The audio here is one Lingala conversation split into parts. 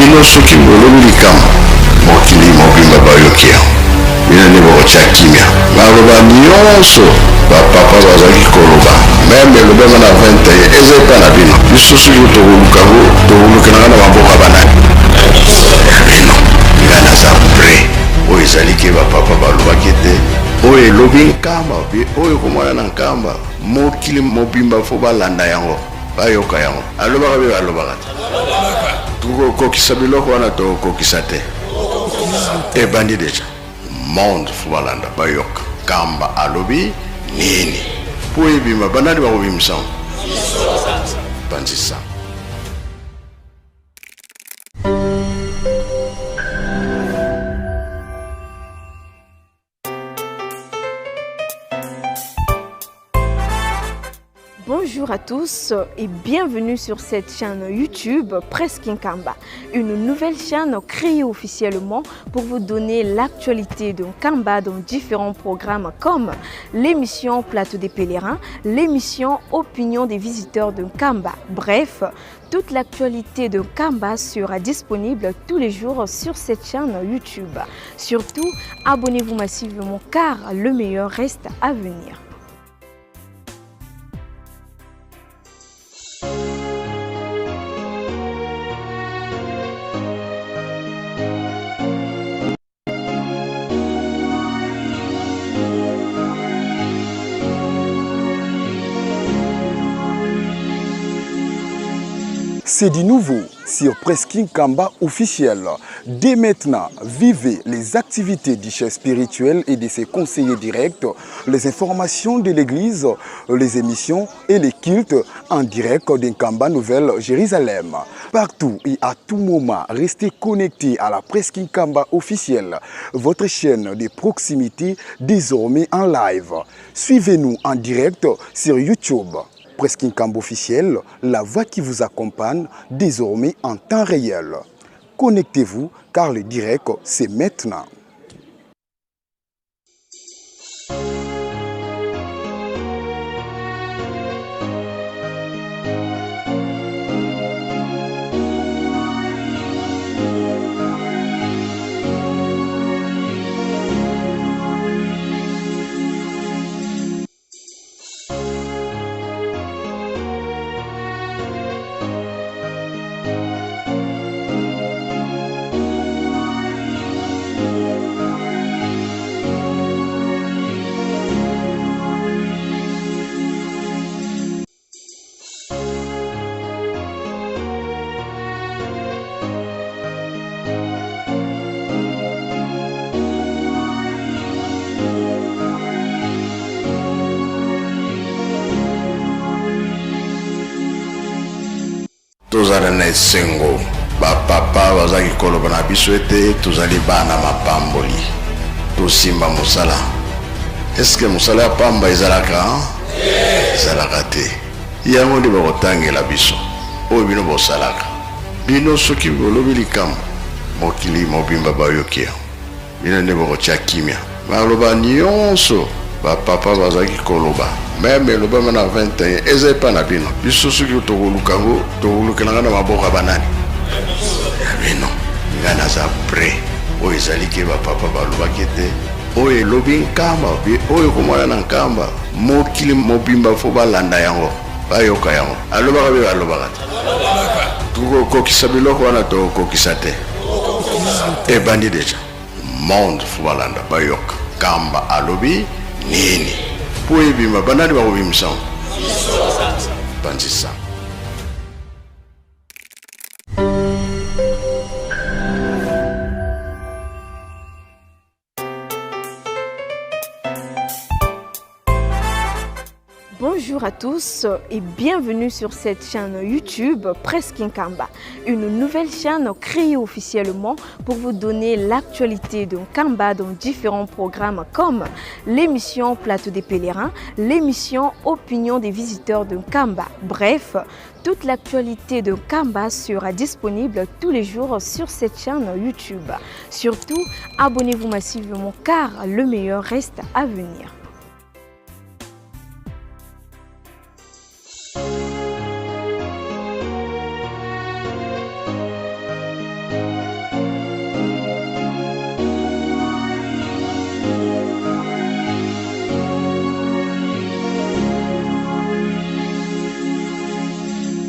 Bino soki bolobi likambo, mokili mobimba bayoki yango. Bino nde bokotya kimia. Maloba nyonso ba papa bazalaki koloba, meme elobema na 21 eza epai na bino. Biso soki tokoluka yango, tokolukelanga na maboko ya banani? Ya bino. Ngai naza près. Oyo ezali ke ba papa balobaki ete oyo elobi Nkamba, oyo ekomona na Nkamba, mokili mobimba fo balanda yango. Bayoka yango. Alobaka be alobaka te. Tokokokisa biloko wana tokokokisa te. Ebandi deja. Monde fo balanda bayoka. Kamba alobi nini? Po ebima banani bakobimisa yango? Panzisa. Bonjour à tous et bienvenue sur cette chaîne YouTube Presque Nkamba, une nouvelle chaîne créée officiellement pour vous donner l'actualité de Nkamba dans différents programmes comme l'émission Plateau des pèlerins, l'émission Opinion des visiteurs de Nkamba. Bref, toute l'actualité de Nkamba sera disponible tous les jours sur cette chaîne YouTube. Surtout, abonnez-vous massivement car le meilleur reste à venir. C'est du nouveau sur Presking Kamba officiel. Dès maintenant, vivez les activités du chef spirituel et de ses conseillers directs, les informations de l'église, les émissions et les cultes en direct d'Nkamba Nouvelle Jérusalem. Partout et à tout moment, restez connectés à la Presking Kamba officielle, votre chaîne de proximité désormais en live. Suivez-nous en direct sur YouTube. Presking Kamba officiel, la voix qui vous accompagne désormais en temps réel. Connectez-vous car le direct, c'est maintenant. Tozala na esengo. Ba papa bazalaki koloba na biso ete tozali bana mapamboli. Tosimba mosala. Est-ce que mosala ya pamba ezalaka? Ezalaka te. Yango nde bakotangela biso oyo bino bosalaka. Bino soki bolobi likambo, mokili mobimba bayoki yango. Bino nde bokotia kimia. Maloba nionso ba papa bazalaki koloba meme elobama na 21 eza epa na bino. Biso soki tokoluka yango tokolukelanga na maboko ya banani? Ya bino. Ngai naza près. Oyo ezali ke ba papa balobaki ete oyo elobi Nkamba oyo ekomona na Nkamba mokili mobimba fo balanda yango bayoka yango. Alobaka be alobaka te. Tokokokisa biloko wana tokokokisa te. Ebandi deja. Monde fo balanda bayoka. Kamba alobi nini? Po ebima banani bakobimisa yango? Panzisa. Bonjour à tous et bienvenue sur cette chaîne YouTube Presque Nkamba, une nouvelle chaîne créée officiellement pour vous donner l'actualité de Nkamba dans différents programmes comme l'émission Plateau des pèlerins, l'émission Opinion des visiteurs de Nkamba. Bref, toute l'actualité de Nkamba sera disponible tous les jours sur cette chaîne YouTube. Surtout, abonnez-vous massivement car le meilleur reste à venir.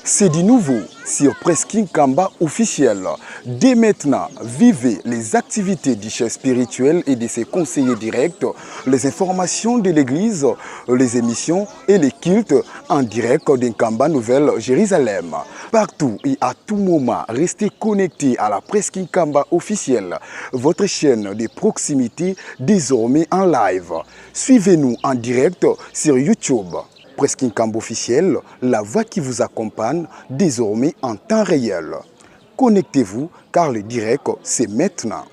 C'est du nouveau sur Presking Kamba officiel. Dès maintenant, vivez les activités du chef spirituel et de ses conseillers directs, les informations de l'église, les émissions et les cultes en direct d'Nkamba Nouvelle Jérusalem. Partout et à tout moment, restez connectés à la Presking Kamba officielle, votre chaîne de proximité désormais en live. Suivez-nous en direct sur YouTube. Presking Kamba officiel, la voix qui vous accompagne désormais en temps réel. Connectez-vous car le direct, c'est maintenant.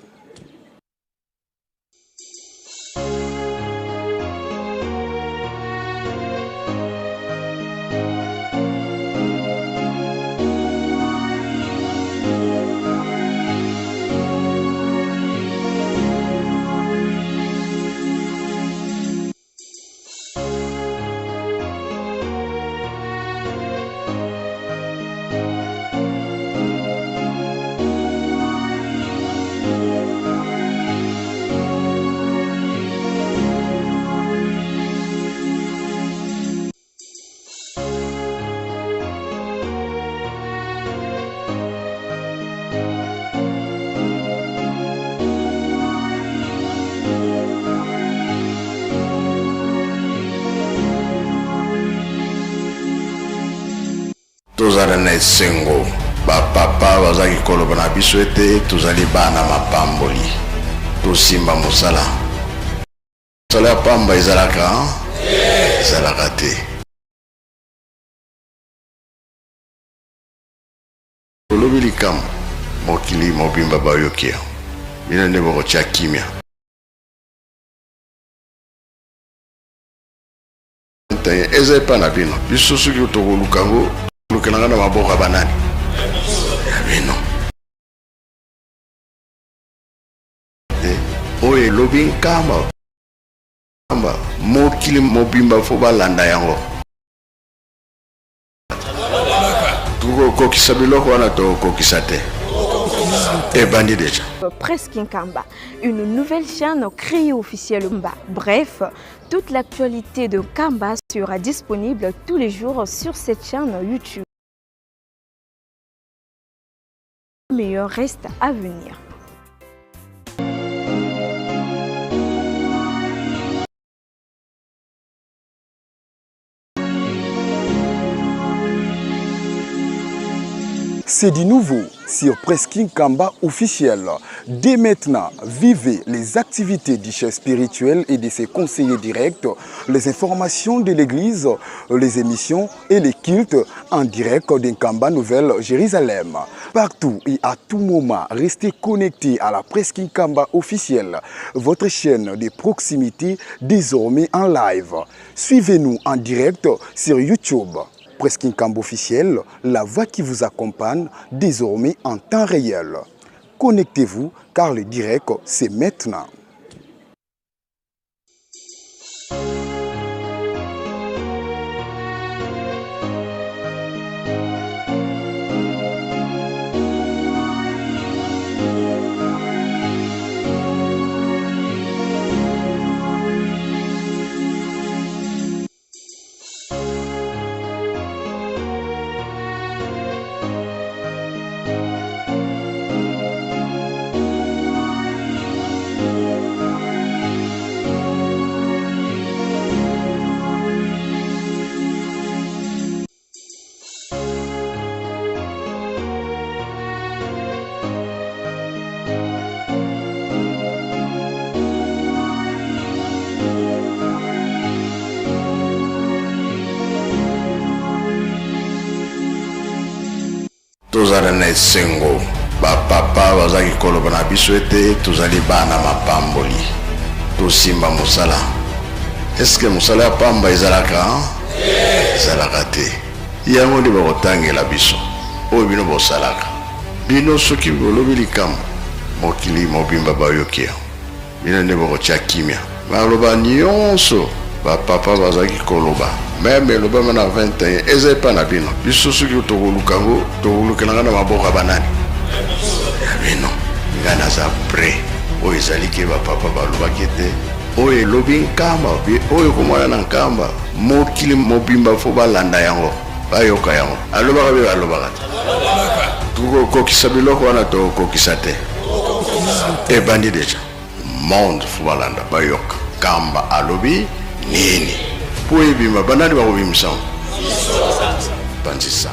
Tozala na esengo. Bapapa bazalaki koloba na biso ete tozali bana mapamboli, tosimba mosala. Mosala ya pamba ezalaka ezalaka te. Olobi likambo, mokili mobimba bayoki yango. Bino nde bokotia kimia. Eza epa na bino. Biso soki tokoluka yango, tolukelanga na maboko ya banani? Ya bino. Oyo elobi Nkamba, mokili mobimba fo balanda yango. Tokokokisa biloko wana, tokokokisa te. Ebandi déjà. Presque Nkamba, une nouvelle chaîne créée officiellement. Bref, toute l'actualité de Nkamba sera disponible tous les jours sur cette chaîne YouTube. Le meilleur reste à venir. C'est du nouveau sur Presking Kamba officiel. Dès maintenant, vivez les activités du chef spirituel et de ses conseillers directs, les informations de l'église, les émissions et les cultes en direct d'Nkamba Nouvelle Jérusalem. Partout et à tout moment, restez connectés à la Presking Kamba officielle, votre chaîne de proximité désormais en live. Suivez-nous en direct sur YouTube. Presking Kamba officiel, la voix qui vous accompagne désormais en temps réel. Connectez-vous car le direct, c'est maintenant. Tozala na esengo. Bapapa bazalaki koloba na biso ete tozali bana mapamboli, tosimba mosala. Eske mosala ya pamba ezalaka? Ezalaka te. Yango nde bakotangela biso. Oyo bino bosalaka. Bino soki bolobi likambo, mokili mobimba bayoki yango. Bino nde bokotia kimia. Maloba nyonso bapapa bazalaki koloba, meme elobama na 21, eza epa na bino. Biso soki tokoluka yango, tokolukelanga na maboko ya banani? Ya bino. Ngai naza prêt. Oyo ezali ke bapapa balobaki ete oyo elobi Nkamba, oyo ekomona na Nkamba, mokili mobimba fo balanda yango. Bayoka yango. Alobaka mpe alobaka te. Tokokokisa biloko wana, tokokokisa te. Ebandi deja. Monde faut balanda, bayoka Nkamba alobi nini mpo ebima. Banani bakobimisa yango? Panzisa.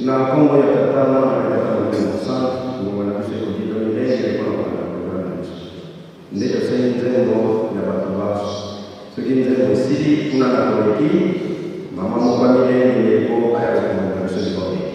Na nkombo ya Tata, Mwana mpe Tata Molimo Mosantu, ngonga na biso ekoki tomilengele mpo na kolanda programe na biso. Nde tosengi nzembo ya bato banso. Soki nzembo esili, kuna na koleki, mama moko amilengele mpo aya kofungolela biso libondeli.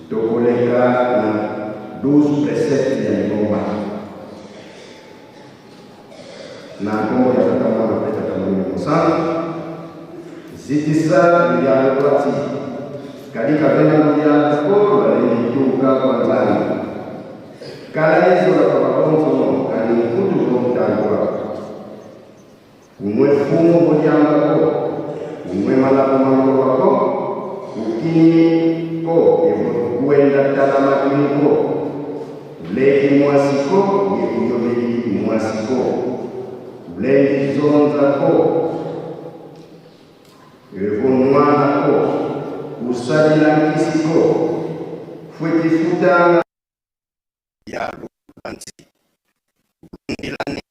Tokoleka na 12 préceptes ya lingomba na nkombo ya Tata, Mwana mpe Tata Molimo Mosantu. Zitisa luyango lwati kadi kavena luyango lwalendituka kwa Nzambi kala yezola kwa bakonzono kali nkutu komutangwa umwe fumbo lyangako umwe malako maloko wako ukini ko kuenda talamakini ko uleki mwasiko yekuyobeli mwasiko ulengi zonzako evonwanako kusalila nkisiko fwetifutanga ya lubanzi lundilane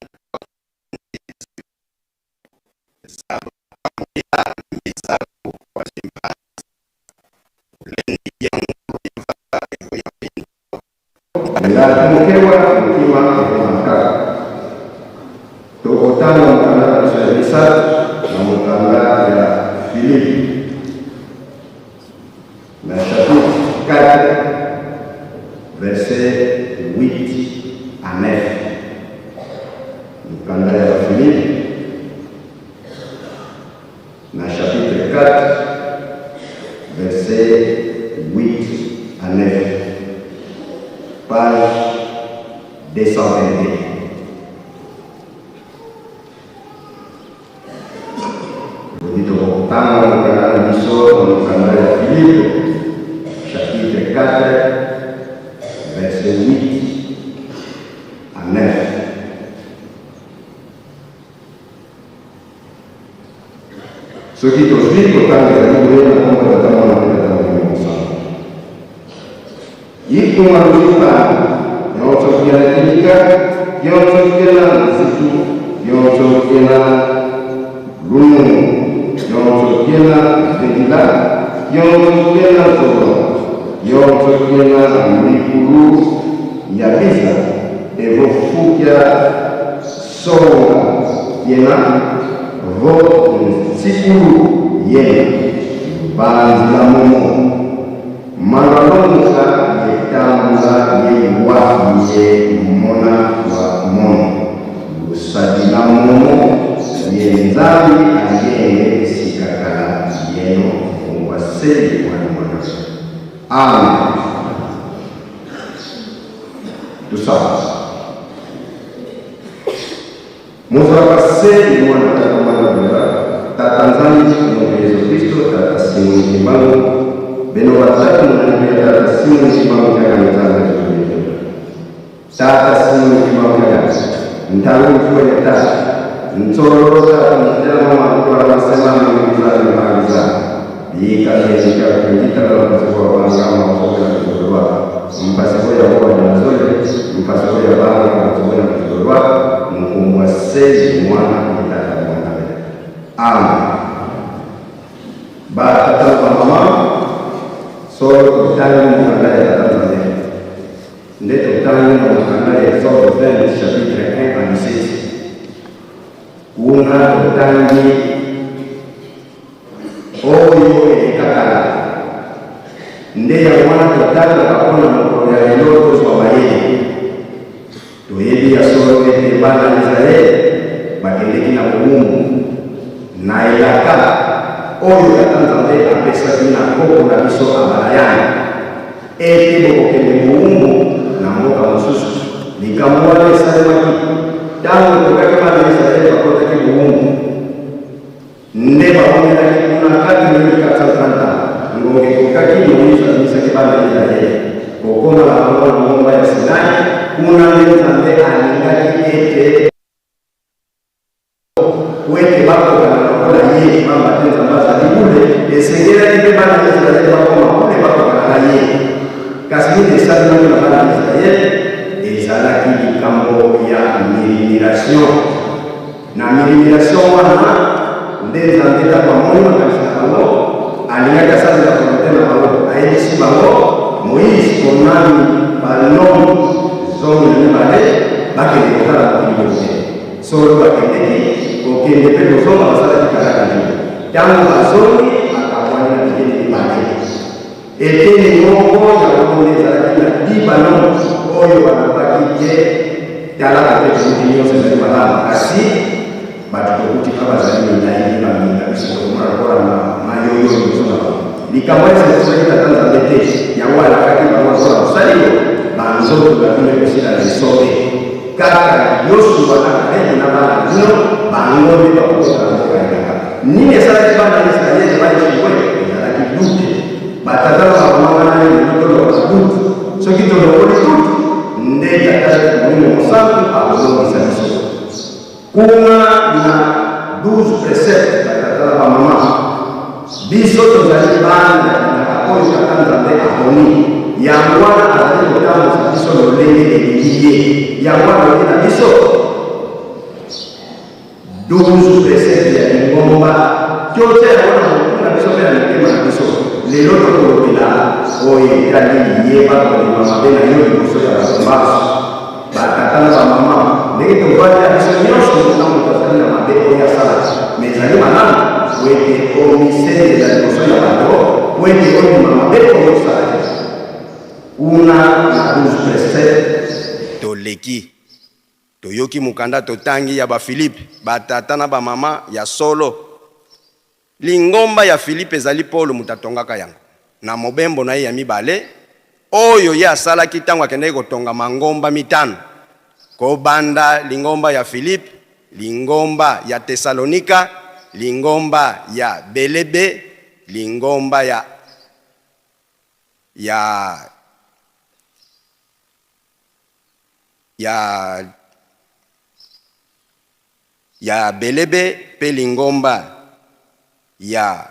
Ndamukewa mutima ekomaka tokotanga mokanda na biso ya misato na mokanda ya Filipe na chapitre 4, verset 8 à 9. Mokanda ya Filipe na chapitre 4, verset 8 à 9, page 222. Bodi tokotanga mokanda na biso na mokanda ya Filipe, chapitre 4, verset 8 à 9. Soki tozwi kotanga, ezali boye: na nkombo ya Tata, Mwana mpe Tata Molimo Mosantu. Ikunga luzipana yonso kena kilika, yonso kena luzitu, yonso kena lunungu, yonso kena vedila, yonso kena zolo, yonso kena mikulu ya biza evofukia songa yena vo nsikulu yena banzila momo malalomuka yetambula yewa ye mona wa mono lusadila momo ye Nzambi ayenge sikakala yeno mfungwa seli mwana mwana. Amen. Tusala. Mozwaka se mwana Tata mwana bwera Tata Nzambi moto Yesu Kristo Tata Simoni Kimbangu beno batatu monani ya Tata Simoni Kimbangu kaka Nzambe. Tata Simoni Kimbangu kaka ntango mfuwe tata nsororo tata mutela mama kutola masema mizali mpangiza bika yezika kujita la mpasiko wa banga ma wasokela kuzolwa mpasiko ya kwa nazole mpasiko ya banga kwa kuzolwa mkumwa sezi mwana tata mwana. Amen. Ba tata ba mama, so totangi mokanda ya Tata Nzambe nde totangi na mokanda ya Exode 20, chapitre 1 à 17. Kuna totangi oyo elekakala nde yango wana totangaka mpona mokolo ya lelo tozwa mayele. bowumbu na elaka oyo Tata Nzambe apesaki na koko na biso Abalayama, ete bokokende bowumbu na mboka mosusu. Likambo wana esalemaki ntango ekokaki bana ya Isalaele bakotaki bowumbu. Nde bawumelaki kuna 4430 ans. Ngonga ekokaki, Moize abimisaki bana ya Isalaele kokoma na bango na ngomba ya Sinai. Kuna nde Nzambe alingaki ete po ete bakokana lokola ye, pamba te Nzambe azali bule, esengelaki mpe bana ya Isalaele bakoma bule, bakokana na ye. Kasi nini esalemaki na bana ya Isalaele? Ezalaki likambo ya murmuration. Na murmuration wana nde Nzambe ntango amoni makanisi na bango, alingaki asalela volonte na bango. Ayebisi bango, Moïse ponami banomi 12 bakende kotala mokili mobimba. Solo bakendeki, kokende mpe kozonga basalaki kalaka nini? Ntango bazongi, bakabwani na biteni mibale. Eteni moko ya bongo nde ezalaki na Libanon oyo balobaki te, Tala ata tokuti nyonso ezali malamu, kasi bato tokuti kuna bazali milai mpe baminga, biso tokomona lokola mayoyo liboso na bango. Likambo wana esengisaki Tata Nzambe te, yango alakaki bango lokola mosali banzoto na bino ekosila na esobe. Kaka Yosua na Kalebi na bana na bino, bango nde bakokota na mboka ya elaka. Nini esalaki bana ya Isalaele ba echouer? Ezalaki doute. Batata na bamama wana nde lelo tolongola doute. Soki tolongoli doute, nde Tata Molimo Mosantu akolongisa biso. Kuna na 12 preceptes, batata na bamama, biso tozali bana ya bilaka oyo Tata Nzambe aponi. Yango wana azali kotambusa biso lolenge elingi ye. Yango alobi na biso 12 preceptes ya lingomba, totia yango na motu na biso mpe na mitema na biso. Lelo tokolobela oyo etali yeba kondima mabe na yo liboso ya bato banso. Ba tata na ba mama, ndenge tovandi na biso nionso, moto na moto azali na mabe oyo asalaka, mais ezali malamu po ete omisenzela liboso ya bato po ete ondima mabe oyo osalaki. Kuna na 12 preceptes. Toleki, toyoki mokanda totangi ya Bafilipi, batata na bamama, ya solo, Lingomba ya Filipe ezali Polo moto atongaka yango. Na mobembo na ye ya mibale, oyo ye asalaki ntango akendaki kotonga mangomba mitano, kobanda lingomba ya Filipe, lingomba ya Tesalonika, lingomba ya Belebe, lingomba ya, ya, ya, ya Belebe mpe lingomba ya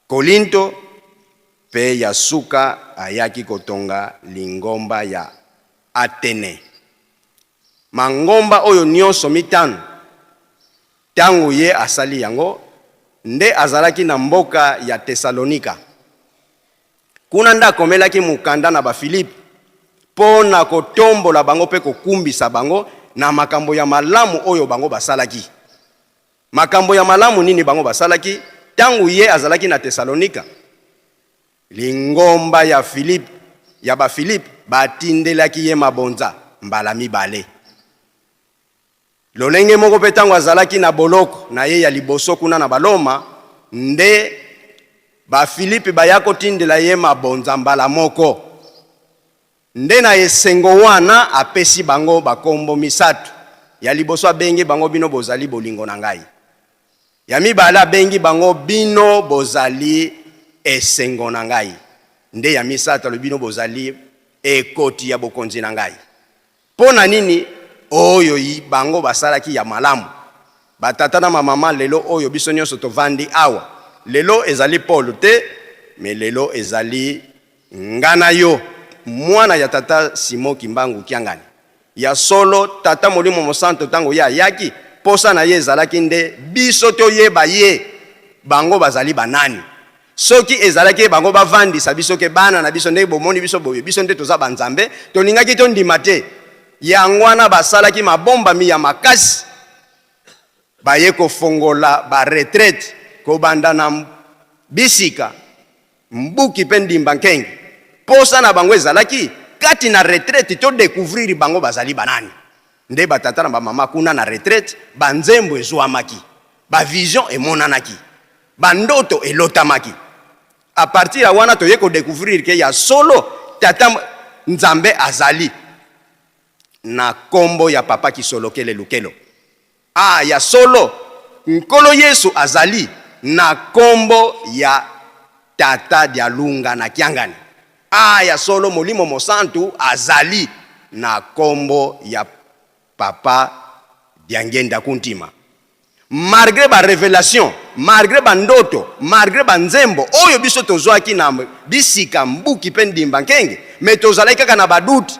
Kolinto, mpe ya suka ayaki kotonga lingomba ya Atene. Mangomba oyo nyonso mitano, ntango ye asali yango, nde azalaki na mboka ya Tesalonika. Kuna nde akomelaki mokanda na Bafilipi mpo na kotombola bango mpe kokumbisa bango na makambo ya malamu oyo bango basalaki. Makambo ya malamu nini bango basalaki ntango ye azalaki na Tesalonika? Lingomba ya Filipe, ya Bafilipe batindelaki ye mabonza mbala mibale. Lolenge moko mpe ntango azalaki na boloko na ye ya liboso kuna na Baloma, nde Bafilipi baya kotindela ye mabonza mbala moko. Nde na esengo wana apesi bango bakombo misatu. Ya liboso abengi bango bino bozali bolingo na ngai. Ya mibale abengi bango bino bozali esengo na ngai. Nde ya misato alobi bino bozali ekoti ya bokonzi na ngai. Mpo na nini oyo bango basalaki ya malamu? Batata na bamama, lelo oyo biso nyonso tovandi awa, lelo ezali Paul te, mais lelo ezali nga na yo, mwana ya tata Simon Kimbangu Kiangani. Ya solo, Tata Molimo Mosanto tango ye ayaki, posa na ye ezalaki nde biso toyeba ye, bango bazali banani. Soki ezalaki ye bango bavandisa biso ke bana na biso ndenge bomoni biso boye, biso nde toza ba nzambe, tolingaki tondima te. Yango wana basalaki mabombami ya makasi, baye kofongola ba retraite kobanda na bisika Mbuki pe Ndimba Nkenge. Posa na bango ezalaki kati na retraite to decouvrir bango bazali banani. Nde batata na bamama kuna na retraite, banzembo ezwamaki, bavision emonanaki, bandoto elotamaki. A partir ya wana toye kodécouvrir ke ya solo tata Nzambe azali na kombo ya papa Kisolokele Lukelo. Ah, ya solo Nkolo Yesu azali na kombo ya tata Dialunga na Kiangani. Ah, ya solo Molimo Mosantu azali na kombo ya papa Diangenda Kuntima. Malgré ba révélation, malgré ba ndoto, malgré ba nzembo oyo biso tozwaki na bisika mbuki mpe ndimba nkenge, mais tozalaki kaka na badoute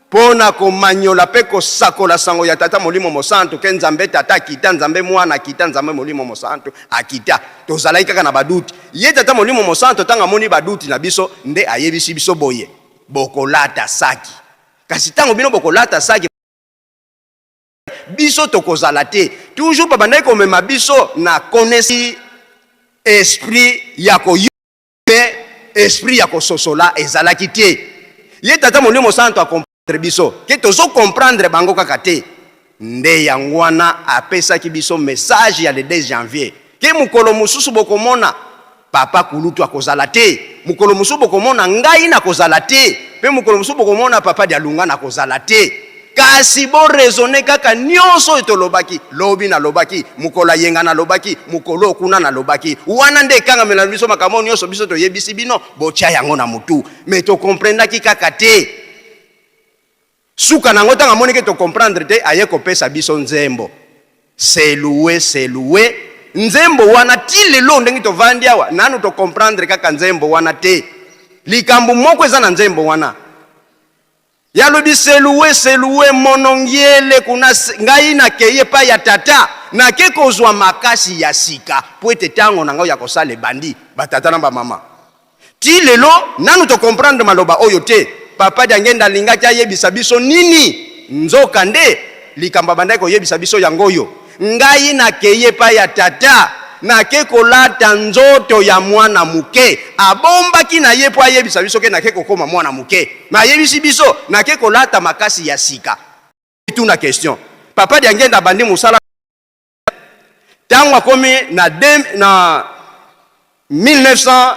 mpo na komanyola mpe kosakola sango ya tata Molimo Mosantu, ke Nzambe Tata akita, Nzambe Mwana akita, Nzambe Molimo Mosantu akita. Tozalaki kaka na badoute. Ye tata Molimo Mosantu, ntango amoni badoute na biso, nde ayebisi biso boye: bokolata saki. Kasi ntango bino bokolata saki, biso tokozala te. Toujours babandaki komema biso na connaissance, esprit ya koyo, esprit ya kososola ezalaki te. Ye tata Molimo Santo acomprendre biso ke tozocomprendre bango kaka te. Nde yango wana apesaki biso message ya le 2 janvier, ke mokolo mosusu bokomona papa kulutu akozala te, mokolo mosusu bokomona ngai nakozala te, mpe mokolo mosusu bokomona papa Dialunga nakozala te. Kasi boraisonne kaka nyonso oyo tolobaki lobi, nalobaki mokolo ayenga, nalobaki mokolo kuna, nalobaki wana, nde ekangamela biso makambo nyonso biso toyebisi bino, botya yango na motu. Mais tocomprendaki kaka te. Suka nango, ntango amoniki tocomprendre te, aye kopesa biso nzembo "Seluwe Seluwe". Nzembo wana, ti lelo ndenge tovandi awa, nanu tocomprendre kaka nzembo wana te. Likambo moko eza na nzembo wana, yalobi: "Seluwe seluwe monongiele kuna, ngai nakei epai ya tata, nake kozwa makasi ya sika, po ete ntango na ngai ya kosala ebandi." Batata na bamama, ti lelo nanu tocomprendre maloba oyo te. Papa Diangenda alingaki ayebisa biso nini? Nzoka nde likambo abandaki koyebisa biso yango oyo: ngai nakei epai ya tata, nake kolata nzoto ya mwana moke. Abombaki na ye mpo ayebisa biso ke nake kokóma mwana moke, mais ayebisi biso nake kolata makasi ya sika. Tuna question: papa Diangenda abandi mosala ntango akomi na 1900.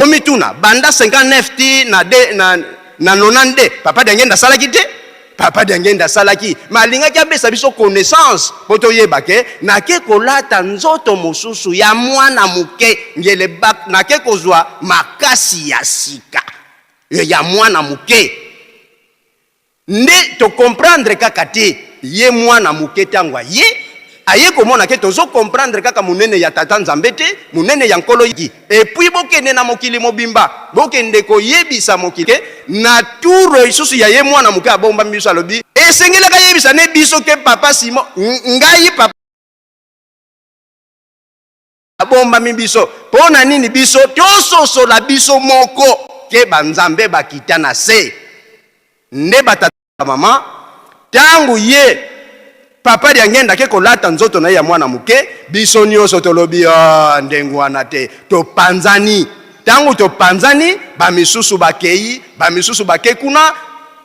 Omituna, banda 59 ti na 92, papa Diangenda asalaki te? Papa Diangenda asalaki, mais alingaki abesa biso connaissance mpo toyeba ke nake kolata nzoto mosusu ya mwana moke, ngele nake kozwa makasi ya sika ya mwana moke. Nde tocomprendre kaka te. Ye mwana moke, ntango aye komona ke tozocomprendre kaka monene ya tata Nzambe te, monene ya Nkolo, et puis bokende na mokili mobimba, bokende koyebisa mokili ke na tour lisusu ya ye mwana moke abombami biso, alobi esengelaka yebisa ne biso ke papa Simon, ngai papa abombami biso mpo na nini? Biso tososola biso moko ke banzambe bakita na se. Nde batata, mama, ntango ye papa Diangenda ake kolata nzoto na ye ya mwana moke, biso nyonso tolobi: "Ah, ndenge wana te." Topanzani. Ntango topanzani, bamisusu bakei, bamisusu bake kuna.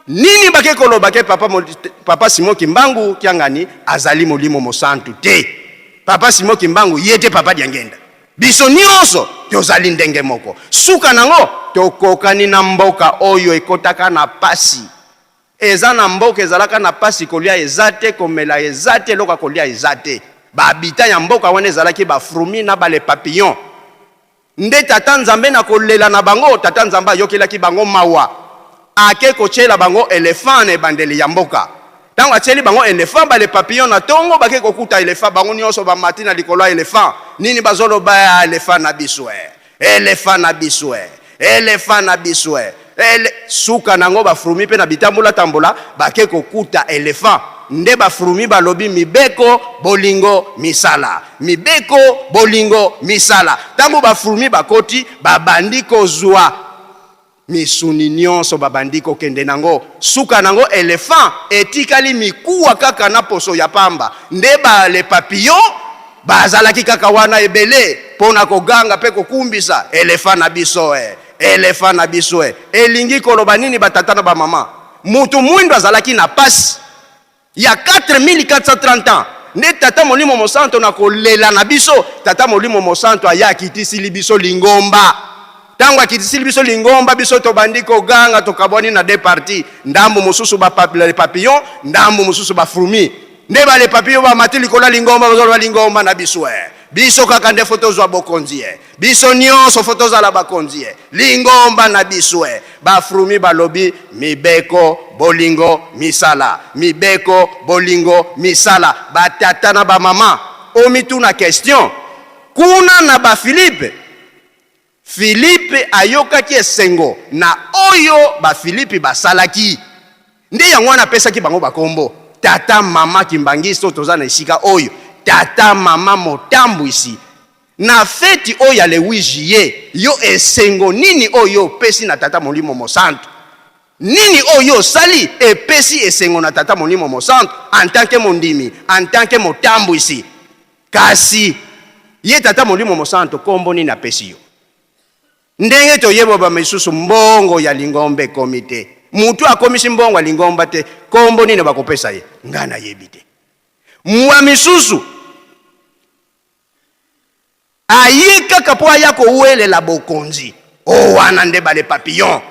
Nini bake koloba? Ke papa Simon Kimbangu Kiangani azali Molimo Mosantu te, papa Simon Kimbangu ye te papa Diangenda, biso nyonso tozali ndenge moko. Suka nango, tokokani na mboka oyo ekotaka na pasi. Eza na mboka ezalaka na pasi, kolia eza te, komela eza te, eloko ya kolia eza te. Bahabitants ya mboka wana ezalaki bafourmis na bale papillon. Nde tata Nzambe na kolela na bango, tata Nzambe ayokelaki bango mawa, ake kotiela bango éléphant na ebandeli ya mboka. Ntango atieli bango éléphant, bale papillon na ntongo bake kokuta éléphant, bango nyonso bamati na likolo ya éléphant. Nini bazoloba? Ya éléphant na biso e, éléphant na biso e, éléphant na biso e. Suka nango, bafourmis mpe na bitambola-tambola bake kokuta éléphant. Nde bafourmis balobi: "Mibeko, bolingo, misala, mibeko, bolingo, misala." Ntango bafourmis bakoti, babandi kozwa misuni nyonso, babandi kokende nango. Suka nango, éléphant etikali mikuwa kaka na poso ya pamba. Nde bale papillon bazalaki kaka wana ebele mpo na koganga mpe kokumbisa: "Éléphant na biso e, éléphant na biso e." Elingi koloba nini, batata na bamama? Moto mwindo azalaki na pasi ya 4430 ans. Nde Tata Molimo Mosanto na kolela na biso, Tata Molimo Mosanto aya akitisili biso lingomba. Tango akitisili biso lingomba, biso tobandi koganga, tokabwani na deux parties, ndambo mosusu ba les papillons, ndambo mosusu ba fourmis. Nde ba les papillons bamati likolo ya lingomba, bazoloba lingomba na biso eh. Biso kaka nde fo tozwa bokonzi eh. Biso nyonso fo tozala bakonzi eh. Lingomba na biso eh. Ba fourmis balobi mibeko, bolingo, misala. Mibeko, bolingo, misala. Ba tata na ba mama, omituna question. Kuna na ba Philippe, Filipe ayokaki esengo na oyo Bafilipi basalaki. Nde yango wana apesaki bango bakombo, Tata, Mama Kimbanguiste, oyo toza na esika oyo, Tata, Mama Motambwisi. Na feti oyo ya le 8 juillet, yo esengo nini oyo opesi na Tata Molimo Mosantu? Nini oyo osali epesi esengo na Tata Molimo Mosantu en tant que mondimi, en tant que motambwisi? Kasi ye Tata Molimo Mosanto kombo nini apesi yo? Ndenge toyeba ba misusu mbongo ya lingomba ekomi te. Mutu akomisi mbongo ya lingomba te, kombo nini bakopesa ye? Nga nayebi te. Mwa misusu aye kaka po aya kowelela bokonzi. O wana nde ba les papillons.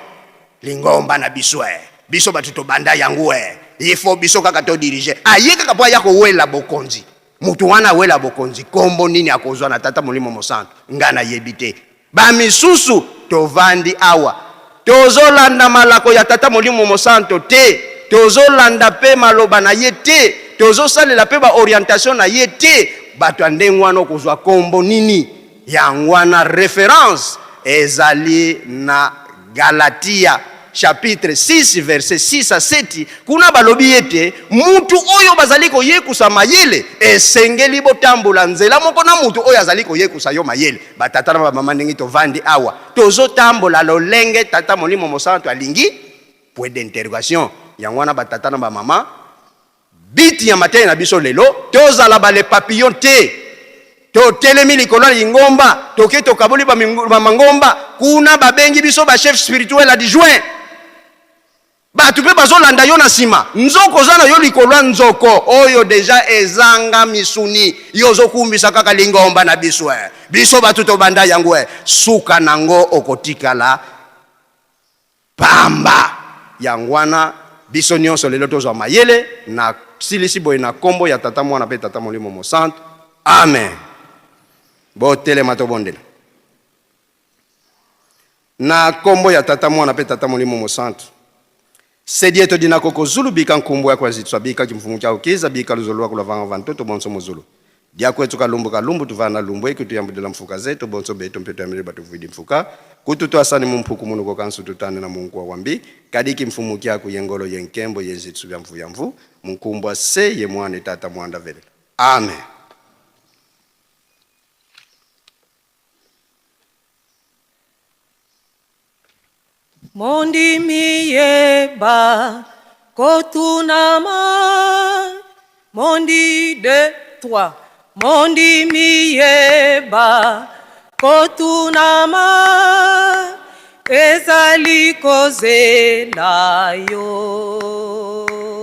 Lingomba na biso eh. Biso batu tobanda yango eh. Il faut biso kaka to diriger. Aye kaka po aya kowela bokonzi. Mutu wana awela bokonzi kombo nini akozwa na Tata Molimo Mosantu? Nga nayebi te. Ba misusu tovandi awa tozolanda malako ya Tata Molimo Mosanto te, tozolanda pe maloba na ye te, tozosalela pe ba orientation na ye te. Bato ya ndenge wana okozwa kombo nini? Yango wana reference ezali na Galatia chapitre 6 verset 6 à 7. Kuna balobi ete mutu oyo bazali koyekusa mayele esengeli botambola nzela moko na mutu oyo azali koyekusa yo mayele. Batata na bamama, ndenge tovandi awa tozotambola lolenge Tata Molimo Mosantu alingi? Point d'interrogation. Yango wana batata na bamama, But ya mateya na biso lelo, tozala ba les papillons te. Totelemi likolo ya lingomba, toke tokaboli ba mangomba, kuna babengi biso ba chef spirituel adjoint. Bato pe bazolanda yo na sima. Nzoko oza na yo likolo ya nzoko oyo deja ezanga misuni, yo ozokumbisa kaka lingomba na biso eh. Biso bato tobanda yango eh. Suka nango okotikala pamba. Yango wana biso nionso lelo tozwa mayele. Na silisi boye na kombo ya Tata, Mwana pe Tata Molimo Mosantu. Amen. Botelema tobondela. Na kombo ya Tata, Mwana pe Tata Molimo Mosantu. Sedie to dina koko zulu bika nkumbu ya kwazitswa bika kimfumu chao kiza bika luzolo lwa vanga vantoto bonso muzulu. Dia kwetu kalumbu kalumbu tuvana lumbu eki tuyambudila mfuka zetu bonso betu mpe tuyambile batuvuidi mfuka kutu tuasani mu mpuku munuko kansu tutane na munkua wambi kadiki mfumu kyaku ye ngolo ye nkembo ye zitsu bya mvu ya mvu munkumbwa se ye mwane tata mwanda velela. Amen. Mondimi yeba kotunama mondi 2 3 Mondimi yeba kotunama ezali kozela yo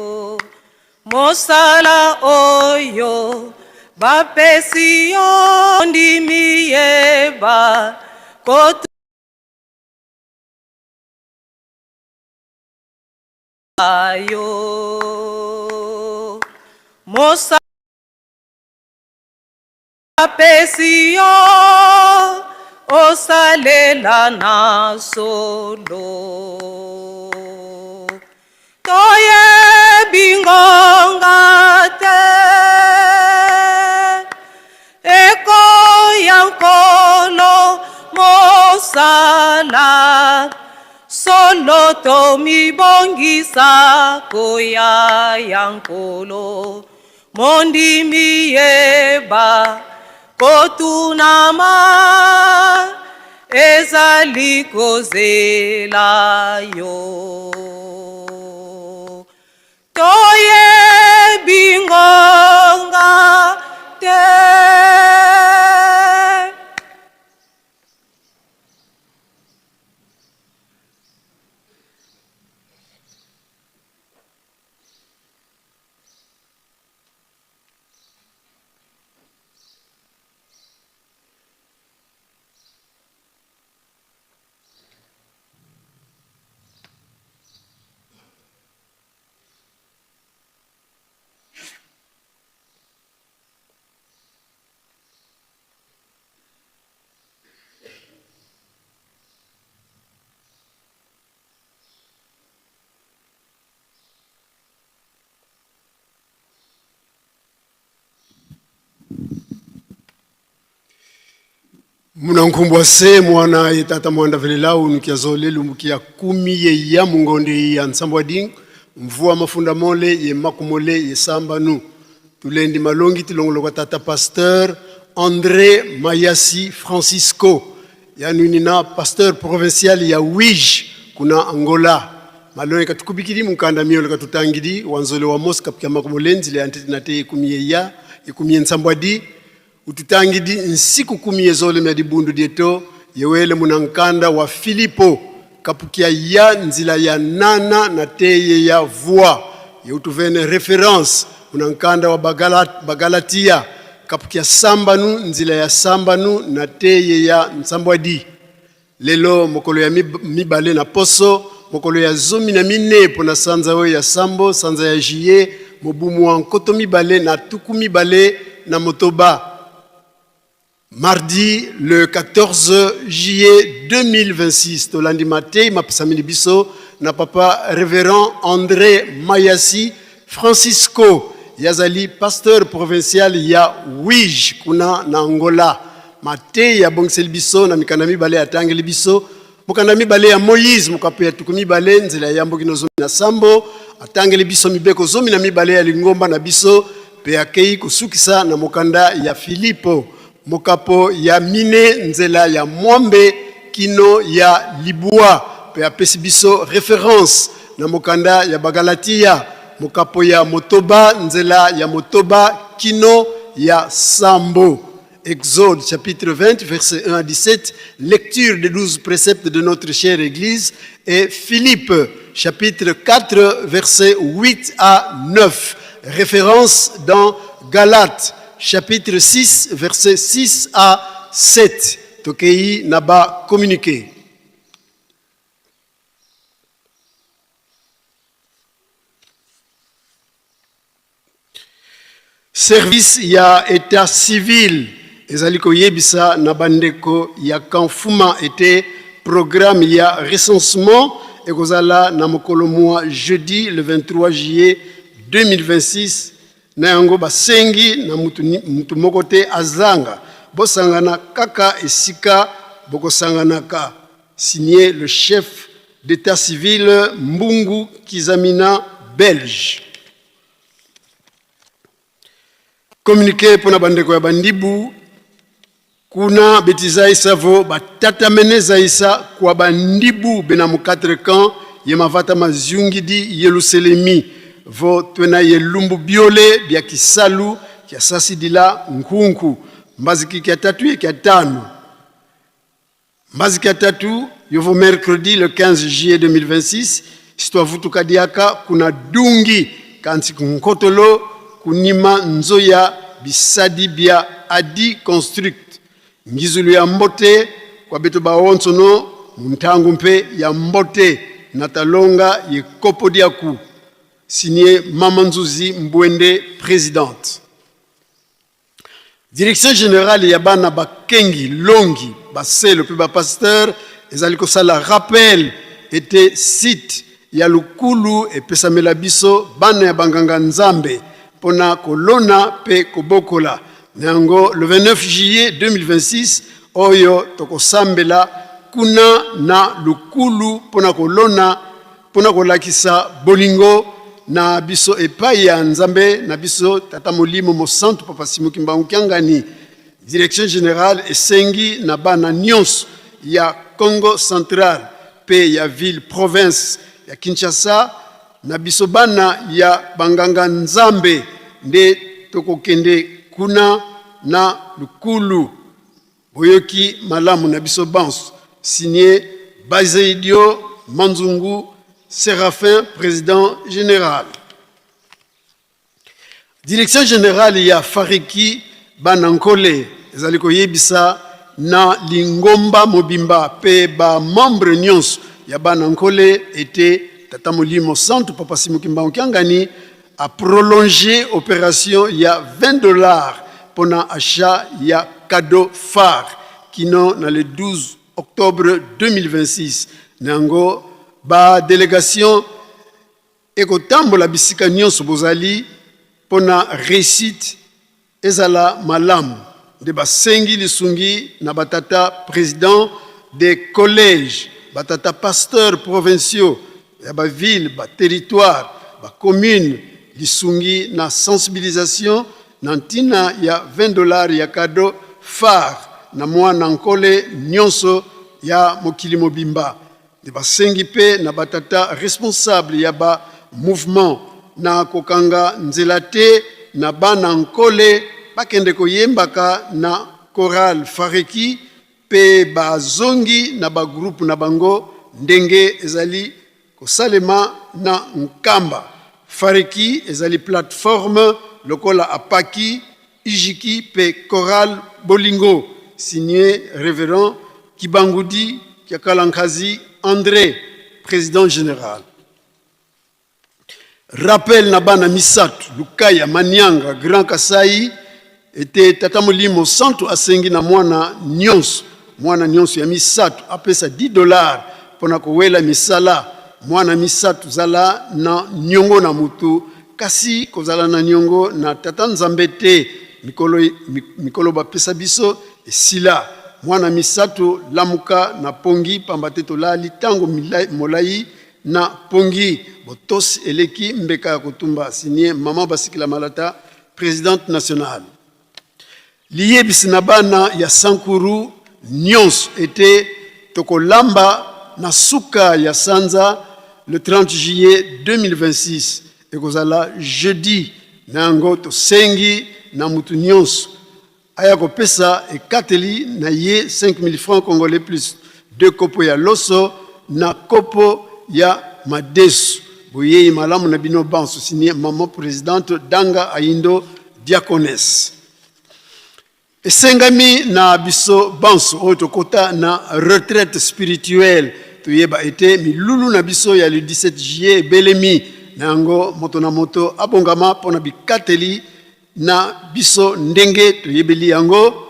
mosala oyo bapesi yo Mondimi yeba kotunama yo mosa apesi yo osalela na solo toyebi ngonga te Ekoya Nkolo mosala solo tomibongisa koya ya Nkolo mondimi yeba kotunama ezali kozela yo Toyebi ngonga te. Munankumbwa se mwana ye tata mwanda velelau nukia zole lumbukia kumi ye ya mungonde ya nsambwa ding mvua mafunda mole ye makumole ye sambanu tulendi malongi tilongolo tata pasteur André Mayasi Francisco yanunina pasteur provincial ya Uige kuna Angola malongi katukubikili mukanda miolo katutangidi wanzole wa mos kapikia makumole nzile antete nate yekumi ye ya yekumi ye nsambwa di ututangidi nsiku kumi yezole mya dibundu dieto yewele munankanda wa Filipo kapukia ya nzila ya nana na teye ya vua yeutuvene reference munankanda wa Bagalatia kapukia sambanu nzila ya sambanu na teye ya nsambwadi lelo mokolo ya mibale na poso mokolo ya zomi na mine mpo na sanza oyo ya sambo sanza ya juillet mobumu wa nkoto mibale na tuku mibale na motoba. Mardi le 14 juillet 2026 tolandi matei mapesameli biso na papa révérend André Mayasi Francisco yazali pasteur provincial ya Uige kuna na Angola. Matei abongiseli biso na mikanda mibale atangeli biso mokanda mibale ya Moïse mokapo ya tuku mibale nzela ya yambo kino zomi na sambo atangeli biso mibeko zomi na mibale ya lingomba na biso pe akei kosukisa na mokanda ya Filipo mokapo ya mine nzela ya mwambe kino ya libwa pe apesi biso référence na mokanda ya Bagalatia mokapo ya motoba nzela ya motoba kino ya sambo. Exode chapitre 20, verset 1 à 17, lecture des 12 préceptes de notre chère Église, et Philippe chapitre 4, verset 8 à 9, référence dans Galates chapitre 6, verset 6 à 7. Tokei naba communiqué. Service ya état civil ezali koyebisa na bandeko ya Kamfuma ete programme ya recensement ekozala na mokolo mwa jeudi le 23 juillet 2026 na yango basengi na mutu moko te azanga bosangana kaka esika bokosanganaka. Signé le chef d'état civil Mbungu Kizamina belge. Communiqué pour bandeko ya bandibu kuna betizai savo batata meneza isa kwa bandibu bena mu 4 camps ye mavata maziungidi Yerusalemi vo twena ye lumbu biole bya kisalu kya sasidila nkunku mbaziki kya tatu ye kya tano mbaziki ya tatu yovo mercredi le 15 juillet 2026 sitwavutuka diaka kuna dungi kanti nkotolo kunima nzoya bisadi bya adi construct ngizulu ya mbote kwa beto baonsono muntangu mpe ya mbote na talonga ye kopo diaku signé Mama Nzuzi Mbwende présidente. Direction générale ya bana bakengi longi baselo pe ba pasteur ezali kosala rappel ete site ya lukulu epesamela biso bana ya banganga nzambe mpona kolona pe kobokola na yango le 29 juillet 2026 oyo tokosambela kuna na lukulu mpona kolona mpona kolakisa bolingo na biso epai ya nzambe na biso tata molimo mosantu papa Simon Kimbangu Kiangani. Direction générale esengi na bana nyonso ya Congo central pe ya ville province ya Kinshasa na biso bana ya banganga nzambe nde tokokende kuna na lukulu. Boyoki malamu na biso banso. Signé Bazeidio Manzungu Séraphin, président général. Direction générale ya Fariki Banankole ezali koyebisa na lingomba mobimba pe ba membre nyonso ya Banankole ete Tata Molimo Santu Papa Simon Kimbangu Kiangani a prolongé opération ya 20 $ pona achat ya cadeau phare kino na le 12 octobre 2026. Nango ba délégation ekotambola bisika nyonso bozali pona réussite ezala malamu. nde basengi lisungi na batata president des collèges, batata pasteurs provinciaux ya ba villes, ba territoires, ba communes, lisungi na sensibilisation na ntina ya 20 dollars ya cadeau phare na mwana nkole nyonso ya mokili mobimba. Nde basengi mpe na batata responsable ya ba mouvement na kokanga nzela te na bana nkole bakende koyembaka na chorale Fareki mpe bazongi na ba groupe na bango ndenge ezali kosalema na Nkamba. Fareki ezali plateforme lokola Apaki, Ijiki mpe Chorale Bolingo. Signé Reverend Kibangudi Kiakalankazi André, président général. Rappel na bana misato Lukaya, Manianga, Grand Kasai ete Tata Molimo Santu asengi na mwana nyonso, mwana nyonso ya misato apesa 10 dollars mpo na kowela misala. Mwana misato zala na niongo na mutu, kasi kozala na niongo na Tata Nzambe te. Mikolo, mikolo bapesa biso esila. Mwana misato lamuka na pongi, pamba te tolali tango molai na pongi. Botosi eleki mbeka ya kotumba. Signé Maman Basikila Malata, présidente nationale. Liyebisi na bana ya Sankuru nyonso ete tokolamba na suka ya sanza le 30 juillet 2026, ekozala jeudi. Na yango tosengi na mutu nyonso aya kopesa ekateli na ye 5000 francs congolais plus 2 kopo ya loso na kopo ya madesu. Boyei malamu na bino banso. Signé Maman Presidente Danga Ayindo, diaconesse. Esengami na biso banso oyo tokota na retraite spirituelle toyeba ete milulu na biso ya le 17 juillet ebelemi. Na yango moto na moto abongama mpo na bikateli na biso ndenge toyebeli yango.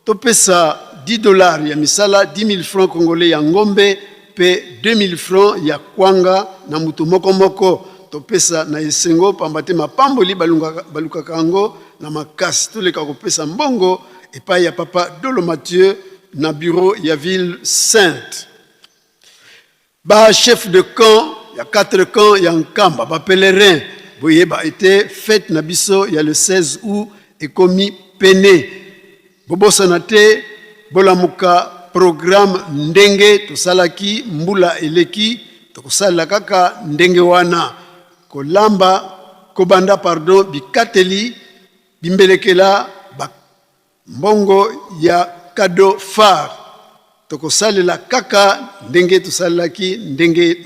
Topesa 10 dollars ya misala, 10 000 francs congolais ya ngombe mpe 2000 francs ya kwanga na moto moko moko. Topesa na esengo, pamba te mapamboli balukaka yango na makasi. Toleka kopesa mbongo epai ya Papa Dolo Mathieu na bureau ya ville sainte. Ba chef de camp ya 4 camps ya Nkamba, ba pèlerins, boyeba ete fête na biso ya le 16 août ekomi pene. Bobosana te, bolamuka programme ndenge tosalaki mbula eleki, tokosalela kaka ndenge wana. Kolamba, kobanda pardon, bikateli, bimbelekela, ba mbongo ya cadeau phare tokosalela kaka ndenge tosalelaki ndenge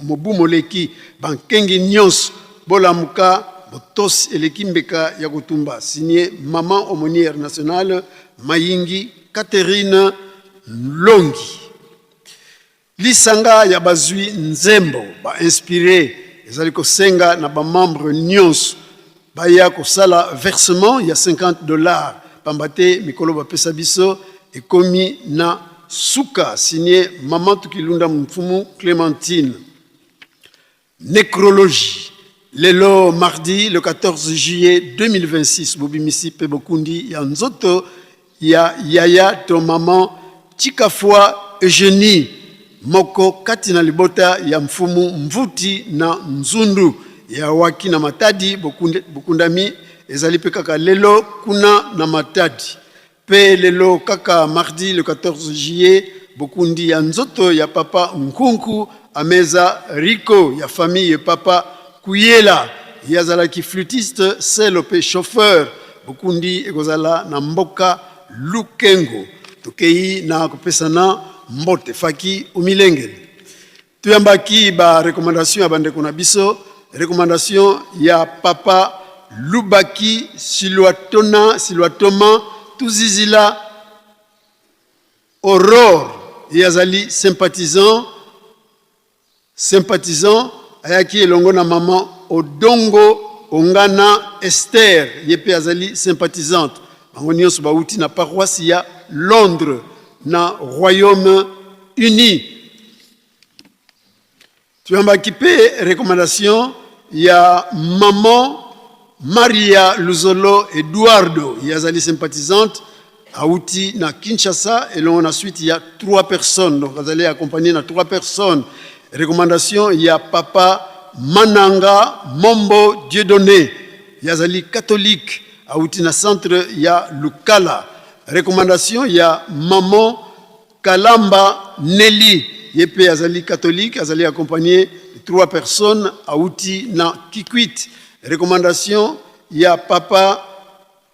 mobu moleki. Bankengi nyonso bolamuka, botosi eleki mbeka ya kotumba. Signé Maman Aumônière Nationale Mayingi Catherine Longi. Lisanga ya bazwi nzembo ba inspire ezali kosenga na ba membres nionso baya kosala versement ya 50 dollars pamba te mikolo bapesa biso ekomi na suka. Signe Maman Tukilunda Mfumu Clementine. Necrologie. Lelo mardi le 14 juillet 2026, bobimisi pe bokundi ya nzoto ya yaya to maman Chikafua Eugenie, moko kati na libota ya mfumu Mvuti na Nzundu ya waki na Matadi. Bokundami ezali pe kaka lelo kuna na Matadi. Pe lelo kaka mardi le 14 juillet, bokundi ya nzoto ya papa Nkunku Ameza Rico ya famille papa Kuyela. Ye azalaki flûtiste, selo pe chauffeur. Bokundi ekozala na mboka Lukengo. Tokeyi na kopesana mbote faki omilengele. Toyambaki ba recommandation ya bandeko na biso, recommandation ya papa Lubaki Siluatona Siluatoma Tuzizila Aurore, ye azali sympathisant sympathisant ayaki elongo na maman Odongo Ongana Esther, ye mpe azali sympathisante. Bango nyonso bauti na paroisse ya Londres na Royaume Uni. Toyambaki mpe recommandation ya maman Maria Luzolo Eduardo, ye azali sympathisante. Auti na Kinshasa elongo na suite ya trois personnes, donc azali accompagné na trois personnes. Recommandation ya papa Mananga Mombo Dieudonné, ye azali catholique, auti na centre ya Lukala. Recommandation ya maman Kalamba Nelly, ye mpe azali catholique, azali accompagné de trois personnes, auti na Kikwit. Recommandation ya papa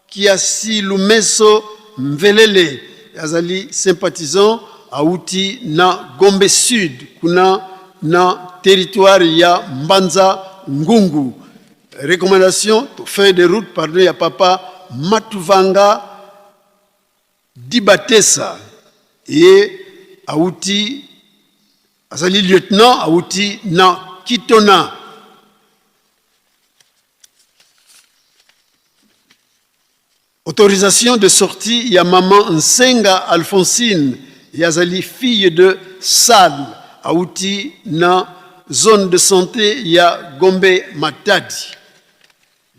Kiasi Lumeso Mvelele, azali sympathisant, auti na Gombe Sud kuna na territoire ya Mbanza Ngungu. Recommandation to feuille de route pardon ya papa Matuvanga Dibatesa, ye auti azali lieutenant, auti na Kitona. Autorisation de sortie ya maman Nsenga Alphonsine, ye azali fille de Sal, auti na zone de santé ya Gombe Matadi.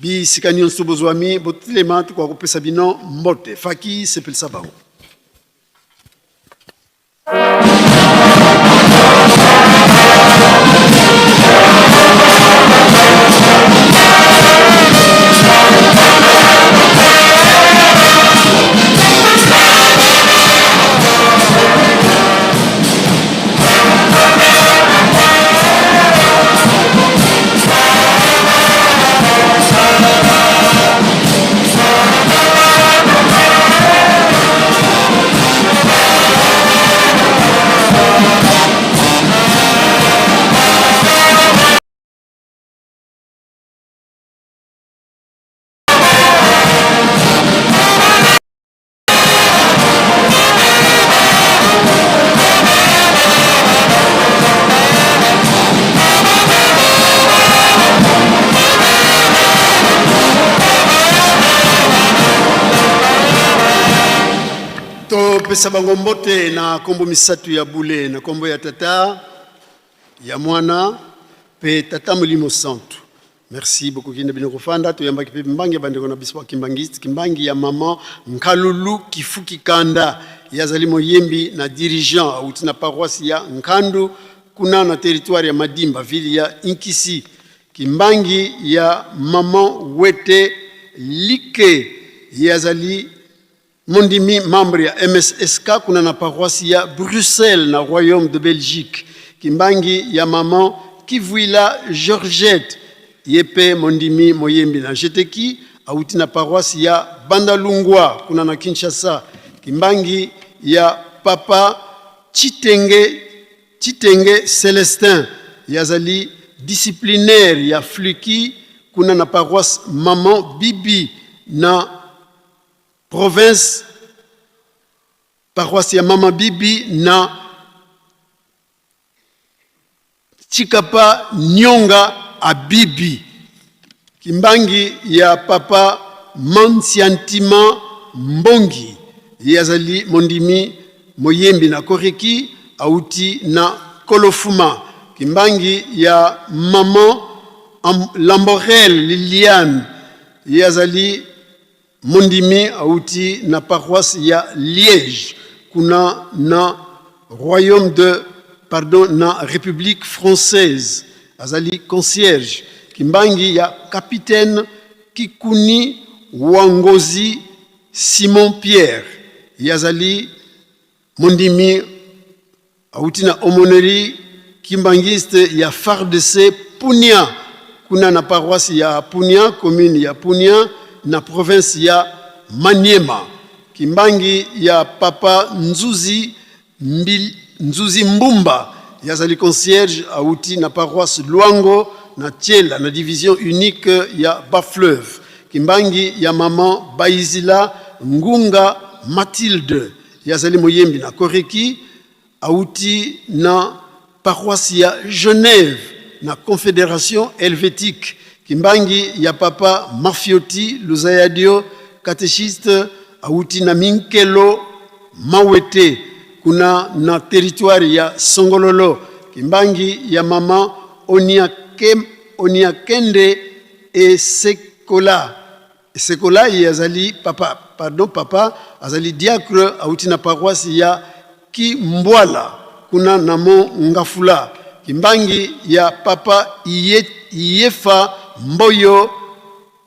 Bisika nyonso bozwami, botelema, tokoka kopesa bino mbote. Faki sepelisa bango. Topesa bango mbote na nkombo misato ya bule, na nkombo ya Tata, ya Mwana mpe Tata Molimo Santu. Merci beaucoup kinde bino kofanda. Toyambaki mpe mbangi ya bandeko na biso ba kimbangiste, kimbangi ya maman Nkalulu Kifuki Kanda, ye azali moyembi na dirigeant, awuti na paroisse ya Nkandu kuna na territoire ya Madimba, ville ya Inkisi. Kimbangi ya maman Wete Like, ye azali Mondimi, membre ya MSSK kuna na paroisse ya Bruxelles na Royaume de Belgique. Kimbangi ya maman Kivuila Georgette, ye pe mondimi moyembi na Jeteki, awuti na paroisse ya Bandalungwa kuna na Kinshasa. Kimbangi ya papa Tshitenge Tshitenge Celestin, ye azali disciplinaire ya Fluki kuna na paroisse Maman Bibi na Province, paroisse ya Mama Bibi na Tshikapa Nyonga Abibi. Kimbangi ya Papa Mansiantima Mbongi, ye azali mondimi moyembi na Koreki, auti na Kolofuma. Kimbangi ya Maman Lamborel Liliane, ye azali Mondimi awuti na paroisse ya Liège kuna na royaume de pardon na Republique française, azali concierge. Kimbangi ya capitaine Kikuni Wangozi Simon Pierre, ye azali mondimi Awuti na Aumônerie Kimbanguiste ya fardc Punia, kuna na paroisse ya Punia, commune ya Punia, na province ya Maniema. Kimbangi ya Papa Nzuzi Mbil, Nzuzi Mbumba, ye azali concierge, awuti na paroisse Luango, na Tshela, na division unique ya Bas-Fleuve. Kimbangi ya maman Bayizila Ngunga Mathilde, Ye azali moyembi na Koreki, awuti na paroisse ya Genève na Confederation Helvetique. Kimbangi ya Papa Mafioti Luzayadio, catechiste, awuti na Minkelo Mawete kuna na territoire ya Songololo. Kimbangi ya mama Oniakende Esekola. Esekola ye azali papa. pardon papa azali diacre auti na paroisse ya Kimbwala kuna na Mont Ngafula. Kimbangi ya papa Iye, Iyefa Mboyo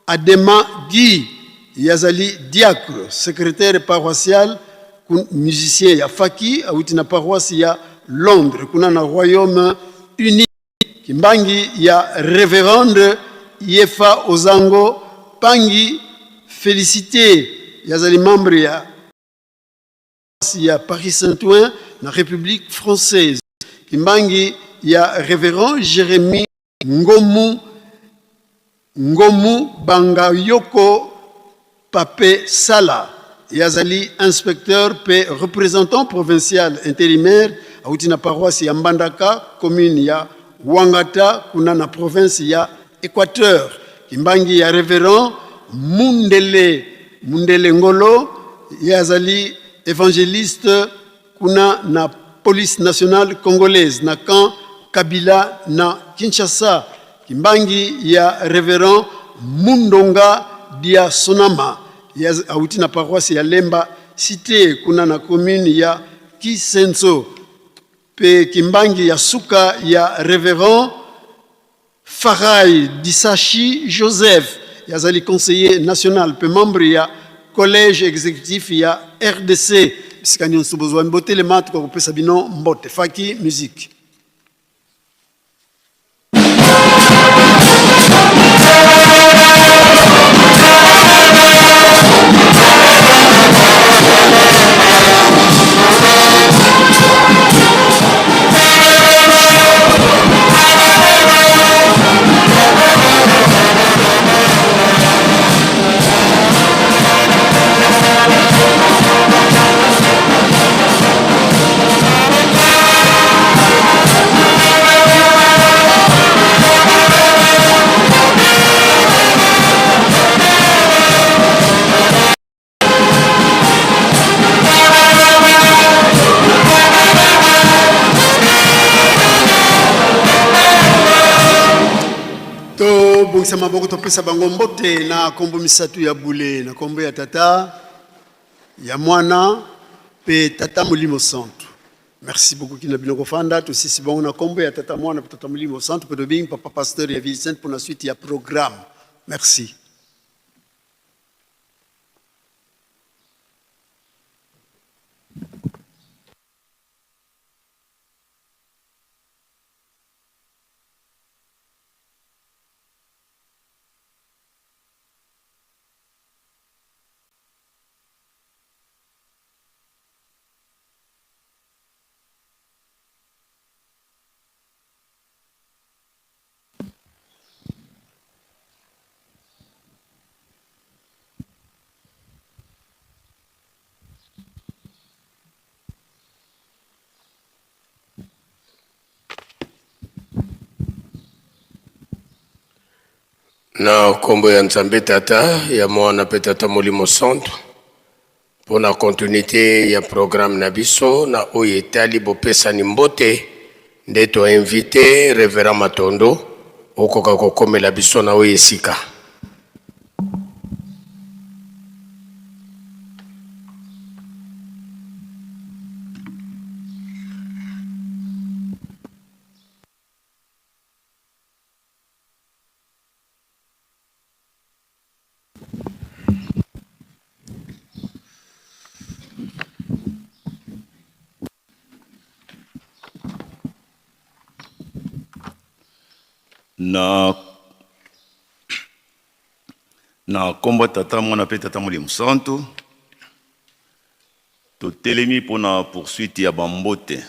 Adema Guy ye azali diacre secretaire paroissial musicien ya Faki auti na paroisse ya Londres kuna na Royaume Uni. Kimbangi ya Reverende Yefa Ozango Pangi Felicite ye azali membre ya ya Paris Saint-Ouen na République française. Kimbangi ya Reverend Jérémie Ngomu Ngomu Bangayoko Pape Sala ye azali inspecteur mpe représentant provincial intérimaire auti na paroisse ya Mbandaka, commune ya Wangata kuna na province ya Équateur. Kimbangi ya Reverend Mundele Mundele Ngolo ye azali évangéliste kuna na police nationale congolaise na camp Kabila na Kinshasa. Kimbangi ya Reverend Mundonga Dia Sonama ye awuti na paroisse ya Lemba Cité kuna na commune ya Kisenso. Pe Kimbangi ya suka ya Reverend Farai Disashi Joseph ye azali conseiller national pe membre ya collège exécutif ya RDC. Bisika nyonso bozwami botelema, tokokopesa bino mbote. Faki musique. Tobongisa maboko, topesa bango mbote na nkombo misato ya bule, na nkombo ya Tata, ya Mwana mpe Tata Molimo Santu. Merci beaucoup kina bino kofanda. Tosisi bango na nkombo ya Tata, Mwana mpe Tata Molimo Santu, mpe tobengi papa pasteur ya Ville Sainte mpo na suite ya programme. Merci. Na nkombo ya Nzambe Tata, ya Mwana mpe Tata Molimo Santu, mpo na continuité ya programme na biso na oyo etali bopesani mbote, nde to invite Reverend Matondo okoka kokomela biso na oyo esika. Na na nkombo ya Tata, Mwana mpe Tata Molimo Santu, totelemi mpo na poursuite ya bambote.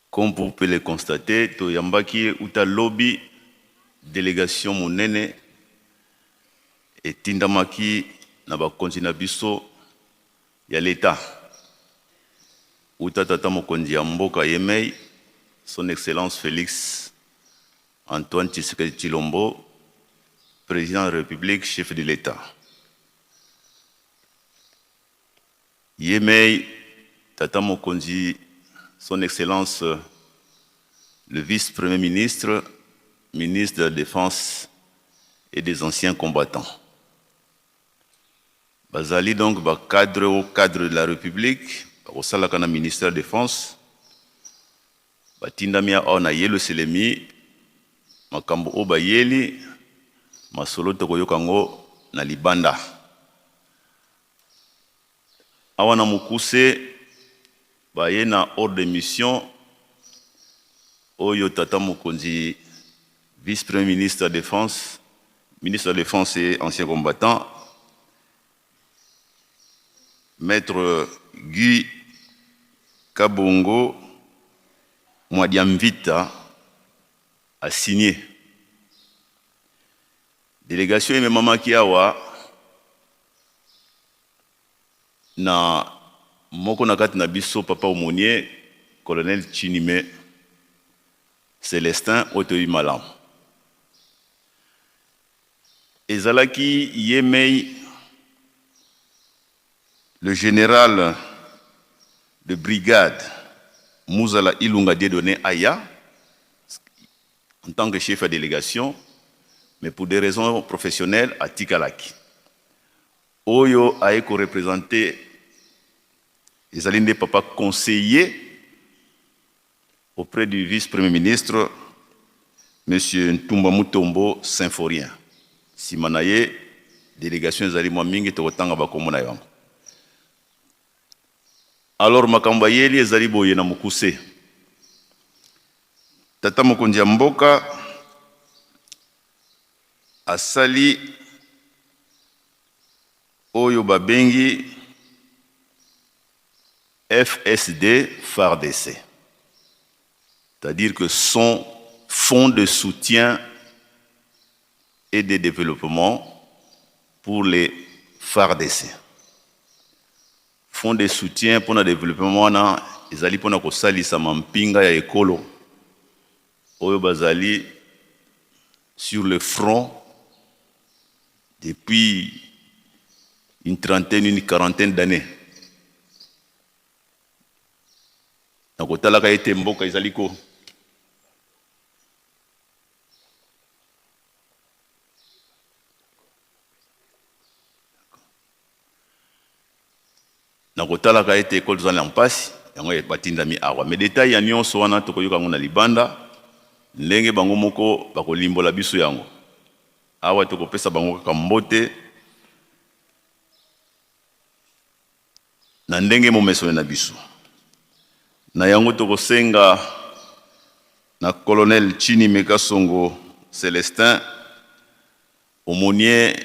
Comme vous pouvez le constater, toyambaki uta lobi delegation monene etindamaki na bakonzi na biso ya l'Etat. Uta tata mokonzi ya mboka yemei, Son Excellence Félix Antoine Tshisekedi Tshilombo, président de la République, chef de l'État. Yemei, tata mokonzi, Son Excellence le vice-premier ministre, ministre de la Défense et des anciens combattants. Bazali donc ba cadre au cadre de la République, bakosalaka na ministère ya Defense, batindami awa na Yelusalemi, makambo oyo bayeli, masolo tokoyoka yango na libanda. Awa na mokuse, baye na ordre de mission oyo tata mokonzi vice-premier ministre ya Defense, ministre ya Defense et ancien combattant, Maître Guy Kabongo Mwadiamvita a signé. Delegation ememamaki awa na moko na kati na biso papa aumônier colonel Chinime Celestin oyo toyebi malamu. Ezalaki ye mei le général de brigade Muzala Ilunga Dieudonné aya en tant que chef ya délégation, mais pour des raisons professionnelles atikalaki. Oyo aye ko représenter ezali nde papa conseiller auprès du vice-premier ministre monsieur Ntumba Mutombo Symphorien. Sima na ye délégation ezali mwa mingi, tokotanga bakombo na yango. Alors makambo ayeli ezali boye na mokuse. Tata mokonzi ya mboka asali oyo babengi FSD FARDC, c'est-à-dire que son fonds de soutien et de développement pour les FARDC. Fonds de soutien pour le développement wana ezali mpona kosalisa mampinga ya ekolo oyo bazali sur le front depuis une trentaine, une quarantaine d'années. Na kotalaka ete mboka ezali ko na kotalaka ete ekolo tozali na mpasi, yango batindami awa. Mais detail ya nyonso wana tokoyoka yango na libanda, ndenge bango moko bakolimbola biso yango. Awa tokopesa bango kaka mbote na ndenge momesone na biso. Na yango tokosenga na colonel Chini Mekasongo Celestin, aumônier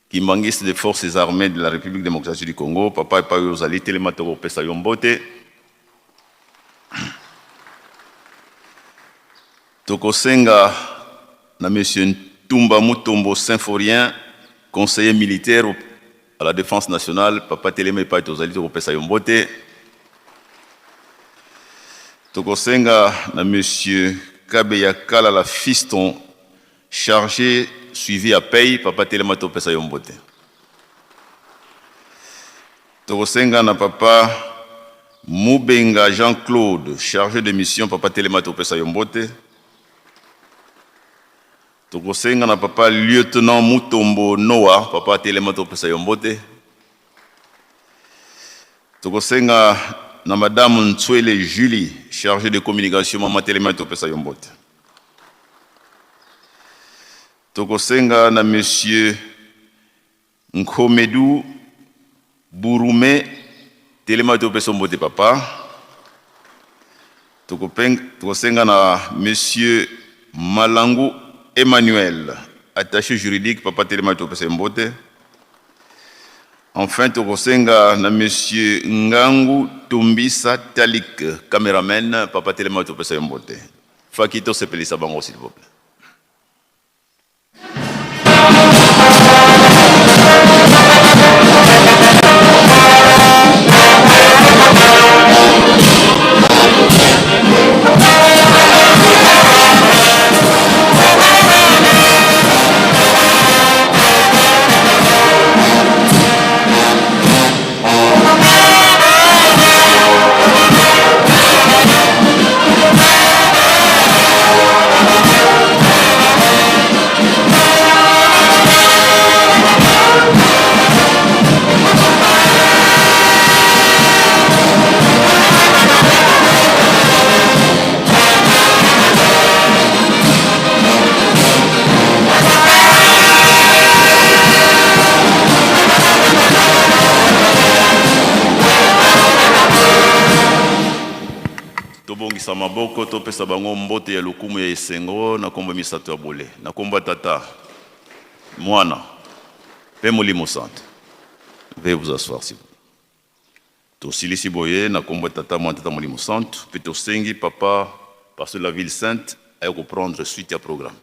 kimbanguiste des forces armées de la République démocratique du Congo, papa epai oyo ozali telema, tokopesa yo mbote. Tokosenga na monsieur Ntumba Mutombo Symphorien, conseiller militaire à la défense nationale, papa telema epai tozali, tokopesa yo mbote. Tokosenga na monsieur Kabeya Kalala Fiston, chargé suivi ya paye, papa telema, topesa yo mbote. Tokosenga na papa Mubenga Jean-Claude, chargé de mission, papa telema, topesa yo mbote. Tokosenga na papa lieutenant Mutombo Noah, papa telema, topesa yo mbote. Tokosenga na madame Ntswele Julie, chargée de communication, mama telema, topesa yo mbote. Tokosenga na monsieur Nkomedu Burume, telema, topesa mbote papa. Tokosenga na monsieur Malangu Emmanuel, attaché juridique, papa telema, topesa mbote. Enfin tokosenga na monsieur Ngangu Tombisa Talik, cameraman, papa telema, topesa mbote. Faki tosepelisa bango, s'il vous plaît. Toningisa maboko topesa bango mbote ya lokumu ya esengo na kombo misato ya bole. Na kombo ya Tata, Mwana pe Molimo Santo. Veuillez vous asseoir s'il vous plaît. Tosilisi boye na kombo ya Tata, Mwana, Tata Molimo Santo pe tosengi papa pasteur de la ville sainte aye ko prendre suite ya programme.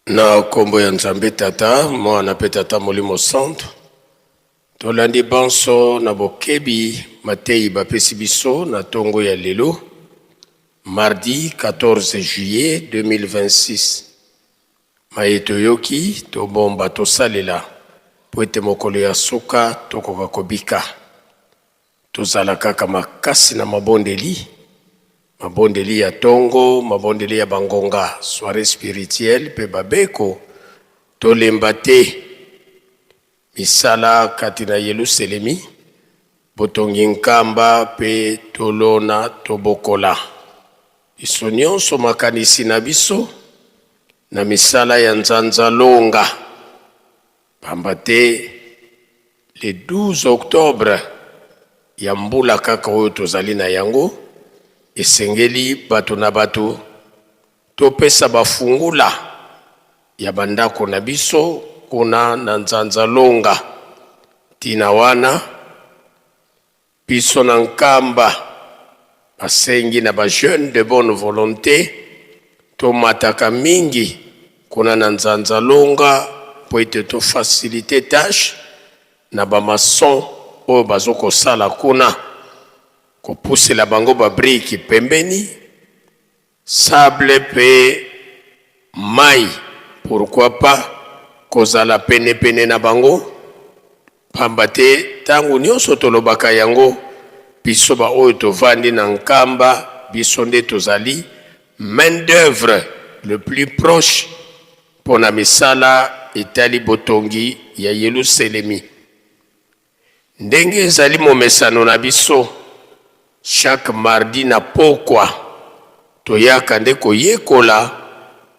Na nkombo ya Nzambe Tata, Mwana mpe Tata Molimo Santu, tolandi banso na bokebi mateyi bapesi biso na tongo ya lelo, mardi 14 juillet 2026. Maye toyoki, tobomba, tosalela, mpo ete mokolo ya suka tokoka kobika. Tozala kaka makasi na mabondeli, mabondeli ya tongo, mabondeli ya bangonga, soiree spirituelle mpe babeko, tolemba te. Misala kati na Yeluselemi, botongi nkamba mpe tolona tobokola. Biso nionso makanisi na biso na misala ya nzanza longa. Pamba te le 12 octobre ya mbula kaka oyo tozali na yango, esengeli bato na bato topesa ba fungula ya ba ndako na biso kuna na Nzanza Longa. Ntina wana biso na Nkamba basengi na ba jeunes de bonne volonte tomataka mingi kuna na Nzanza Longa mpo ete to faciliter tache na ba maçons oyo bazo kosala kuna, kopusela bango ba briques pembeni, sable mpe mayi, pourquoi pas kozala pene pene na bango, pamba te tango nionso tolobaka yango, biso ba oyo tovandi na Nkamba, biso nde tozali main d'oeuvre le plus proche mpo na misala etali botongi ya Yeluselemi. Ndenge ezali momesano na biso, chaque mardi na pokwa, toyaka nde koyekola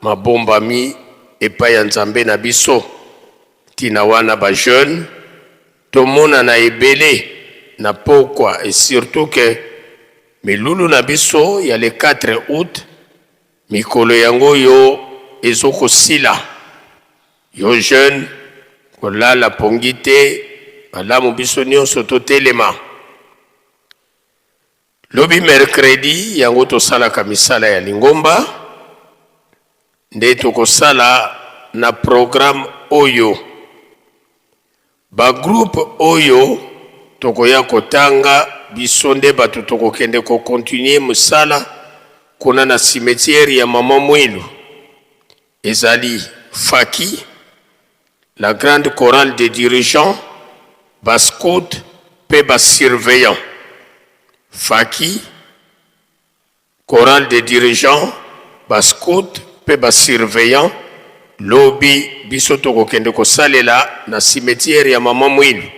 mabombami epai ya Nzambe na biso. Ntina wana ba jeunes tomonana ebele na pokwa et surtout que milulu na biso ya le 4 aout Mikolo yango oyo ezo kosila. Yo jeune kolala pongi te malamu biso nionso totelema. Lobi mercredi yango tosalaka misala ya lingomba nde tokosala na programme oyo. Ba groupe oyo tokoya kotanga biso nde batu tokokende ko continuer musala kuna na cimetière ya maman Muilu ezali Faki, la grande chorale des dirigeants, ba scouts pe ba surveillants. Faki, Chorale des dirigeants, ba scouts pe ba surveillants, lobi biso tokokende kosalela na cimetière ya maman Muilu.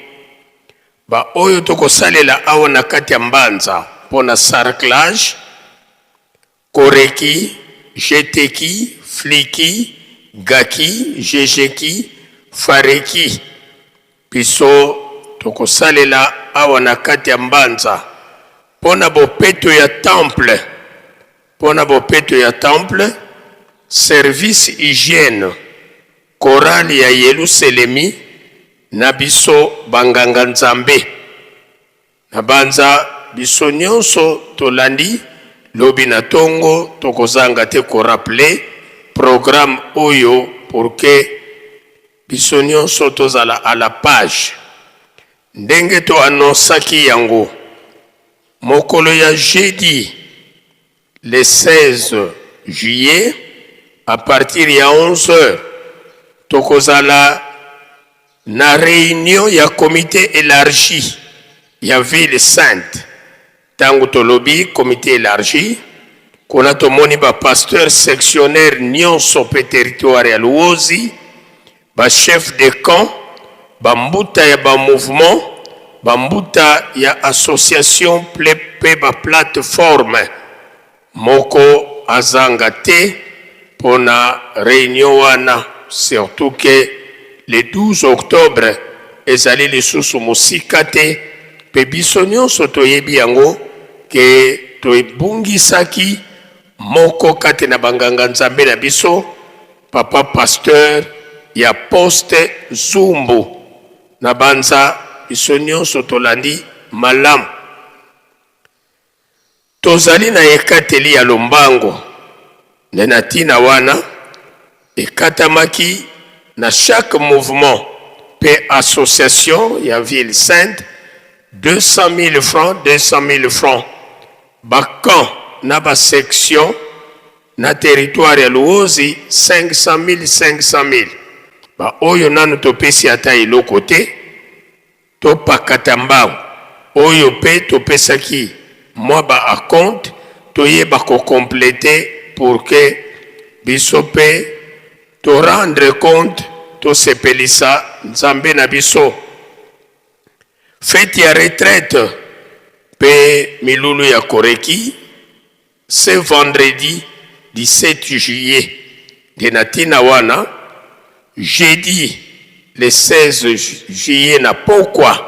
Ba oyo tokosalela awa na kati ya Mbanza mpo na sarclage, Koreki, Jeteki, Fliki, Gaki, Jejeki, Fareki, biso tokosalela awa na kati ya Mbanza mpo na bopeto ya temple, mpo na bopeto ya temple, service hygiène, chorale ya Yeluselemi na biso banganga Nzambe. Nabanza biso nionso tolandi, lobi na tongo tokozanga te ko rappeler programme oyo pour que biso nionso tozala à la page. Ndenge to annoncaki yango mokolo ya jeudi le 16 juillet à partir ya 11 heures tokozala na reunion ya comite elargi ya ville sainte. Tango tolobi comite elargi, Kuna tomoni ba pasteurs sectionnaires nionso pe territoire ya Luozi, ba chefs de camp, ba mbuta ya ba mouvements, ba mbuta ya associations pe ba plateformes. Moko azanga te pona reunion wana surtout que le 12 octobre ezali lisusu mosika te pe biso nionso toyebi yango que tobungisaki moko kati na ba nganga Nzambe na biso papa pasteur ya poste Zumbu na banza biso nionso tolandi malamu. Tozali na ekateli ya lombango, nde na tina wana ekatamaki na chaque mouvement mpe association ya ville sainte 200.000 francs, 200.000 francs, ba camps na ba sections na territoire ya Luozi 500.000, 500.000. Ba oyo nanu topesi ata eloko te. Topakata mbangu oyo pe topesaki mwa ba acompte toyeba ko completer pour que biso pe to rendre compte tosepelisa Nzambe na biso. Feti ya retraite pe milulu ya Koreki Ce vendredi 17 juillet nde na tina wana jeudi le 16 juillet na pokwa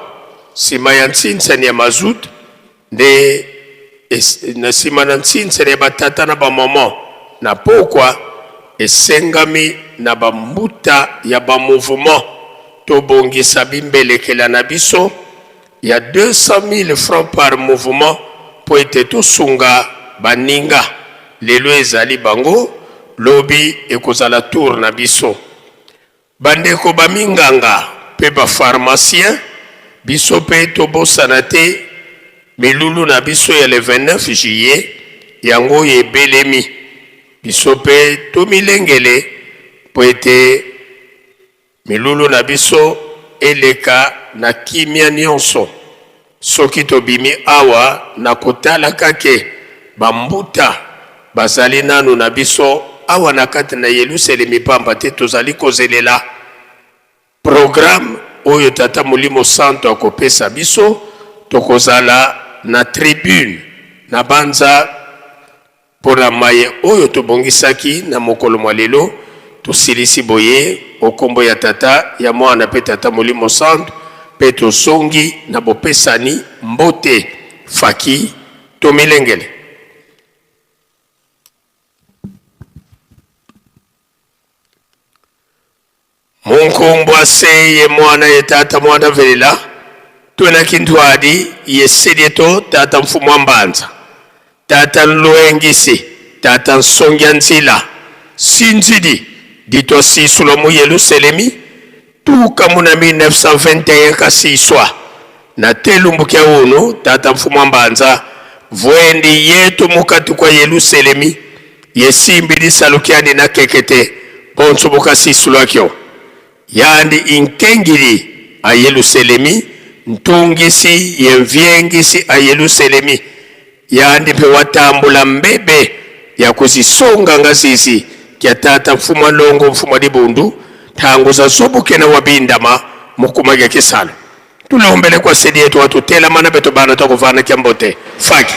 sima ya ntsinsani ya mazout nde na sima na ntsinsani ya ba tata na ba maman na pokwa esengami na ba mbuta ya ba mouvement tobongisa bimbelekela na biso ya 200.000 francs par mouvement mpo ete tosunga baninga. Lelo ezali bango, lobi ekozala tour na biso. Bandeko ba minganga mpe ba pharmaciens, biso mpe tobosana te milulu na biso ya le 29 juillet, yango oyo ebelemi. Biso mpe tomilengele mpo ete Milulu na biso eleka na kimia nionso. Soki tobimi awa na kotalaka ke ba mbuta bazali nanu na biso awa na kati na Yeluselemi pamba te tozali kozelela programme oyo Tata Molimo Santu akopesa biso, tokozala na tribune na banza Mpo na maye oyo tobongisaki na mokolo mwa lelo, tosilisi boye o nkombo ya Tata, ya Mwana mpe Tata Molimo Santu, mpe tozongi na bopesani mbote. Faki, tomilengele. Munkumbwa se ye mwana ye tata mwana velela twena kintwadi ye sedie to tata mfumu wa mbanza tata nlwengisi tata nsongia nzila sinzidi ditwa sisulwa mu Yeluselemi tuka muna 1921 kasiswa na telumbu kya unu tata mfumu wa mbanza vwendi yetu mukati kwa Yeluselemi ye simbi lisalu kyandi na kekete bonso bokasisulwakyo yandi inkengili a Yeluselemi ntungisi ye mvyengisi a Yeluselemi yandi mpe watambula mbebe ya kuzisonga ngazizi kya tata mfumu alongo mfumu alibundu ntango za zobukena wabindama mukuma kya kisalo tulombele kwa sedi yetu watutelamana beto bana twakuvana kya mbote faki.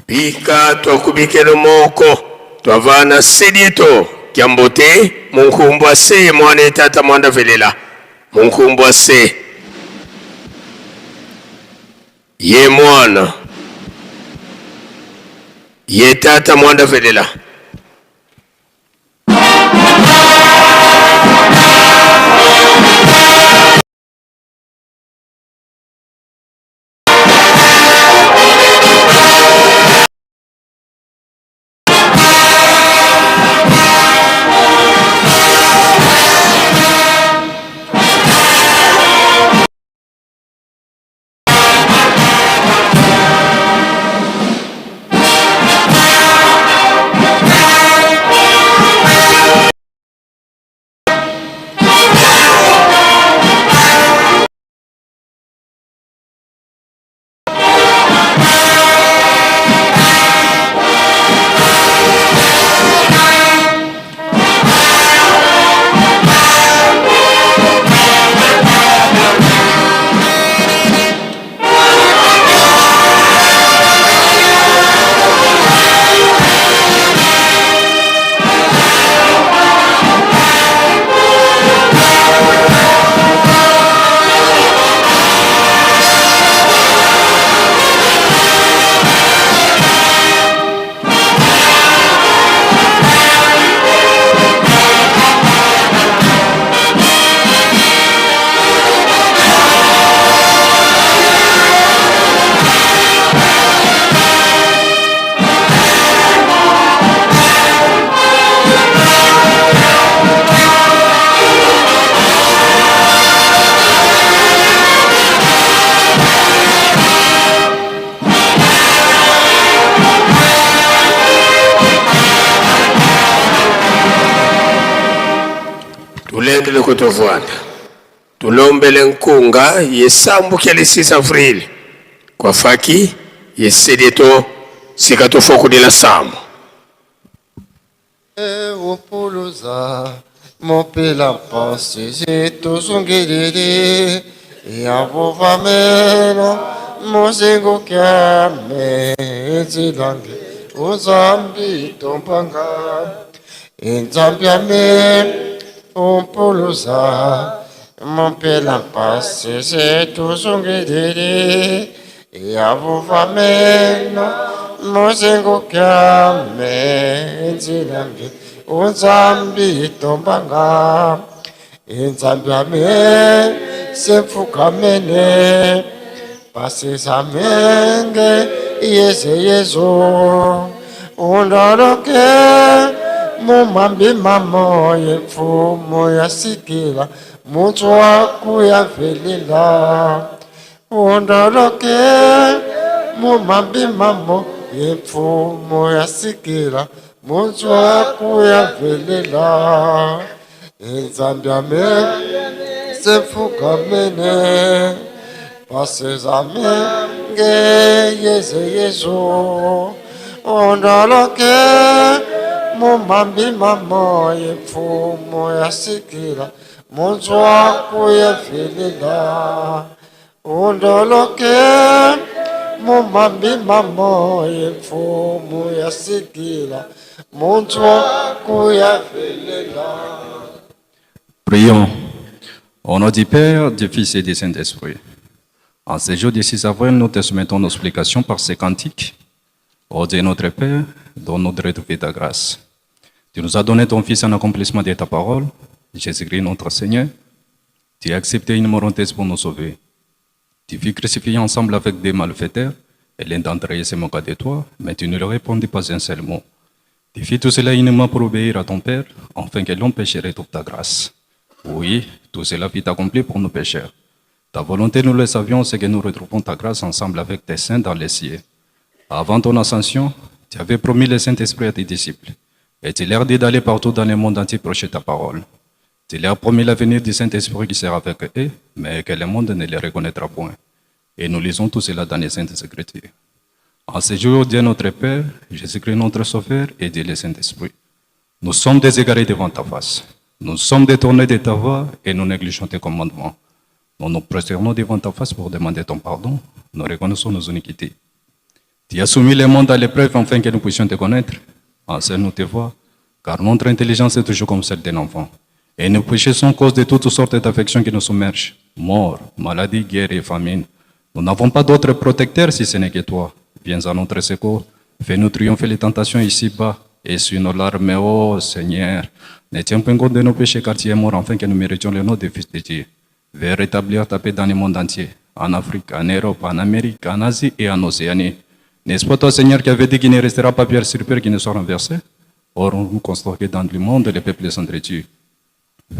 Bika twakubikelo moko twavana sedieto kyambote munkumbwa se mwana etata mwanda velela munkumbwa se ye mwana ye tata mwanda velela. Tulendele kutovwanda tulombele nkunga yesambukele 6 avril kwa faki yesedeto sika tofokudila samu Upuluza mopela mpasi tozongelele yavovamelo mozengo kyame ezilange uzambi tompanga enzambi ame umpuluza mopela mpasi tozongelele yavovamelo mozengo kyame ezilange unzambi tombanga inzambi ame semfukamene pasisamenge yeze yezo undoroke mumambi mamo yemfumo yasikila muntu wakuyavelela undoroke mumambi mamo yemfumo yasikila muntu wakuyavelela inzambi ame semfukamene pasezamenge yeze yezo ondoloke mumambi mamo yemfumo yasikila muntu wakuyavelela undoloke mumambi mamo yemfumo yasikila muntu wakuyavelela. Prions. Au nom du Père, du Fils et du Saint-Esprit. En ce jour du 6 avril, nous te soumettons nos supplications par ces cantiques. Ô Dieu notre Père, donne-nous de retrouver ta grâce. Tu nous as donné ton Fils en accomplissement de ta parole, Jésus-Christ notre Seigneur. Tu as accepté une mort honteuse pour nous sauver. Tu fus crucifié ensemble avec des malfaiteurs, et l'un d'entre eux se moqua de toi, mais tu ne leur répondis pas un seul mot. Tu fis tout cela uniquement pour obéir à ton Père, afin que l'homme péché retrouve ta grâce. Oui, tout cela fut accompli pour nos pécheurs. Ta volonté, nous le savions, c'est que nous retrouvons ta grâce ensemble avec tes saints dans les cieux. Avant ton ascension, tu avais promis le Saint-Esprit à tes disciples, et tu leur dis d'aller partout dans le monde entier prêcher ta parole. Tu leur promis l'avenir du Saint-Esprit qui sera avec eux, mais que le monde ne les reconnaîtra point. Et nous lisons tout cela dans les Saintes Écritures. En ce jour, Dieu notre Père, Jésus-Christ notre Sauveur et Dieu le Saint-Esprit, nous sommes déségarés devant ta face. Nous sommes détournés de ta voie et nous négligeons tes commandements. Nous nous prosternons devant ta face pour demander ton pardon. Nous reconnaissons nos iniquités. Tu as soumis le monde à l'épreuve afin que nous puissions te connaître. Enseigne-nous tes voies, car notre intelligence est toujours comme celle d'un enfant. Et nos péchés sont cause de toutes sortes d'affections qui nous submergent. Mort, maladie, guerre et famine. Nous n'avons pas d'autre protecteur si ce n'est que toi. Viens à notre secours. Fais-nous triompher les tentations ici-bas. Essuie nos larmes, ô Seigneur. Ne tiens point compte de nos péchés, car tu es mort, afin que nous méritions le nom de Fils de Dieu. Viens rétablir ta paix dans le monde entier, en Afrique, en Europe, en Amérique, en Asie et en Océanie. N'est-ce pas toi, Seigneur, qui avait dit qu'il ne restera pas pierre sur pierre qui ne soit renversée? Or, nous constatons que dans le monde, les peuples s'entretuent.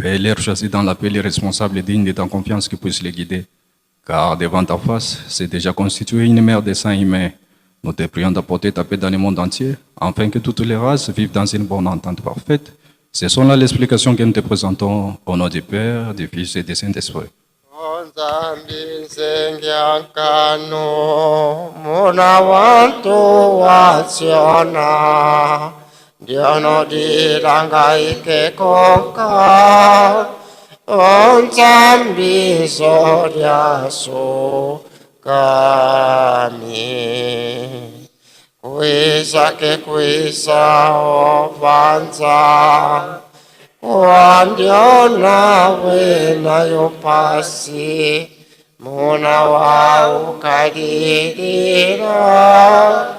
Fais-les choisir dans la paix les responsables dignes de ta confiance qui puissent les guider. Car devant ta face, c'est déjà constitué une mer de sang humain. Nous te prions d'apporter ta paix dans le monde entier, afin que toutes les races vivent dans une bonne entente parfaite. Ce sont là les explications que nous te présentons au nom du Père, du Fils et du Saint-Esprit. Nzambi nzengiankano muna wantu wasiona ndiono dilanga ikekonka Nzambi zolyaso kami Kuisa ke kuisa ovanza Wandiona wena yopasi muna waukadidira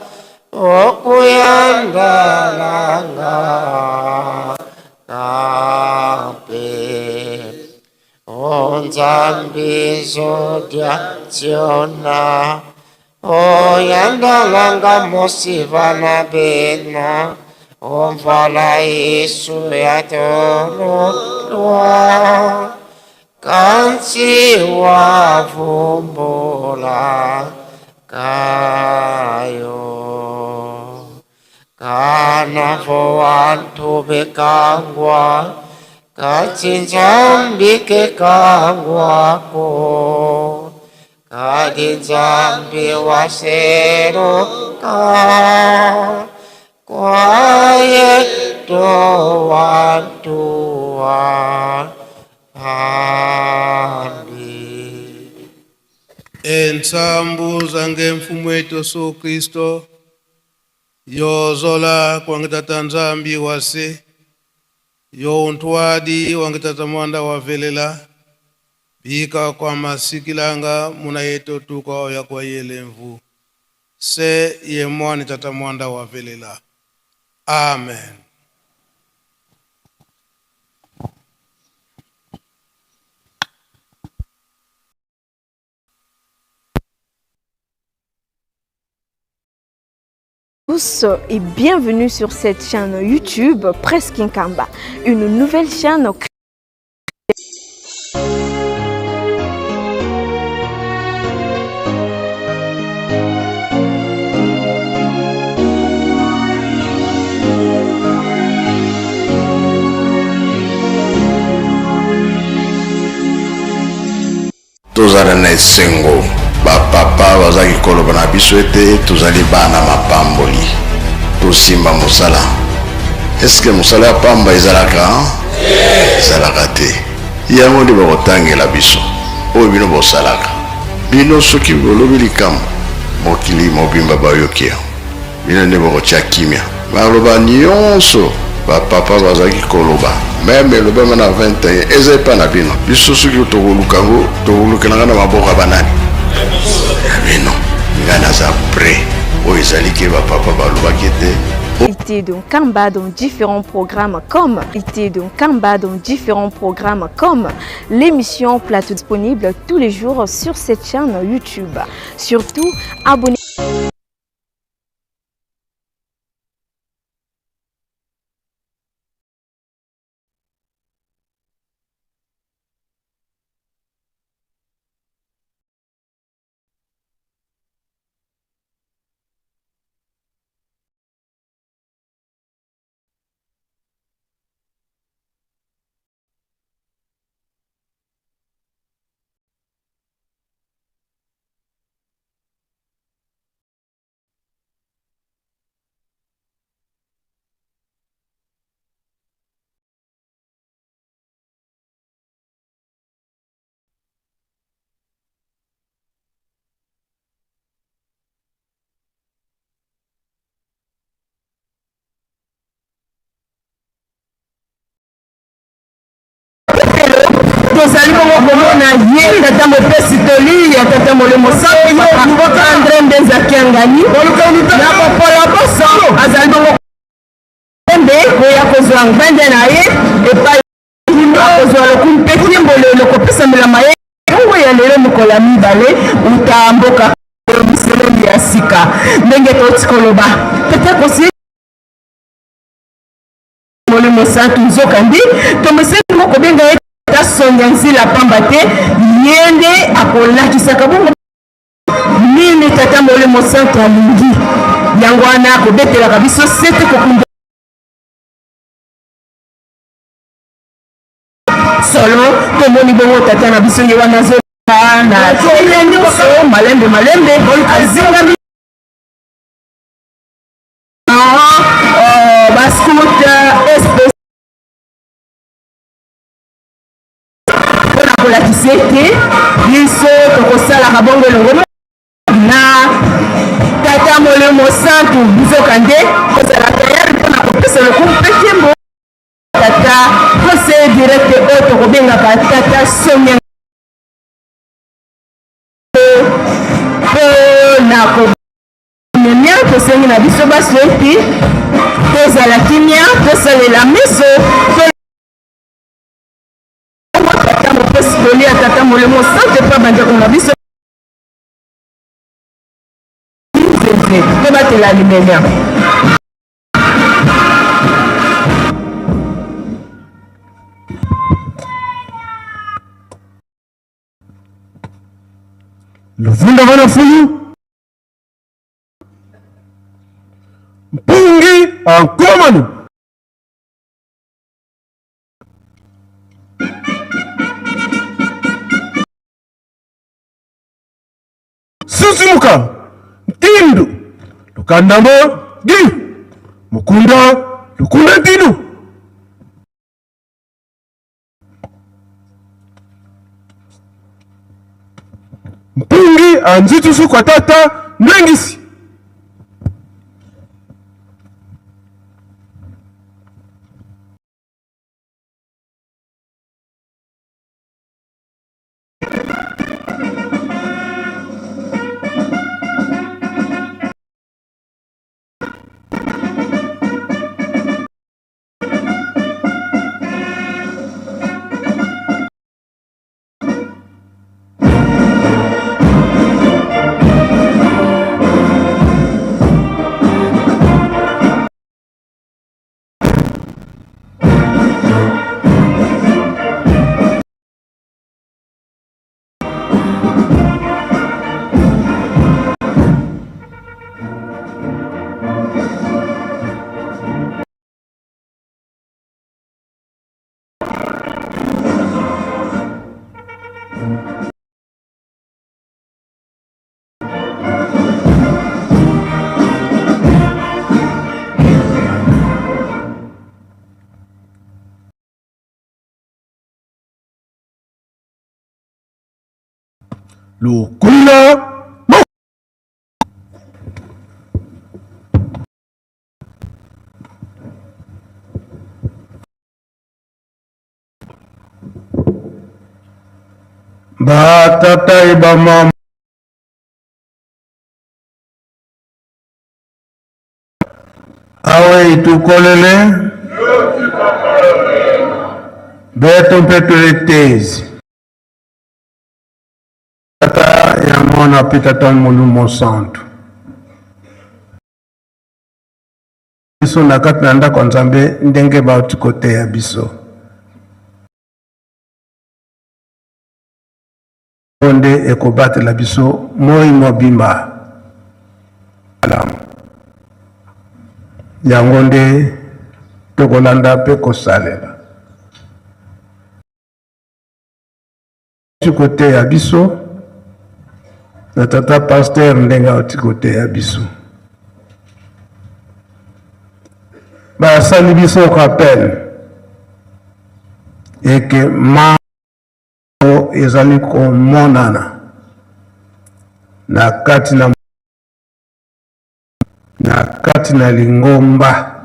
okuyandalanga kape onzambi zodya tsiona oyandalanga mosivana bena omvala Yesu yatololwa kansi wavumbula kayo kanavo wantu bekangwa katsinzambike kangwako kadinzambi waseruka kwaye to wantu ambi. Ensambu zange mfumo wetu Yesu Kristo yozola kwangitata nzambi wase yo untwadi wangitata mwanda wavelela bika kwa masikilanga muna yetu tuka oya kwa yele mvu se ye mwani tata mwanda wavelela. Amen. Tous et bienvenue sur cette chaîne YouTube Presse Nkamba, une nouvelle chaîne créée. Tozala na esengo, bapapa bazalaki koloba na biso ete tozali bana mapamboli, tosimba mosala. Eske mosala ya pamba ezalaka? Ezalaka te. Yango nde bakotangela biso oyo bino bosalaka. Bino soki bolobi likambo, mokili mobimba bayoki yango. Bino nde bokotia kimia. Baloba nyonso bapapa bazalaki koloba, meme elobama na 21 eza epa na bino. Biso soki tokoluka yango, tokolukelanga na maboko ya banani? Ya bino. Ngai naza prêt. Oyo ezali ke bapapa balobaki ete Été de Nkamba dans différents programmes comme été de Nkamba dans différents programmes comme l'émission Plateau disponible tous les jours sur cette chaîne YouTube. Surtout, abonnez Tozali bongo komona ye tata mopesi toli ya tata Molimo Santu Papa Andre Mbenza Kiangani na bopolo boso azali bongo nde koya kozwa ngbende na ye epai akozwa lokumu mpe nkembo lelo kopesamelama ye bongo ya lelo mokolo ya mibale uta mboka miseleli ya sika ndenge touti koloba tata kosi Molimo Santu. Nzokande, tomeseni bongo kobenga ye Tata Songe Nzila pamba te ye nde akolakisaka bongo nini Tata Molimo Santu alingi. Yango wana akobetelaka biso sete kokunda solo. Tomoni bongo tata na biso ye wana azoba na kimia nyonso, malembe malembe azingami ba scout espèce mpona kolakisa ete biso tokosalaka bongo elongo na Tata Molimo Santu. Nzokande kozala tayari mpona kopesa lokumu mpe nkembo Tata conseiller direct oyo tokobengaka Tata Sonia mpo na Kimia, tosengi na biso baso ete tozala kimia, tosalela miso Tata mopesi toli ya Tata Molimo Santu epa bandeko na biso tobatela limemia. Luvunda bana fulu Mpungi ankomanu. Susimuka Ntindu Lukandambo Gi Mukunda Lukunda Ntindu. Mpungi anzitusu kwa tata Ndengisi. Lukula Ba tata e ba mama awe itukolele beto mpe toetezi Tata ya Mwana mpe Tata Molimo Santu. Biso na kati na ndako ya Nzambe ndenge bauti koteya biso. Oyo nde ekobatela biso moi mobimba. Malamu. Yango nde tokolanda mpe kosalela. Auti koteya biso na tata pasteur ndenge auti koteya biso basali biso rappel eke ma ezali komonana na kati na na kati na lingomba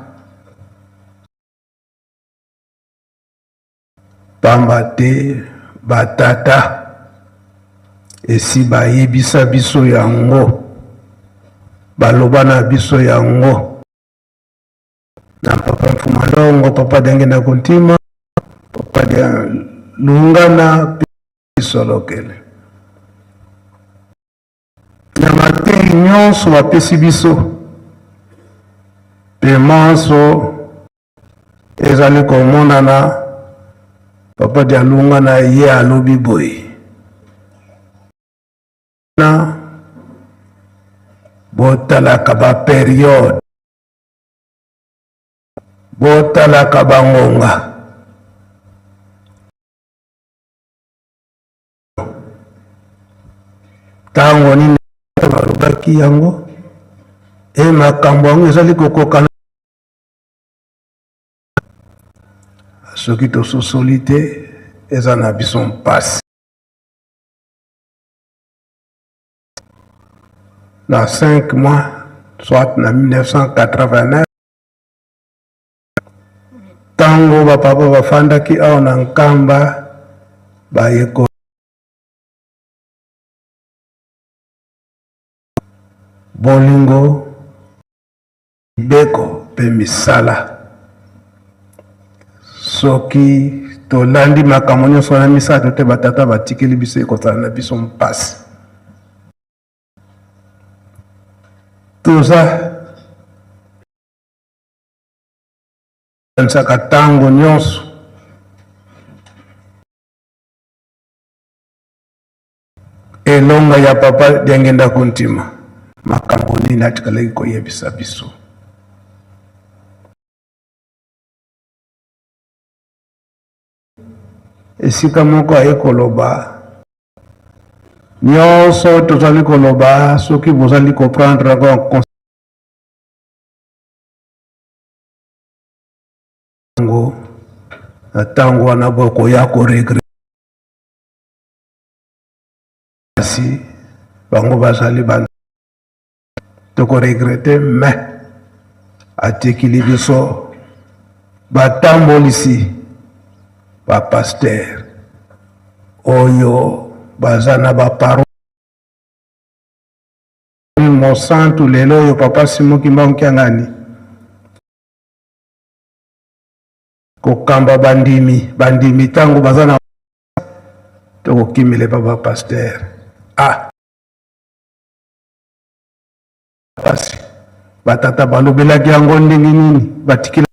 pamba te. Batata esi bayebisa biso yango, baloba na biso yango na papa Mfuma Longo, papa Diangienda Kuntima, papa Lungana Solokele. Na mateyi nyonso bapesi biso mpe manso ezali komonana, papa Dialungana ye alobi boye na botalaka ba periode, botalaka bangonga. Ntango nini balobaki yango e makambo yango ezali kokokana? Soki tososoli te, eza na biso mpasi. Na 5 mois, soit na 1989, ntango bapapa bafandaki awa na Nkamba, bayeko bolingo, mibeko mpe misala. Soki tolandi makambo nyonso wana misato te, batata batikeli biso, ekozala na biso mpasi. Toza kanisaka ntango nyonso elonga ya papa Diangienda Kuntima, makambo nini atikalaki koyebisa biso. Esika moko aye koloba nyonso tozali koloba, soki bozali koprendre yango yango na ntango wana, bokoya koregretter. Kasi bango bazali ba tokoregretter, mais atikili biso batambolisi, bapasteur oyo baza na baparo mosantu. Lelo oyo papa Simon Kimbangu Kiangani kokamba bandimi, bandimi ntango baza na tokokimela epa bapasteur. Ah, pasi, batata balobelaki yango ndenge nini batikela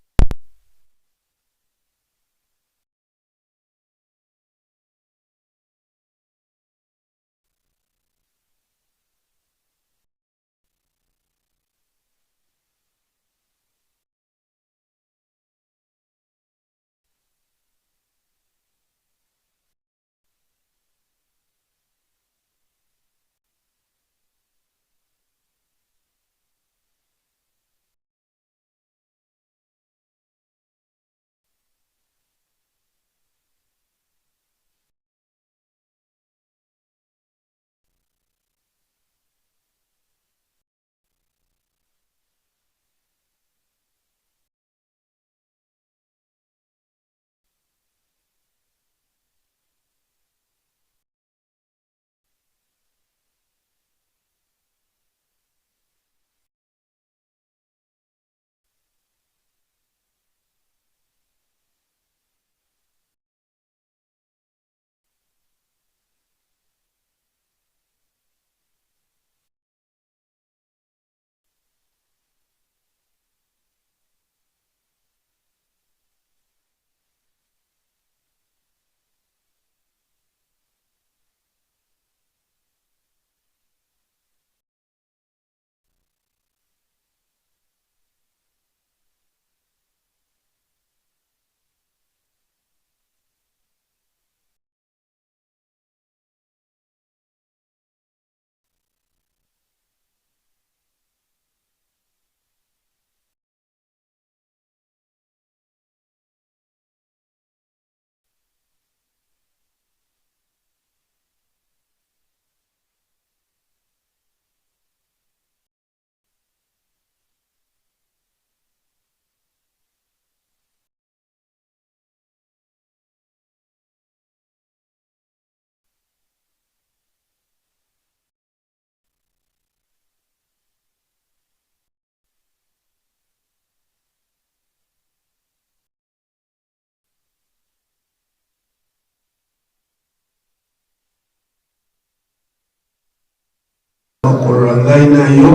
Makolo na ngai na yo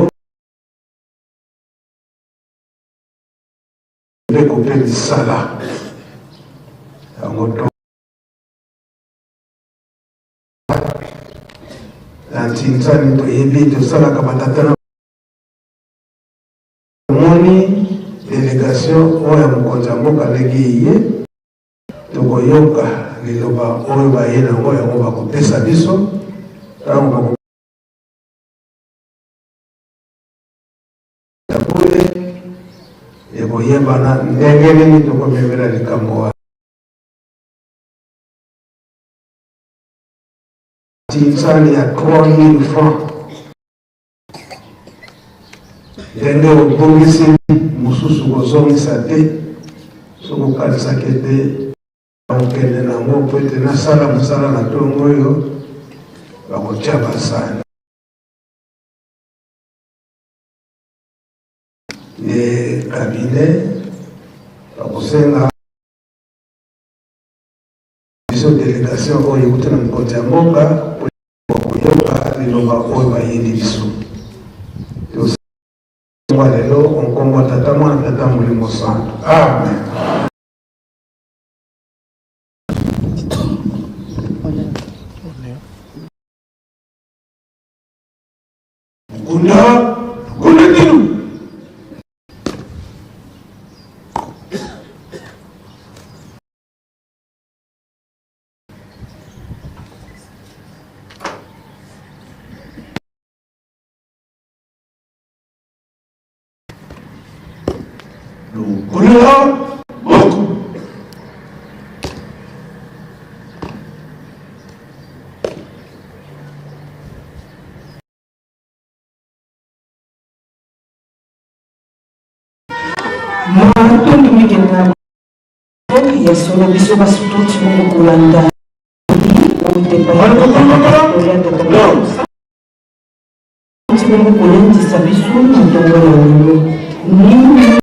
mibeko mpe misala yango to na ntinzani toyebi tosalaka batata na omoni delegation oyo ya mokonzi ya mboka ndenge eye tokoyoka liloba oyo baye nango yango bakopesa biso ntango bako bule ekoyebana ndenge nini tokomemela likambo wana. Tinsani ya 3000 francs ndenge obongisi mosusu kozongisa te soki okanisaki ete okende na yango mpo ete nasala mosala na ntongo oyo bakotya basani nde kabine bakosenga biso delegation oyo euti na mokonzi ya mboka koyoka liloba oyo bayeli biso tosengwa lelo nkombo tata mwana tata molimo santu amen. Kunda, kunda tinu. Lokola moko. Matondo mingi na ya solo biso basutu bongo kolanda bongo kolendisa biso na ntongo ya lelo nini.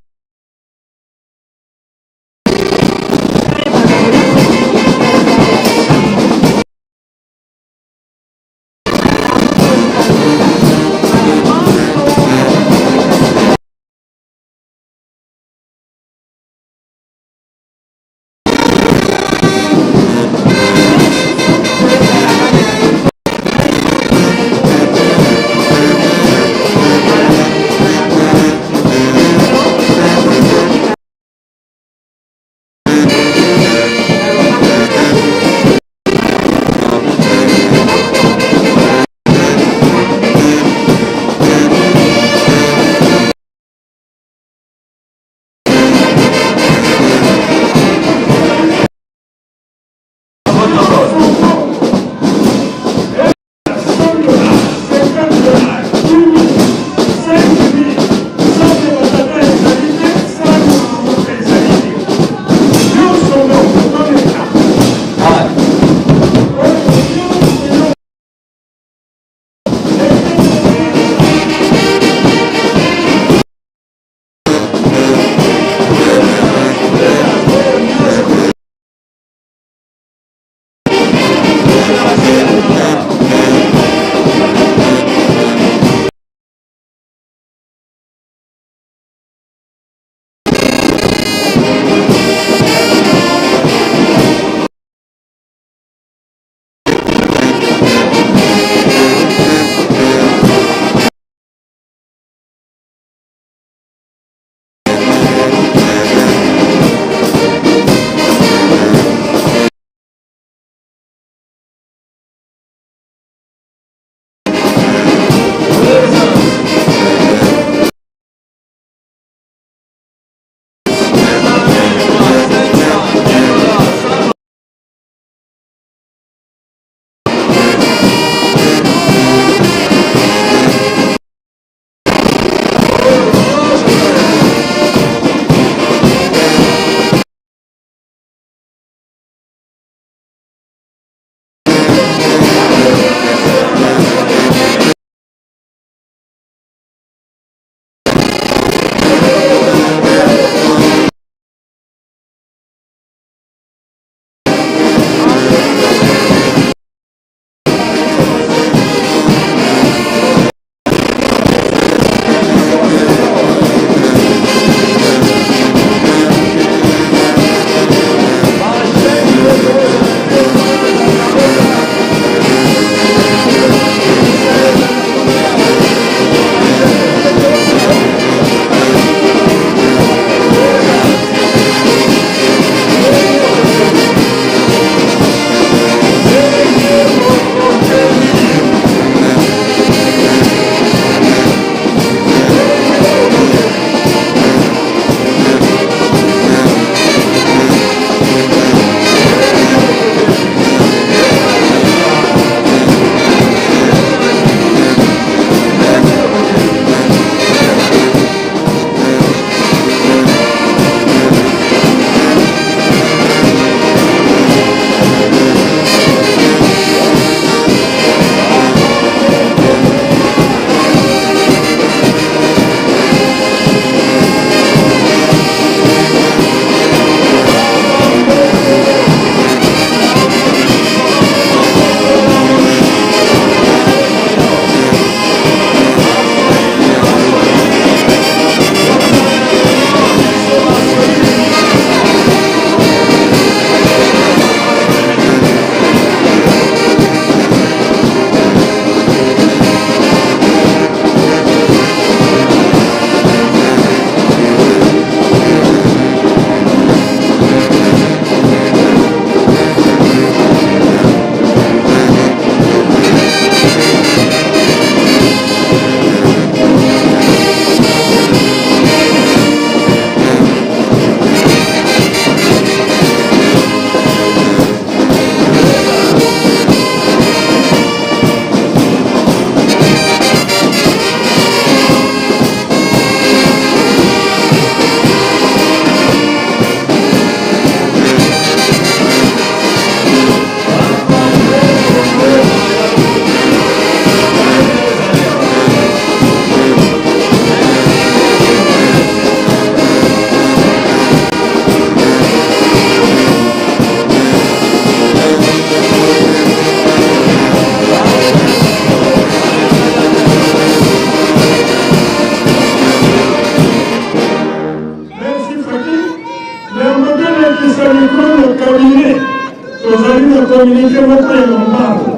komunike moko ya lombango.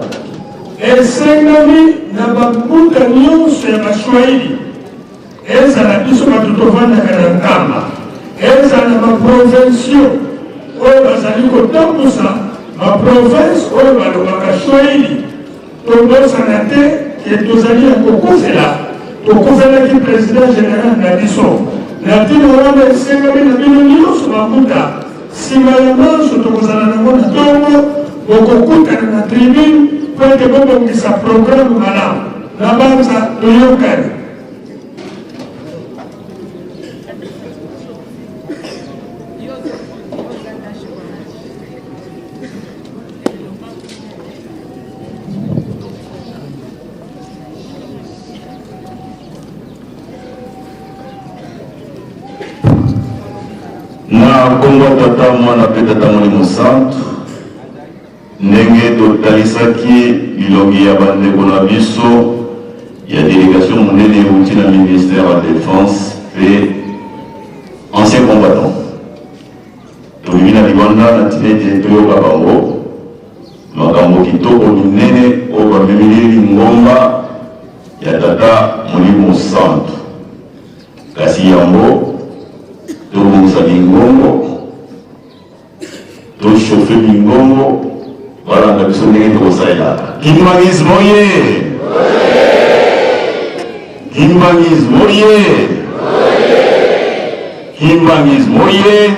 Esengami na bambuta nyonso ya Baswahili, ezala biso bato tovandaka na Nkamba, ezala na ba provinciaux oyo bazali kotambusa ba provinces oyo balobaka Swahili, tobosana te ke tozali ya kokufela, tokufelaki president general na biso. Na ntina wana esengami na bino nyonso bambuta, Sima ya manso tokozala nango na tongo, bokokutana na tribune mpo ete bobongisa programme malamu. Nabanza toyokani. Na nkombo ya Tata, Mwana mpe Tata Molimo Santu, ndenge totalisaki bilongi ya bandeko na biso ya delegation monene euti na ministère ya Defense mpe ancien combattant, tobimi na libanda na ntina ete toyoka bango makambo kitoko minene oyo bamemeli lingomba ya Tata Molimo Santu. Kasi yambo tobongisa mingongo, to chauffer mingongo, balanda biso ndenge tokosalela. Kimbanguisme oye! Kimbanguisme oye! Kimbanguisme oye!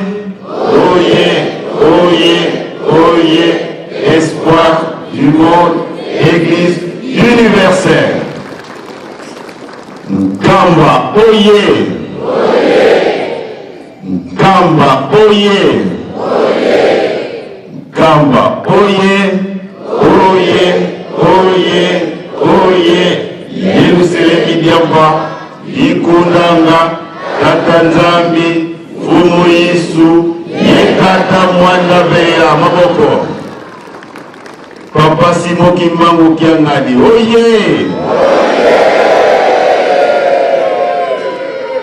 Oye! Oye! Oye! Espoir du monde, Église universelle. Nkamba oye! Nkamba oye! Nkamba oye! Oye! Oye! Oye! Yelusalemi diamba likundanga Tata Nzambi Mfumu Yesu ye kata mwanda veya maboko Papa Simon Kimbangu Kiangani oye!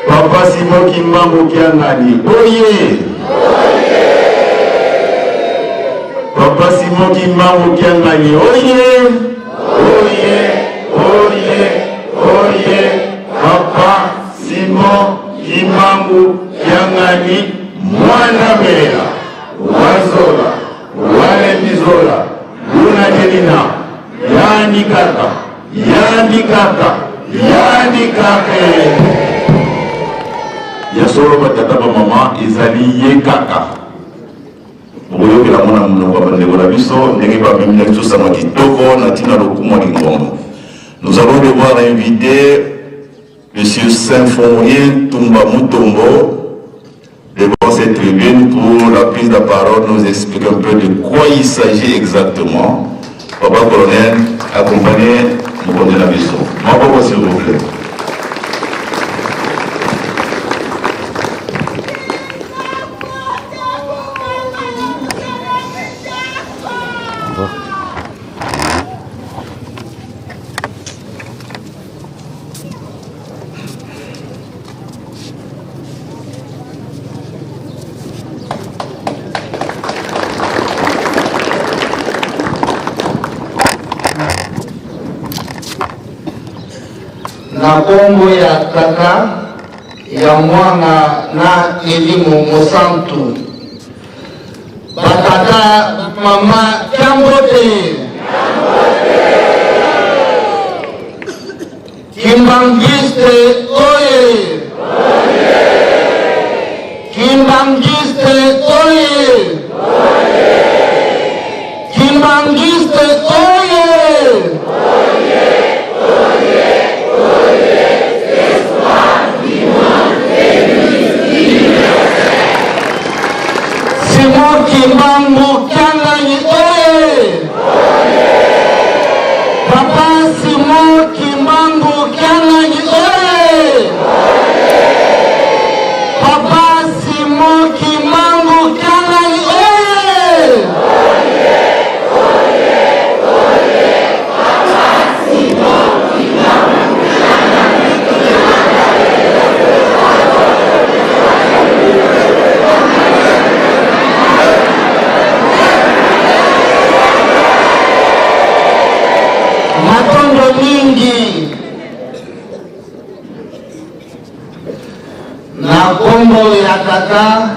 Papa Simon Kimbangu Kiangani oye! Papa Simon Kimbangu Kiangani oye! Oye! Oye! Oye! Papa Simon Kimbangu Kiangani mwana belela wazola walembizola luna delina yani kaka yani kaka yani kaka ya solo batata bamama ezali ye kaka bokoyokela ngo na monoko ya bandeko na biso ndenge bamemi na biso sango kitoko na ntina lokumu ya lingomba. Nous allons devoir inviter Monsieur Symphorien Tumba Mutombo devant cette tribune pour la prise de parole, nous expliquer un peu de quoi il s'agit exactement. Papa colonel, accompagnez mokonzi na biso. Maboko s'il vous plaît. Na nkombo ya Tata, ya Mwana na Elimo Mosantu. Batata, mama, kiambote. Kimbanguiste oye! Kimbanguiste oye! Kimbanguiste oye! Simon Kimbangu Kiangani oye! Papa Simon Kimbangu Kiangani oye! Na nkombo ya Tata,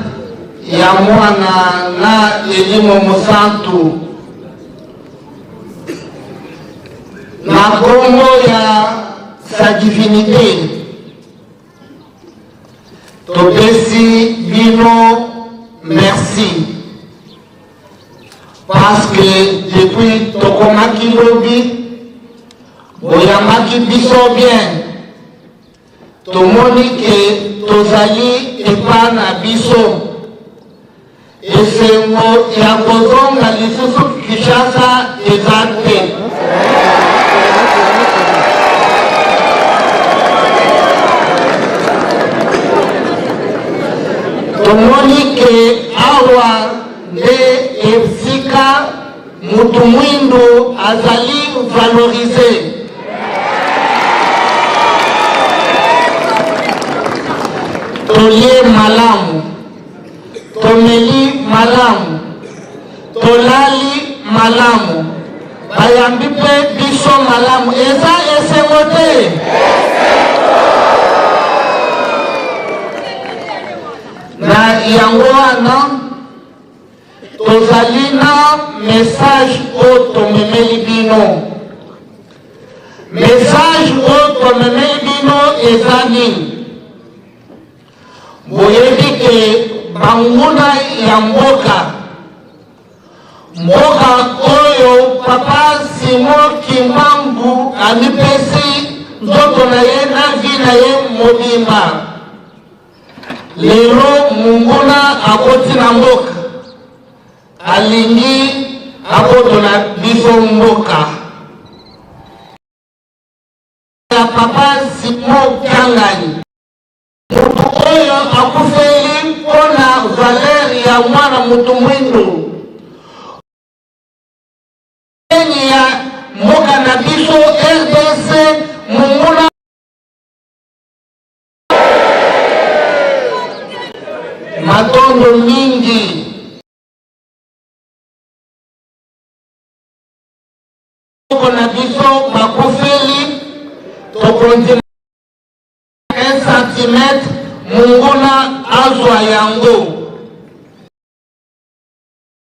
ya Mwana na Elimo Mosantu. Na nkombo ya Sa Divinite, topesi bino merci parce que depuis tokomaki lobi boyambaki biso bien. Tomoni ke tozali epa na biso. Esengo ya kozonga lisusu Kinshasa eza te. Tomoni ke awa nde esika mutu mwindu azali valorise. Tolie malamu, tomeli malamu, tolali malamu, bayambi mpe biso malamu. Eza esengo te? Na yango wana Tozali na message oyo tomemeli bino. Message oyo tomemeli bino eza nini? Boyebi ke banguna ya mboka, mboka oyo papa Simon Kimbangu amipesi nzoto na ye na vie na ye mobimba. Lelo munguna akoti na mboka alingi abotola biso mboka ya papa Simon Kiangani, mutu oyo akufeli mpona valeur ya mwana mutu mwindu ya mboka na biso RDC munguna Matondo mingi. Koko na biso bakufeli tokondima 1 cm munguna azwa yango.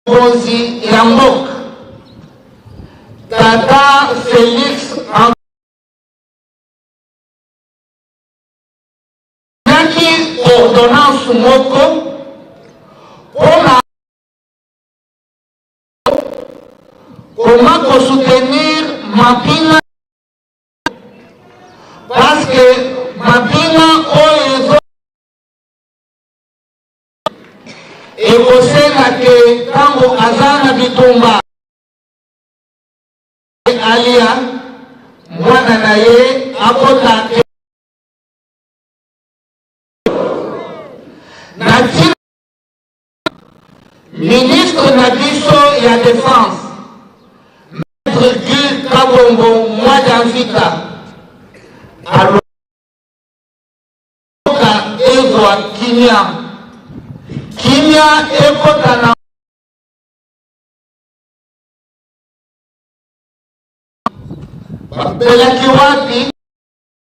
Mokonzi ya mboka Tata Felix Naki ordonnance moko pona comment ko soutenir mapinga parce que mapinga oyo ezo ekosenga ke ntango aza na bitumba alia mwana na ye akota Na ntina ministre na biso ya defense Maître Guy Kabongo Mwadiamvita aloka ezwa kimia, kimia ekota na Babelaki wapi?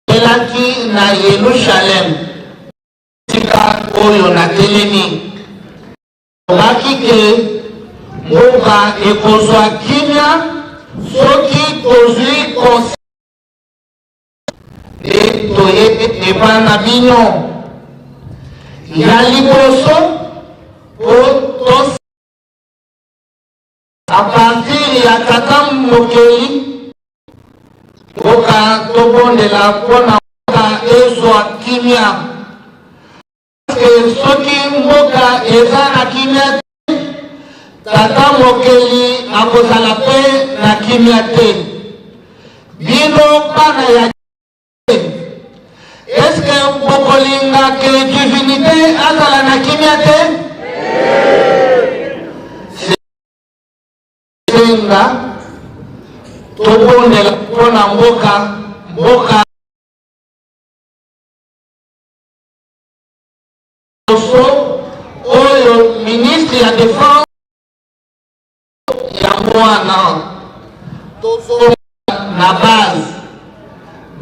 Elaki na Yelusaleme, esika oyo natelemi. Alobaki ke mboka ekozwa kimia soki tozwi conscience nde toye epa na bino. Ya liboso po tos A partir ya tata mokeli mboka tobondela mpo na mboka ezwa kimia parce soki mboka eza na kimia te tata mokeli akozala mpe na kimia te bino bana ya Est-ce que bokolinga que divinité azala na kimia te? Senga tobondela mpo na mboka mboka liboso oyo ministre ya defense Yango wana tozonga na base,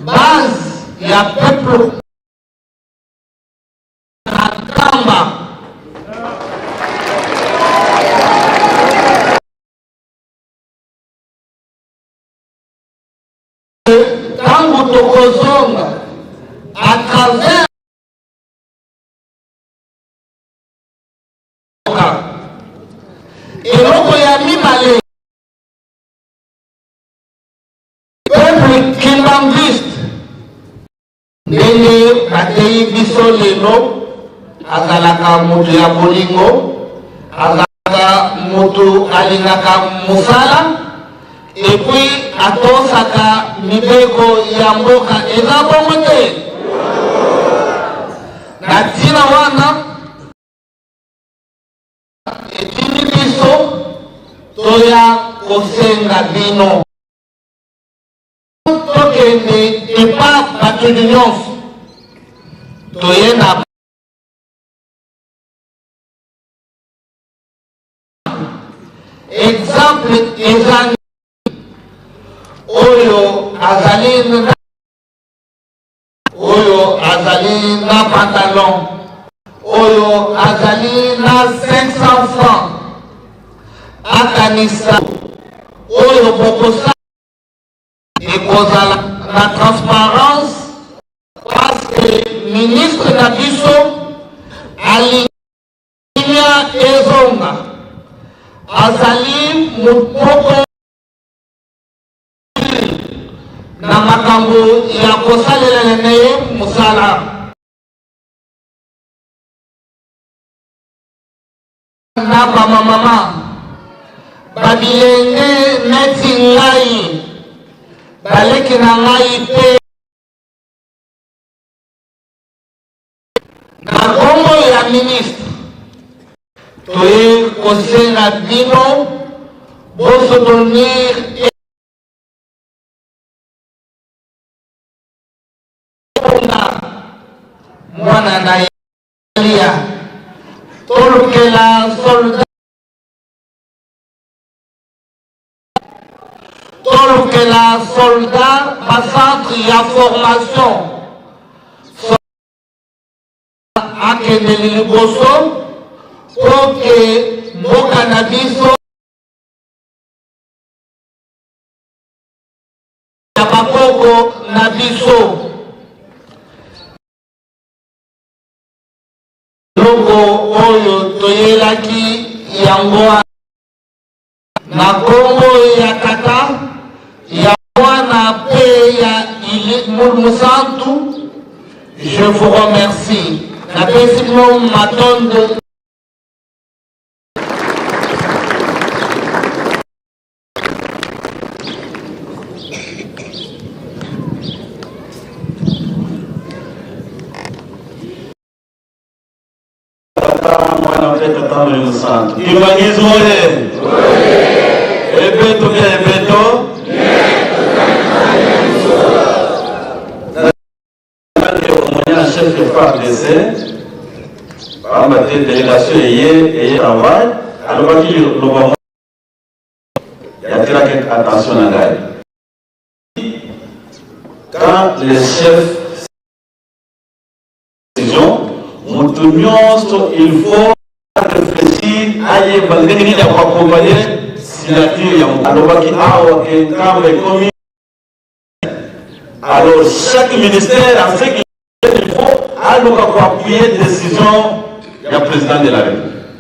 base ya peuple. Nkamba. Ntango tokozonga à travers eloko ya mibale peuple kimbanguiste ndenge bateyi biso lelo azalaka moto ya bolingo azalaka moto alingaka mosala epuis atosaka mibeko ya mboka eza bongo te na ntina wana etindi biso toya kosenga bino tokende epa bato nyonso toye na exemple eza oyo azali na oyo azali na pantalon oyo azali na 500 francs akanisa oyo bokosala ekozala na transparence parce que ministre na biso alingi ezonga azali moko na makambo ya kosalela na ye mosala. Na bamamama babilenge neti ngai baleki na ngai mpe na nkombo ya ministre toye kosenga bino bosoutenir mwana na lia tolukela soldat tolukela soldat bacentre ya formation akendeli liboso mpo ke mboka na biso ya bakoko na biso eloko oyo toyelaki yango na nkombo ya tata ya mwana mpe ya mosantu je vous remercie napesi bino matondo. Mwana mpe Tata Molimo Santu. Kimbanguisme oye! Ebeto bia ebeto. Omoni na chef de FARDC pamba te délégation eye eye travail alobaki liloba yatiraki attention na ngai quand les chefs décision moto nyonso il faut réfléchir ayeba ndenge nini ya koakompagne signature ya alobaki awa ke nkamba ekomi. Alors chaque ministère en ce qu'il faut aluka koappuyer décision ya président de la République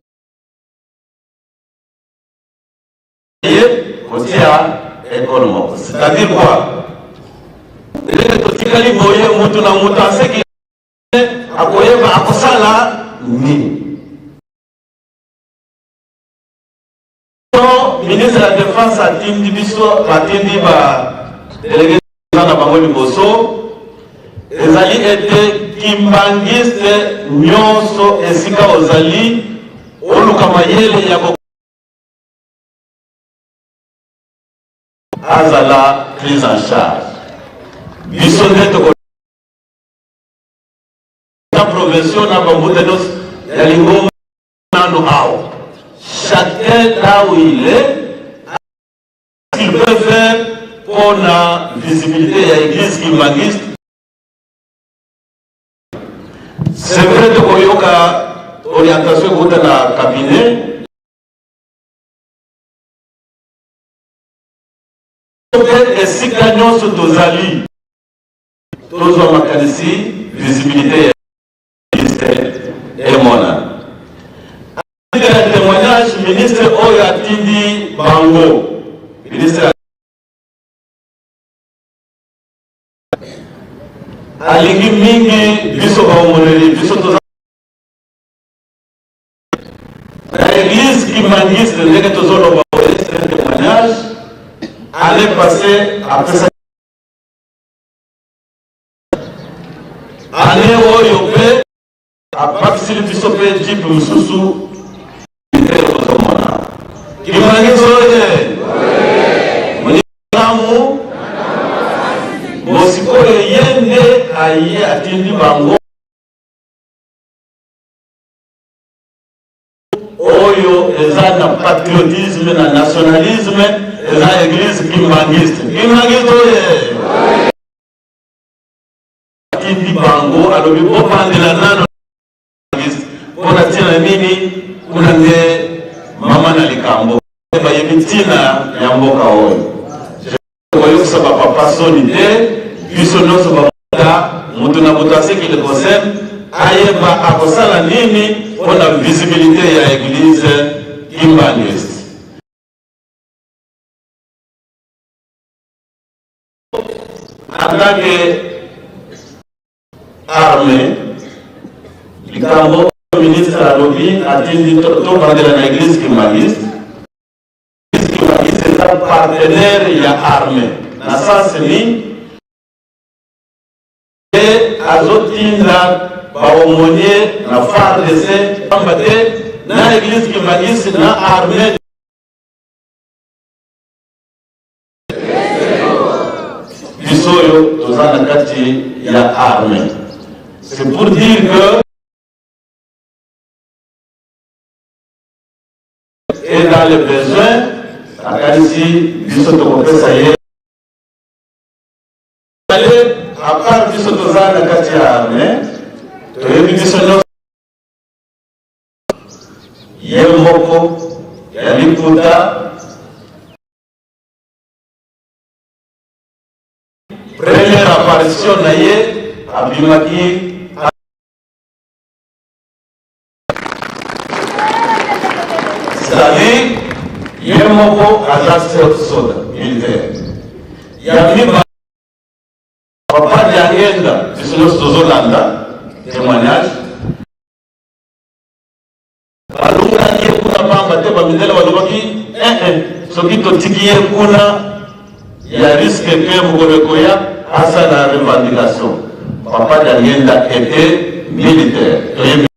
ye kotia ekole moko. C'est-à-dire quoi? Ndenge totikali boye, moto na moto aseki akoyeba akosala nini. Ministre ya Defense atindi biso, batindi ba delege na bango liboso, ezali ete kimbangiste nyonso esika ozali oluka mayele ya azala prise en charge. Biso nde toko provinciaux na bambuta nyonso ya lingomba nano awa, chacun là où il est, qu'il peut faire mpona visibilité ya église kimbanguiste. C'est vrai, tokoyoka. Orientation ekouta na cabinet. Mpe esika nyonso tozali, tozwa makanisi, visibilité ya ministre emonana. Ya témoignage, ministre oyo atindi bango, ministre alingi mingi biso baomoneli biso toza na église kimbanguiste ndenge tozoloba boye. C'est un témoignage. Année passée apesa, année oyo mpe abakisili biso mpe jeep mosusu. Ozomona kimbanguiste oye monyamu bosikoyo, ye nde aye atindi bango oyo eza na patriotisme na nationalisme, eza église kimbanguiste. Kimbanguiste oye! Atindi bango, alobi bobandela nano mpona ntina nini? Kuna nde mama na likambo, bayebi ntina ya mboka oyo. Koyokisa bapapa soni te, biso nyonso bamota, moto na moto asekele concerne ayeba akosala nini mpona visibilité ya église kimbanguiste. En tant que armée, likambo ministre alobi, atindi tobandela na église kimbanguiste. Kimbanguiste eza partenaire ya armée na sens nini? Te, azotinda baaumônier na FARDC pamba te, na église kimbanguiste na armée. Biso oyo toza na kati ya armée, c'est pour dire que et dans le besoin, akanisi biso tokopesa ye. Ale à part biso toza na kati ya armée, toyebi biso nyonso ye moko ya liputa. Première apparition na ye, abimaki, c'est-à-dire ye moko aza soda militaire. Ya miba, papa Diangenda, biso nyonso tozolanda témoignage. Balongaki ye kuna pamba te, bamindele balobaki ee soki totiki ye kuna, ya risque ke mokolo ekoya asala revendication. Papa Diangenda était militaire, toyebi.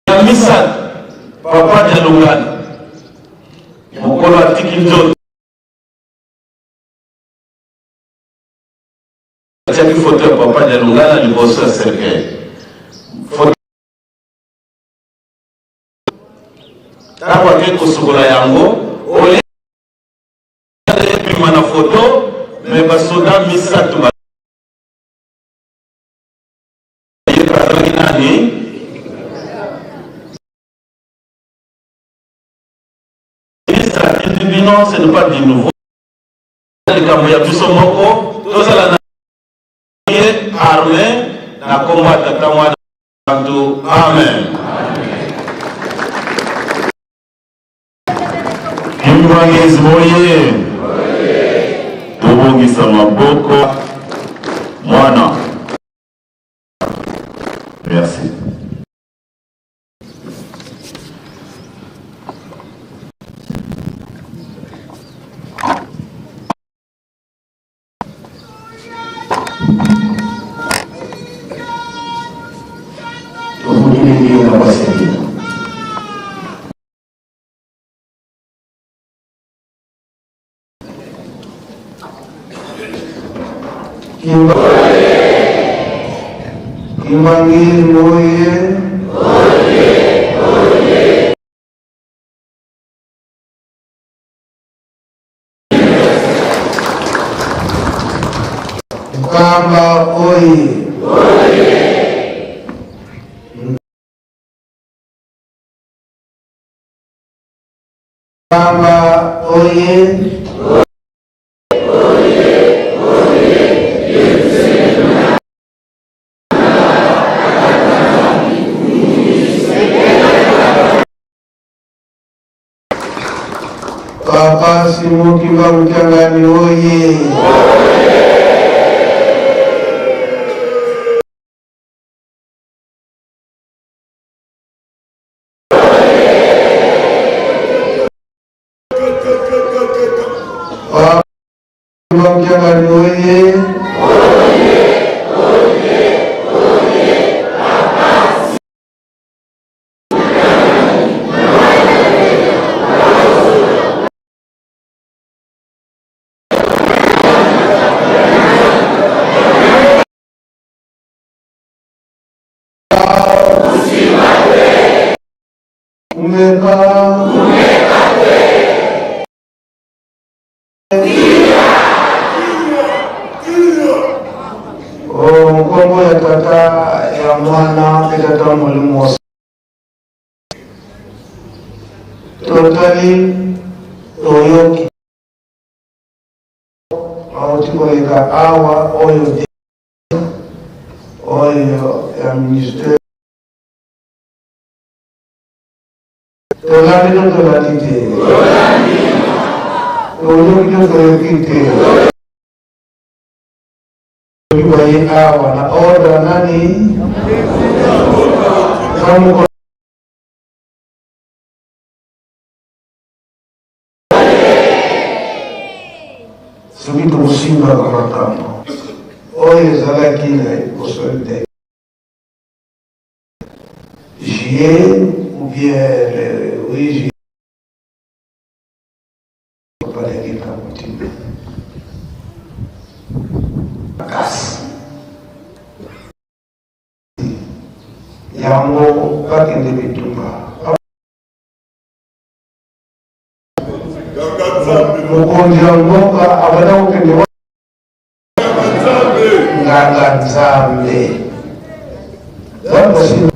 Ya misato, papa Dialungana, mokolo atiki nzoto, atiaki foto ya papa Dialungana liboso ya cercueil. Foto, ntango ake kosukola yango, olie ebima na foto, me basoda misato bazalaki nani? Ministre atindi bino, ce n'est pas du nouveau. Likambo ya biso moko tozala na ye armée na kombo ya Tata, Mwana, Santu, amen. Kimbanguiste boye! Tobongisa maboko mwana. Merci. Tofutulingi na basengeli. Kimbanguiste oye! Nkamba oye! Nkamba oye! Papa Simon Kimbangu Kiangani oye! Papa Kimbangu Kiangani oye! Kumeka. Oh, nkombo ya tata ya mwana mpe tata molimo totali toyoki auti koleka awa oyo te oyo ya ministère tolandi to tolandi te toyoki to toyoki te toyoki baye awa na ordre nani na mokolo soki tokosimbaka makambo oyo ezalaki na liboso te juillet ou bien le 8 juillet palaki na motima makasi yango bakende bitumba mokonzi ya mboka abanda kokende nganga nzambe tata pasteur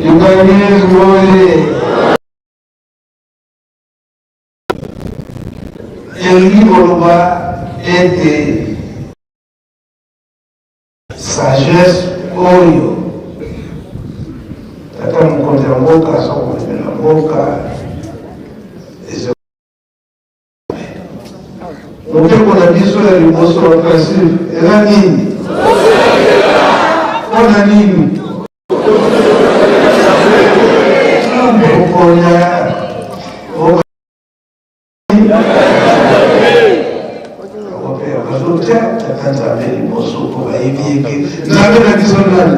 Yuganese oye! Elingi koloba ete sagesse oyo tata mokonzi ya mboka aza komemela mboka mobeko na biso ya liboso ya principe eza nini? Mpo na nini? Mokonzi bazotia tata Nzambe liboso mpo bayebi eke Nzambe na biso nani?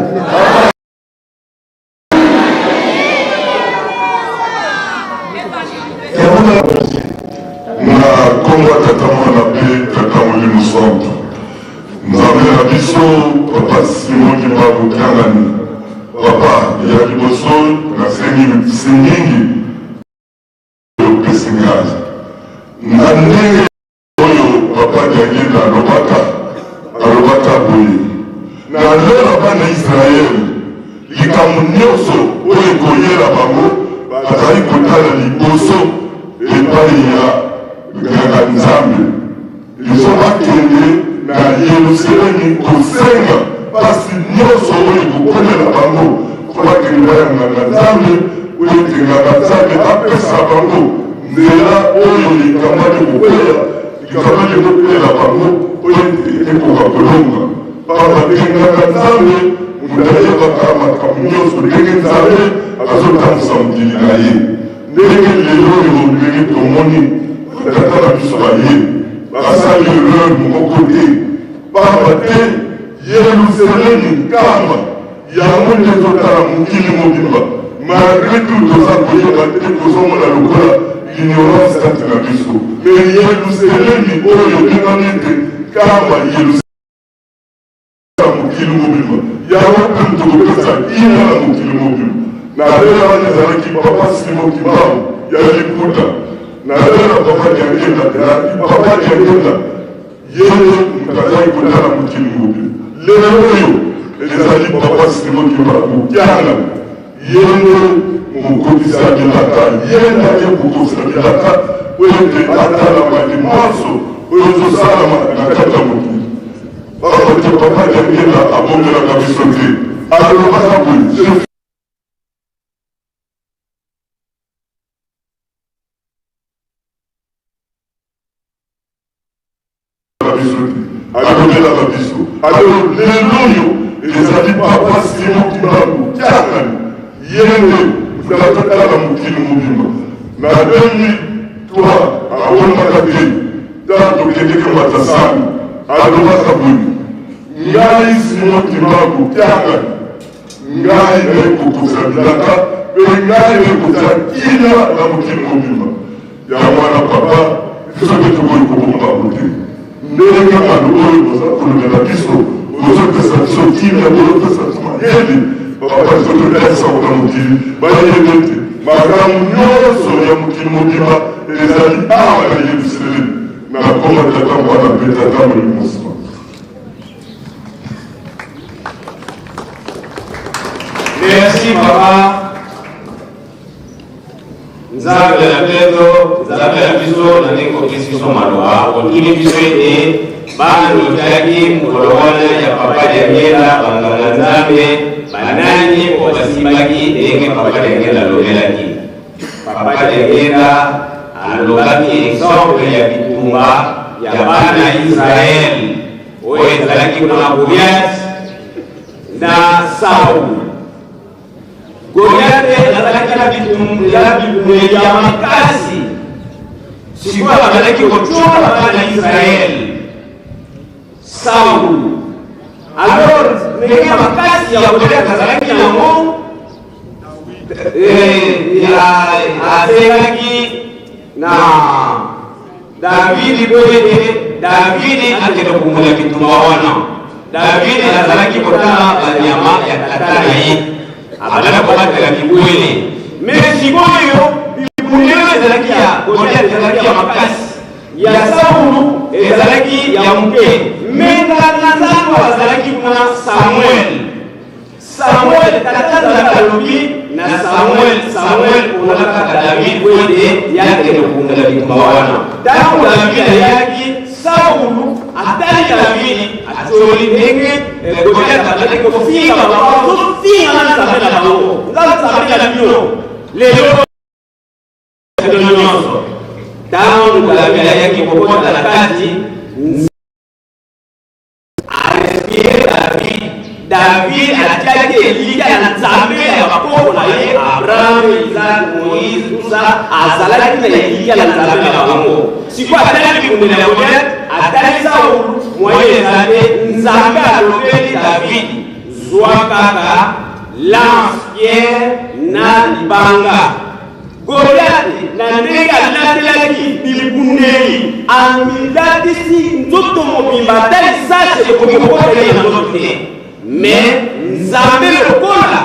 Na nkombo ya Tata, Mwana mpe Tata Molimo Santu, Nzambe na biso, Papa Simon Kimbangu Kiangani, Papa ya liboso nasengi singingi opesi ngai na ndenge oyo Papa Diangienda alobaka, alobaka boye, Na lola bana Israël, likambo nionso oyo ekoyela bango, bazali kotala liboso epai ya Nganga Nzambe. Il faut bakende na Yelusalemi kosenga pasi nionso oyo ekokomela bango, faut bakende epai ya Nganga Nzambe po ete Nganga Nzambe apesa bango nzela oyo likama likokweya, likama likokwela bango po ete ekoka kolonga. Pamba te Nganga Nzambe moto ayebaka makambo nionso ndenge Nzambe azotambusa mokili na ye. Ndenge lelo oyo ndenge tomoni ba tata na biso baye basali erreur moko te pamba te Yelusalemi nkamba yango nde ezotala mokili mobimba malgre tout toza koyeba te tozomona lokola ignorance kati na biso mais Yelusalemi oyo ebengami ete nkamba Yelusalemi na mokili mobimba yango mpe moto kopesa kimia na mokili mobimba na bela wana ezalaki papa Simon Kimbangu ya liputa. Natala papa Diangienda, papa Diangienda ye nde moto azali kotala mokili mobimba. Lelo oyo ezali papa Simon Kimbangu Kiangani, ye nde mokokisi ya bilaka, ye nde aye kokokisa bilaka mpo ete atala maye manso oyo ezosalama na kati ya mokili. Pamba te papa Diangienda abombelaka biso te, alobaka boye. Biso te, alobelaka biso. Alors lelo oyo ezali papa Simon Kimbangu Kiangani, ye nde moto azotala mokili mobimba. Na 2003 abondaka te, ntango tokendeke Mata Sango, alobaka boye: ngai Simon Kimbangu Kiangani, Ngai naye kokokisa bilaka, mpe ngai naye kotia kimia na mokili mobimba. Yango wana, papa, biso mpe tokoki kobomba yango te. Ndenge bato oyo boza kolobela biso, bozopesa biso kimia, bozopesa biso mayele, papa, biso totalisa yango na mokili, bayeba ete makambo nyonso ya mokili mobimba ezali awa na Yerusalemi. Nakoma Tata, Mwana mpe Tata Molimo Santu. Merci papa. Nzambe na peto, Nzambe na biso na ndenge kopesi biso maloba, otuni biso ete bana totaki mokolo wana ya papa Diangienda, banganga Nzambe banani oyo basimbaki ndenge papa Diangienda alobelaki. Papa Diangienda alobaki exemple ya bitumba ya bana Israel oyo ezalaki kuna Goliath na Saul. Goliath azalaki na bibundeli ya makasi, sikoyo azalaki kotyola bana Israel. Saul alors ndenge makasi ya Goliath azalaki nango, asengaki na Davidi mpo ete Davidi akende kobunda bitumba wana. Davidi azalaki kotala banyama ya tata na ye, abandaki kobatela bibwele. Me sikoyo bibundelo ezalaki ya Goliath ezalaki ya makasi, ya Saulu ezalaki ya moke. Me nganga Nzambe azalaki kuna Samuel. Samuel, tata Nzambe alobi na Samuel, Samuel pona kaka David po ete ye akende kobundela bitumba wana. Tango David ayaki, Saulu atali David, atioli ndenge eh, Goliath abandaki kofinga bango, azofinga na Nzambe na bango, nga Nzambe na bino lelo bino nyonso. Tango David ayaki kokota na kati, Arespire David. David atiaki elikya na Nzambe ya bakoko na ye, Abraham, Isaac, Moïse, tout ça, azalaki na elikya na Nzambe na bango. Sikoyo atali bibundeli ya Goliath, atali Saul, moyen eza te. Nzambe alobeli David, zwa kaka lance pierre na libanga. Goliate, na ndenge alatelaki bibundeli, amilatisi nzoto mobimba, ata lisasi ekoki kokota ye na nzoto te. Me Nzambe lokola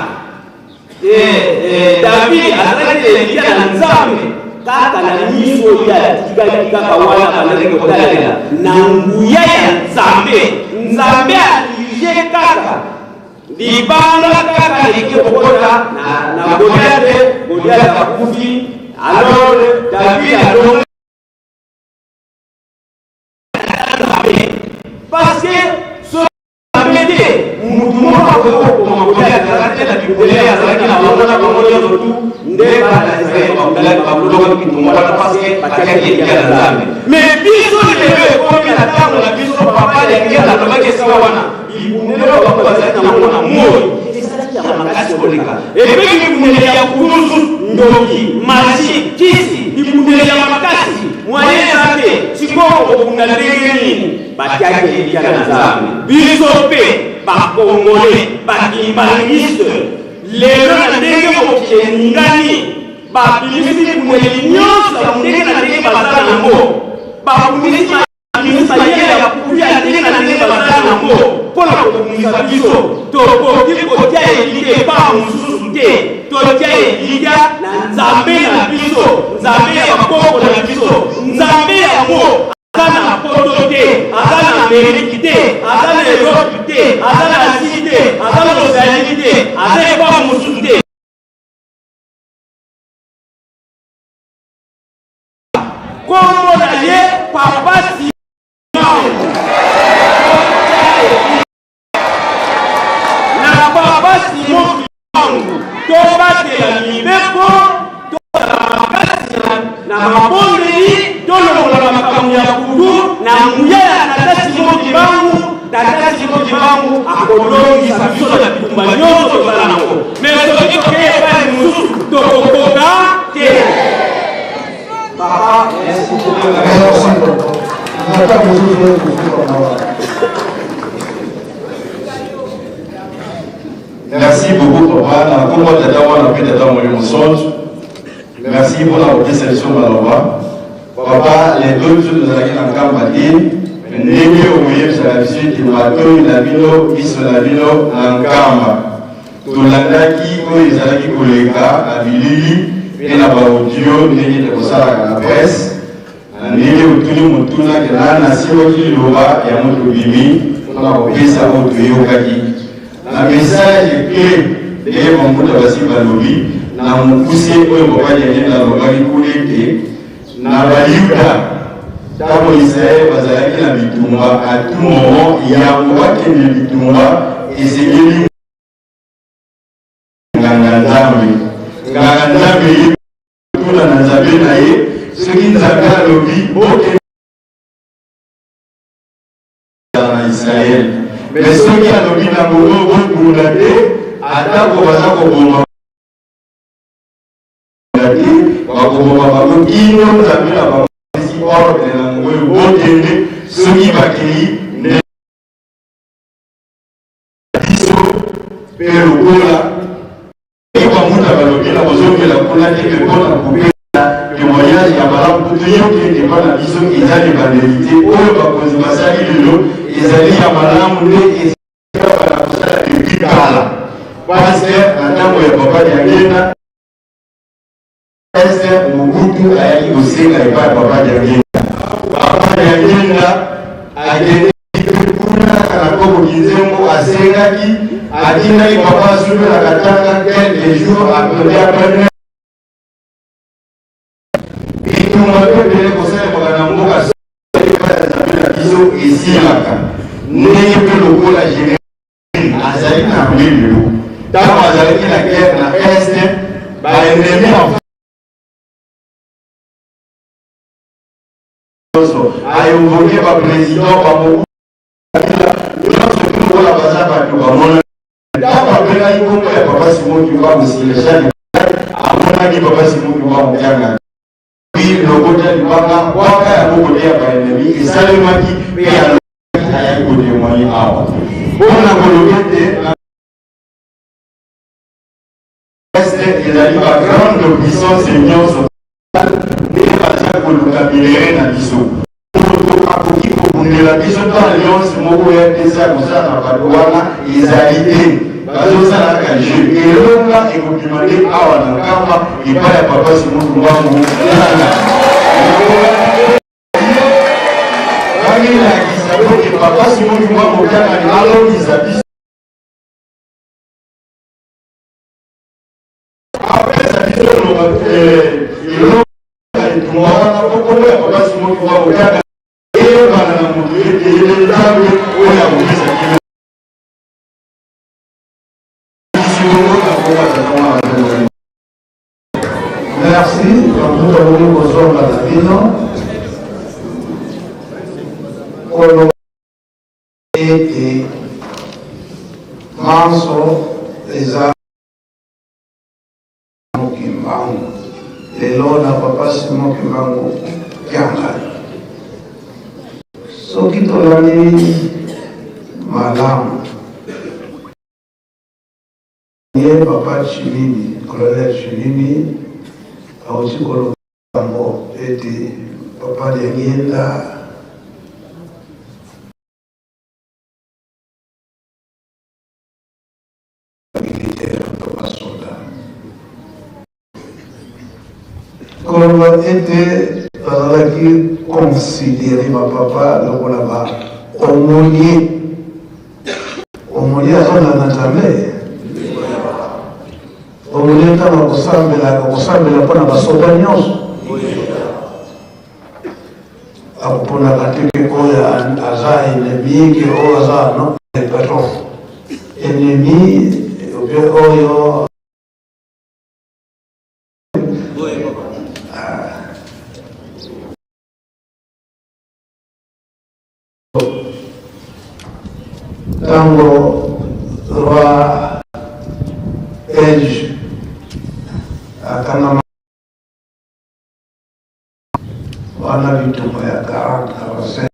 eh, eh, David azalaki na elikya na Nzambe, kaka na miso oyo atikaki kaka wana abandaki kotalela na nguya ya Nzambe, Nzambe adirige kaka Libanga kaka eke kokota na, na Goliath, Goliath akufi. Alors David alonga parce que soki te mutu moko akoki kokoma Goliath azalaki te na bibundeli azalaki na bango na bango nyonso tu nde bana Israel babundaki babulokaki bitumba wana parce que batiaki elikya na Nzambe. Mais biso lelo ekomi na ntango na biso, papa Daniel alobaki esika wana Bibundeli oyo bango bazalaki na yango na moi ezalaki ya makasi koleka. Epe bibundeli ya kulusu, ndoki, maji, kisi, bibundeli ya makasi, mwaye eza te. Sikoyo okobunda ndenge nini? Batiaki elikya na Nzambe. Biso mpe bakongole, bakimbanguiste, lelo na ndenge mokili eningani, babimisi bibundeli nyonso ya ndenge na ndenge baza na yango, babundisi Babimisi mayele ya kutu ya ndenge na ndenge baza na yango mpo na kobundisa biso. Tokoki kotia elikya epai mosusu te. Totia elikya na Nzambe na biso, Nzambe ya bakoko na biso. Nzambe yango aza na poto te, aza na Ameriki te, aza na Europe te, aza na Asie te, aza na Oceanie te, aza epai mosusu te. Kombo na ye Papa Simon. Na Papa Simon Kimbangu, tobatela mibeko, tozala makasi na mabondeli, tolongola makambo ya kutu na nguya ya Tata Simon Kimbangu. Tata Simon Kimbangu akolongisa biso na bitumba nyonso toza nango. Mais soki tokei epai mosusu, tokokoka te. Papa, merci. Merci beaucoup papa na kombo tata mwana mpe tata molimo santu. Merci mpona kopesa biso maloba papa. Lelo biso tozalaki na Nkamba te, ndenge okoyebisaka biso ete matoi na bino, miso na bino na Nkamba. Tolandaki oyo ezalaki koleka na bilili mpe na baaudio ndenge tokosalaka na presse. Na ndenge otuni motuna ke nani asimbaki liloba yango, tobimi mpona kopesa oyo toyokaki na message clé ndenge bambuta basi balobi na mokuse oyo papa Diangienda alobaki kuna ete na Bayuda, ntango Israele bazalaki na bitumba, à tout moment yango bakende bitumba, esengeli nganga Nzambe. Nganga Nzambe ye tuna na Nzambe na ye, soki Nzambe alobi bokende na Israele, mais soki alobi na bongo bobunda te, atako baza koboma te, bakoboma bango kino Nzambe na bango apesi ordre na yango oyo bokende. Soki bakei nde biso mpe lokola bamuta balobi na kozongela kuna te, mpe mpona kopesa témoignage ya malamu po toyoki ete epa na biso eza ebandeli te. Oyo bakonzi basali lelo ezali ya malamu nde ezabana kosala depuis kala, parce que na ntango ya papa Diangienda Este, Mobutu ayaki kosenga epai ya papa Diangienda. Papa Diangienda akendeki mpe kuna na Koko Kinzembo, asengaki, atindaki papa Sube na Katanga quelques jours après. Après bitumba mpe ebele kosalemaka na mboka epai ya Nzambe na biso esilaka ndenge mpe lokola général azali na armée lelo, ntango azalaki na guerre na Est, baennemi nyonso ainvoke, baprésident bamoku nyonso mpe lokola baza bato bamona. Ntango abengaki nkombo ya papa Simon Kimbangu, Sénéchal amonaki papa Simon Kimbangu Kiangani lokota libanga, bwaka yango kote ya baennemi. Esalemaki mpe alobaki, ayaki kotémoigner awa mpona koloba ete Est ezali bagrande puissance nyonso nde baza koluka minerais na biso. Moto akoki kobundela biso to alliance moko ya mpesa ya kosala na bato wana ezali te, bazosala kaka jeu. Elonga ekobima nde awa na Nkamba epai ya papa Simon Kimbangu. Bamilakisa po ke papa Simon Kimbangu Kiangani alongisa biso, apesa biso elonga etumba wana, po kombo ya papa Simon Kimbangu Kiangani eyebana na moto ete ye Nzambe oyo akopesa kimia. Merci. Bambuta boni kozonga na bino koloba ete manso eza Kimbangu lelo na papa Simon Kimbangu Kiangani. Soki tolandi malamu ye papa Chimini, colonel Chimini auti koloba yango ete papa Diangienda Koloba ete bazalaki considere bapapa lokola ba aumônier. Aumônier azonga na Nzambe. Aumônier ntango akosambela, akosambela mpo na basoda nyonso. Akoponaka te ke oyo aza ennemi, ke oyo aza non, pardon, ennemi ou bien oyo. Ntango roi belge akangama wana bitumba ya 40 45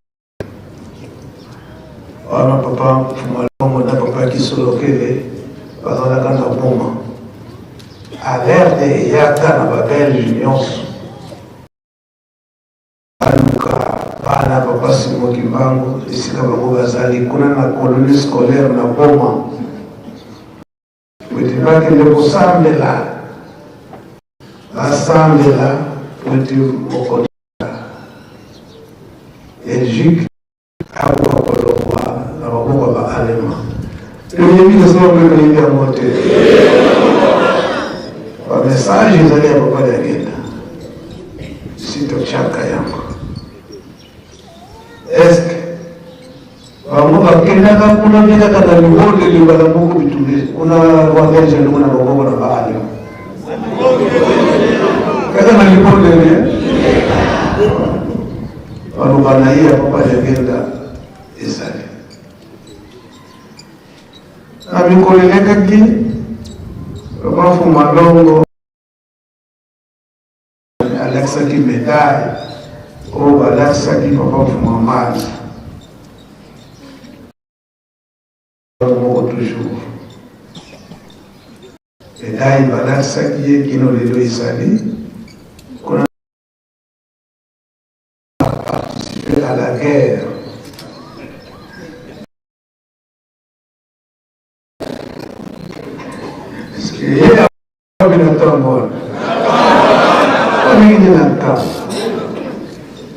wana papa Mfumalongo na papa Kisolokele bazalaka na Boma, alerte eyaka na ba belge nyonso baluka bana papa Simon Kimbangu esika bango bazali kuna na colonie scolaire na Boma, po ete bakende kosambela, basambela po ete mokonzi ya Belgique akoka kolongwa na maboko ya ba Allemand. Toyebi tosala mpe toyebi yango te. Ba message ezali ya papa Diangienda, si totyaka yango eske bango bakendaka kuna mpe kaka na libondeli mbala moko bitumba kuna roi belge alongo na maboko na ba allemand kaka na libondeli maloba na ye ya papa Diangienda ezali na mikolo elekaki. Papa Fumalongo alakisaki medaille oyo balakisaki papa Fuma Mbanza moko toujours medaille balakisaki ye kino lelo ezali kuna participer à la guerre. Ye na ntango wana mingi na ntango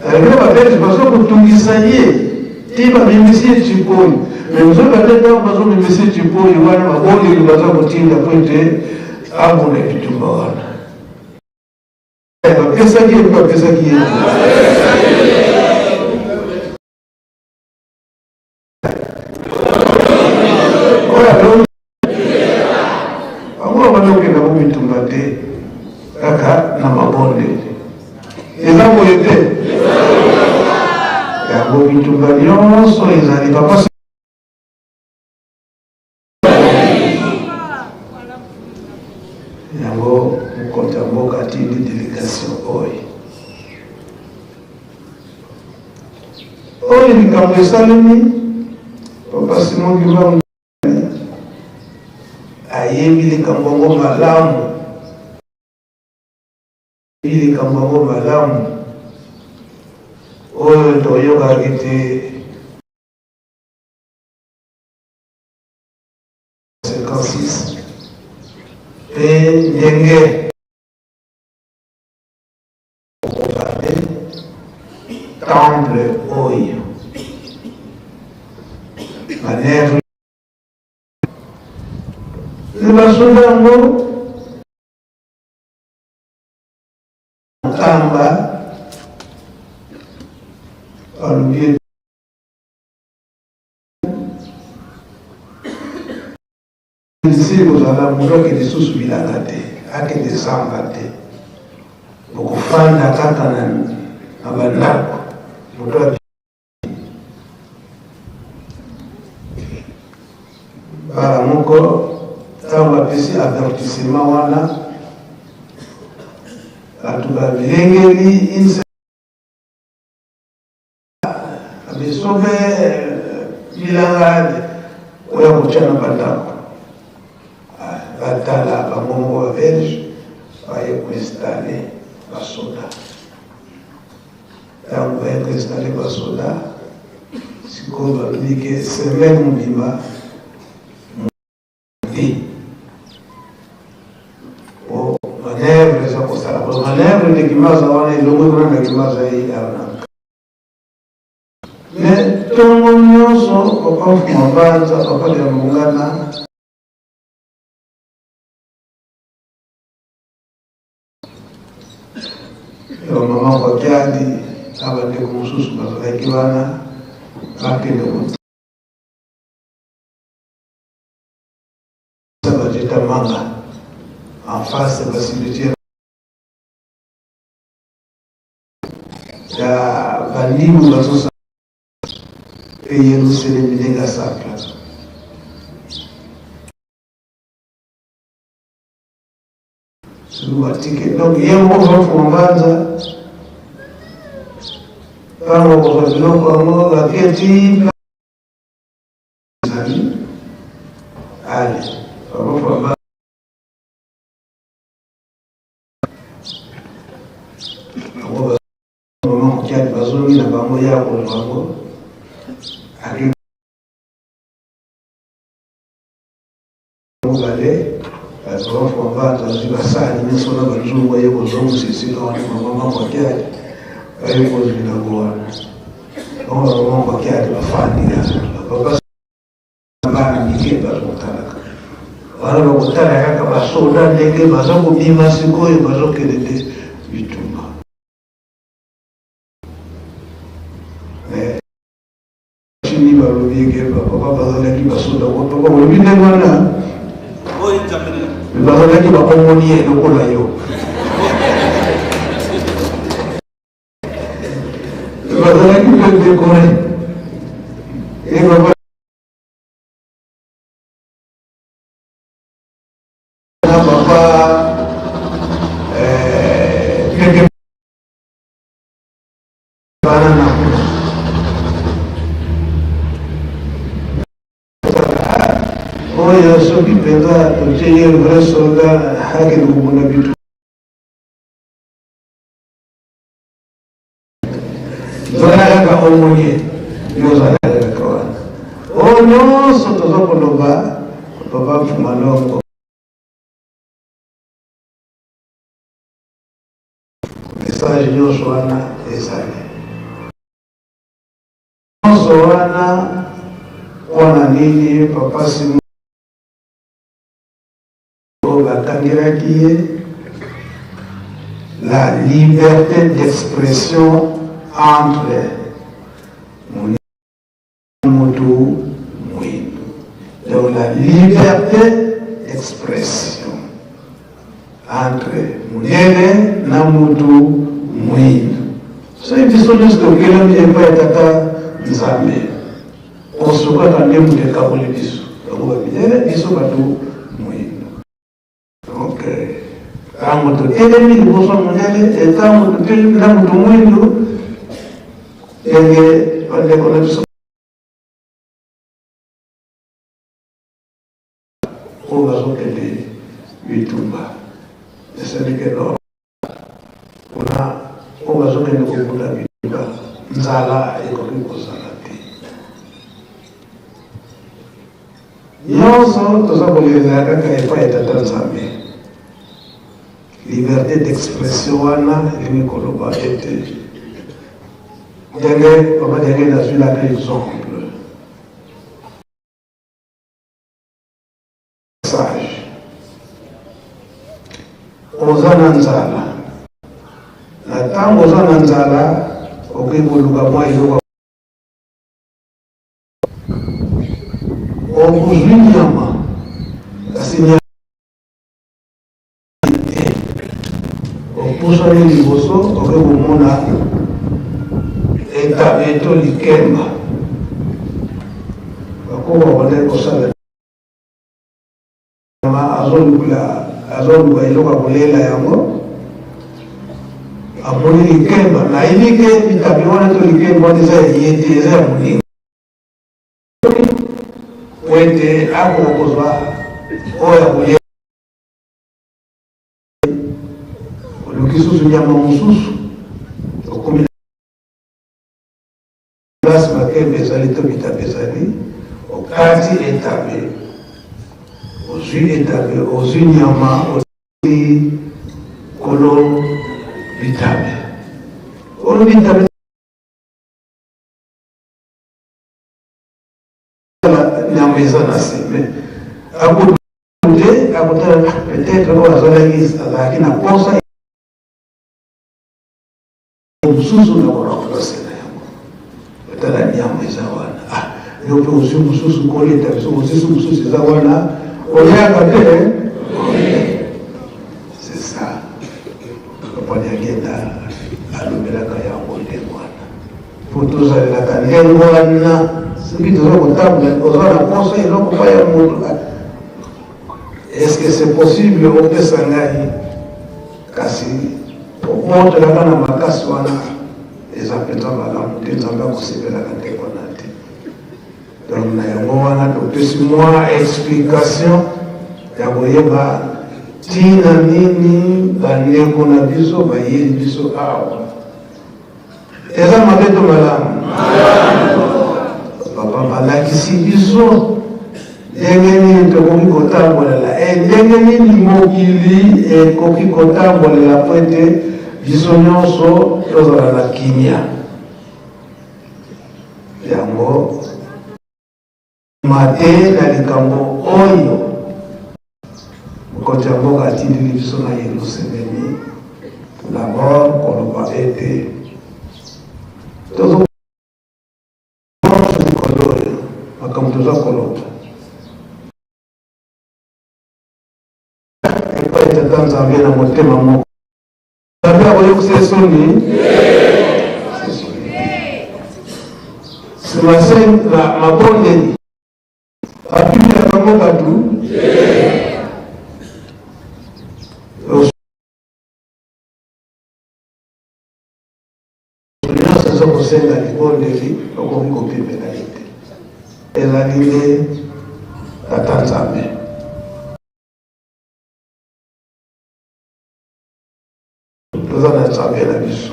alingaki babelge bazo kotungisa ye ti babimisi ye cipoyi, me nzoka te ntango bazobimisi ye cipoyi wana babondeli baza kotinda po ete abunda bitumba wana. Bapesaki ye mpe bapesaki ye oyo bango babanda kokenda ko bitumba te, kaka na mabondeli. Eza boye te? Yango bitumba nyonso ezali papa. Yango mokonzi ya mboka atindi delegation oyo. Oyo likambo esalemi, papa Simon Kimbangu ayebi likambo yango malamu, ayebi likambo yango malamu. Oyo toyokaki te 56 mpe ndenge okobande temple oyo manevre basoda yango Nkamba balobi Esili kozala moto akende lisusu bilanga te, akende zamba te, bokofanda kaka na bandako. Moto mbala moko ntango bapesi avertissement wana, bato babilengeli Bisobe bilanga oya kotya na bandako, batala bango moko ba belge baye koinstalle basoda. Ntango baye koinstalle basoda, sikoyo balobi ke semaine mobimba te po manœuvre. Manœuvre eza kosala manœuvre de Kimbaza wana elongwe kuna na Kimbaza ye awa na me ntongo nyonso papa Mfuma Mbanza, papa ya Mongana ya mama Kwakiadi na bandeko mosusu bazalaki wana bakende kotisa banzete manga en face ya bacimetière ya bandibu bazosala mpe Yerusalemi ndenge asakla soki batike donc ye moko mfuma mbanza ntango kozwa biloko yango baketi ezali ale papa bango mama mokiadi bazongi na bango ya kozwa yango ake mobale bato bafwa bazwi basani nyonso na banzungu baye kozongisa esika wana mama mokiadi baye kozwila yango wana bango bamama mokiadi bafandi kaka bapapa bana mike bazotalaka wana bakotala kaka basoda ndenge baza kobima sikoyo bazokende nde bitumba tini balobi eke bapapa bazalaki basoda papa olobi ndenge wana bazalaki baomoni ye lokola yo bazalaki mpe dekore e papa na papa pepe bana na kuna oyo soki mpenza totie ye vrai soldat akende kobunda bitu Zala kaka omonie yo ozala kaka wana oyo nyonso toza koloba papa Mfuma Longo message nyonso wana ezali nyonso wana mpona nini papa Simon oyo bakangelaki ye la liberté d'expression entre motu mwindu donc la liberté d'expression entre mondele na mutu mwindu soki biso nyonso tokelami epai ya tata nzambe Poso kaka nde moto ekaboli biso, bango ba mindele, biso bato moyindo. Donc ntango totelemi liboso ya mondele e ntango totelemi na moto moyindo, ndenge bandeko na biso oyo bazokende bitumba esali ke no kuna oyo bazokende kobunda bitumba nzala ekoki kozala te nyonso toza kolelela kaka epai ya tata nzambe liberté d'expression wana elingi koloba ete ndenge papa ndenge nazwilaka exemple Sage. Oza na nzala. Na ntango oza na nzala, okoki koluka mwa eloko. Okozwi nyama, kasi nyama te. Opusani liboso, okoki komona etabe to likemba. Bakoko babandaki kosala azoluka azoluka eloko ya kolela yango amoni likemba nayebi ke bitabe wana to likemba wana eza ya ye te eza ya moninga po ete akoka kozwa oyo ya kolela oluki susu nyama mosusu okomi Place makemba ezali to bitabe ezali, okati etabe, ozwi etabe, ozwi nyama, ozwi. Kolo bitabe, kolo bitabe nyama eza na se, mais akote akotala peut-être oyo azalaki azalaki na posa mosusu na koremplace na yango. Otala nyama eza wana, ah, yo mpe ozwi mosusu koleta biso mosusu, mosusu eza wana, oyaka te. C'est ça, papa Diangienda alobelaka yango ndenge wana, po tozalelaka ndenge wana. Soki toza kotambola, oza na posa eloko pa ya moto, est ce que c'est possible opesa ngai? Kasi kobotolaka na makasi wana eza mpenza malamu te, Nzambe akosepelaka ndenge wana te. Donc na yango wana topesi mwa explication ya koyeba ntina nini bandeko na biso bayeli biso awa. Eza mabe to malamu? Papa balakisi biso ndenge nini tokoki kotambolela e ndenge nini mokili ekoki kotambolela mpo ete biso nyonso tozala na kimia. Yango mate na likambo oyo mokonzi ya mboka atindeli biso na Yelusalemi, d'abord koloba ete tozo likolo oyo makambo toza koloba epai Tata Nzambe na motema moko. Nzambe akoyokisa ye soni nsima se na mabondeli bapimela bango bato. Nyonso eza kosenga libondeli, okoki kopimela ye te, ezali nde Tata Nzambe. Toza na Nzambe na biso.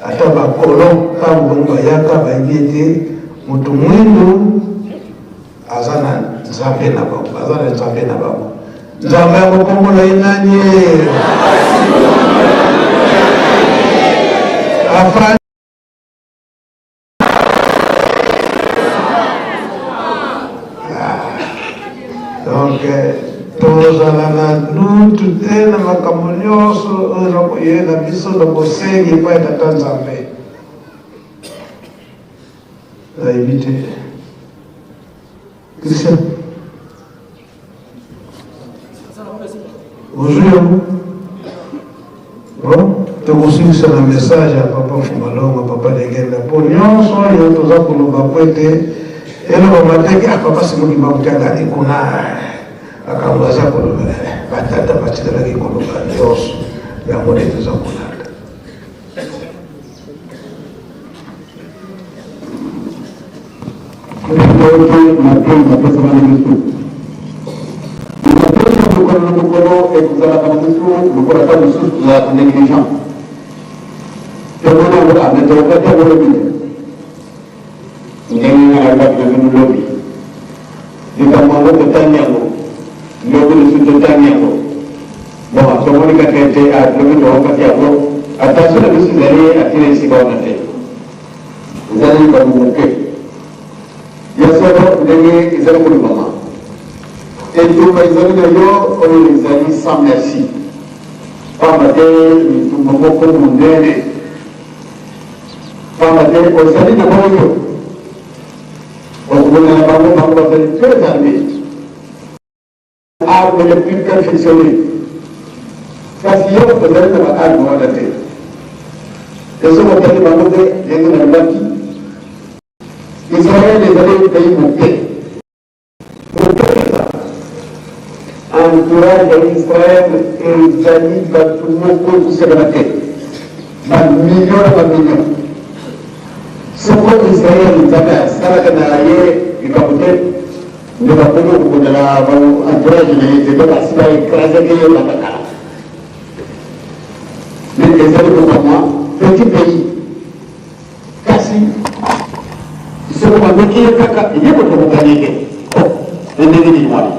Ata bakolon ntango bango bayaka, bayebi ete moto mwindu aza na Nzambe na bango, aza na Nzambe na bango. Nzambe yango kombo na ye nani? Afandi Donc tozala na lutu te na makambo nyonso oyo eza koyela biso na bosengi epai ya Tata Nzambe. Nayebi te, Christian, ozwi yango. Bon, tokosilisa na message ya papa Fumalongo, papa Legenda, mpo nyonso oyo toza koloba mpo ete elobama te ke ah, papa Simon Kimbangu te azali kuna, makambo aza koloba, batata batikalaki koloba nyonso yango nde toza kolanda. Toyoki mateyi mapesama na biso. Mateyi ya mokolo na mokolo ekozalaka na biso lokola ntango mosusu tozalaka negligent. Tomoni yango ah, mais tolobaki yango lobi te. Ndenge nga nalobaki na bino lobi, likambo yango totangi yango lobi, lisusu totangi yango. Bon, tomoni kaka ete ah, lobi toyokaki yango, attention na biso ezali atina esika wana te. Ezali likambo moke. Ya solo, ndenge ezali kolobama, etumba ezali na yo oyo ezali sans merci, pamba te litumba moko monene, pamba te ozali na baoyo okobunda na bango, bango bazali très armés. Arme les plus perfectionnees, kasi yo ozali na ba arme wana te. Ezo otali bango te, ndenge nalobaki, Israël ezali pays moke moke mpenza. Entourage ya Israël ezali bato moko kosekana te, ba million na ba million. Soko Israël Nzambe asalaka na ye likambo te, nde bakomi kokunda na ba entourage na ye te, mpe basi ba ecrasaki ye banda kala. Mais ezali kokamwa, petit pays, kasi soko bameki ye kaka, ye moto akokani te. Oh, na ndenge nini wana?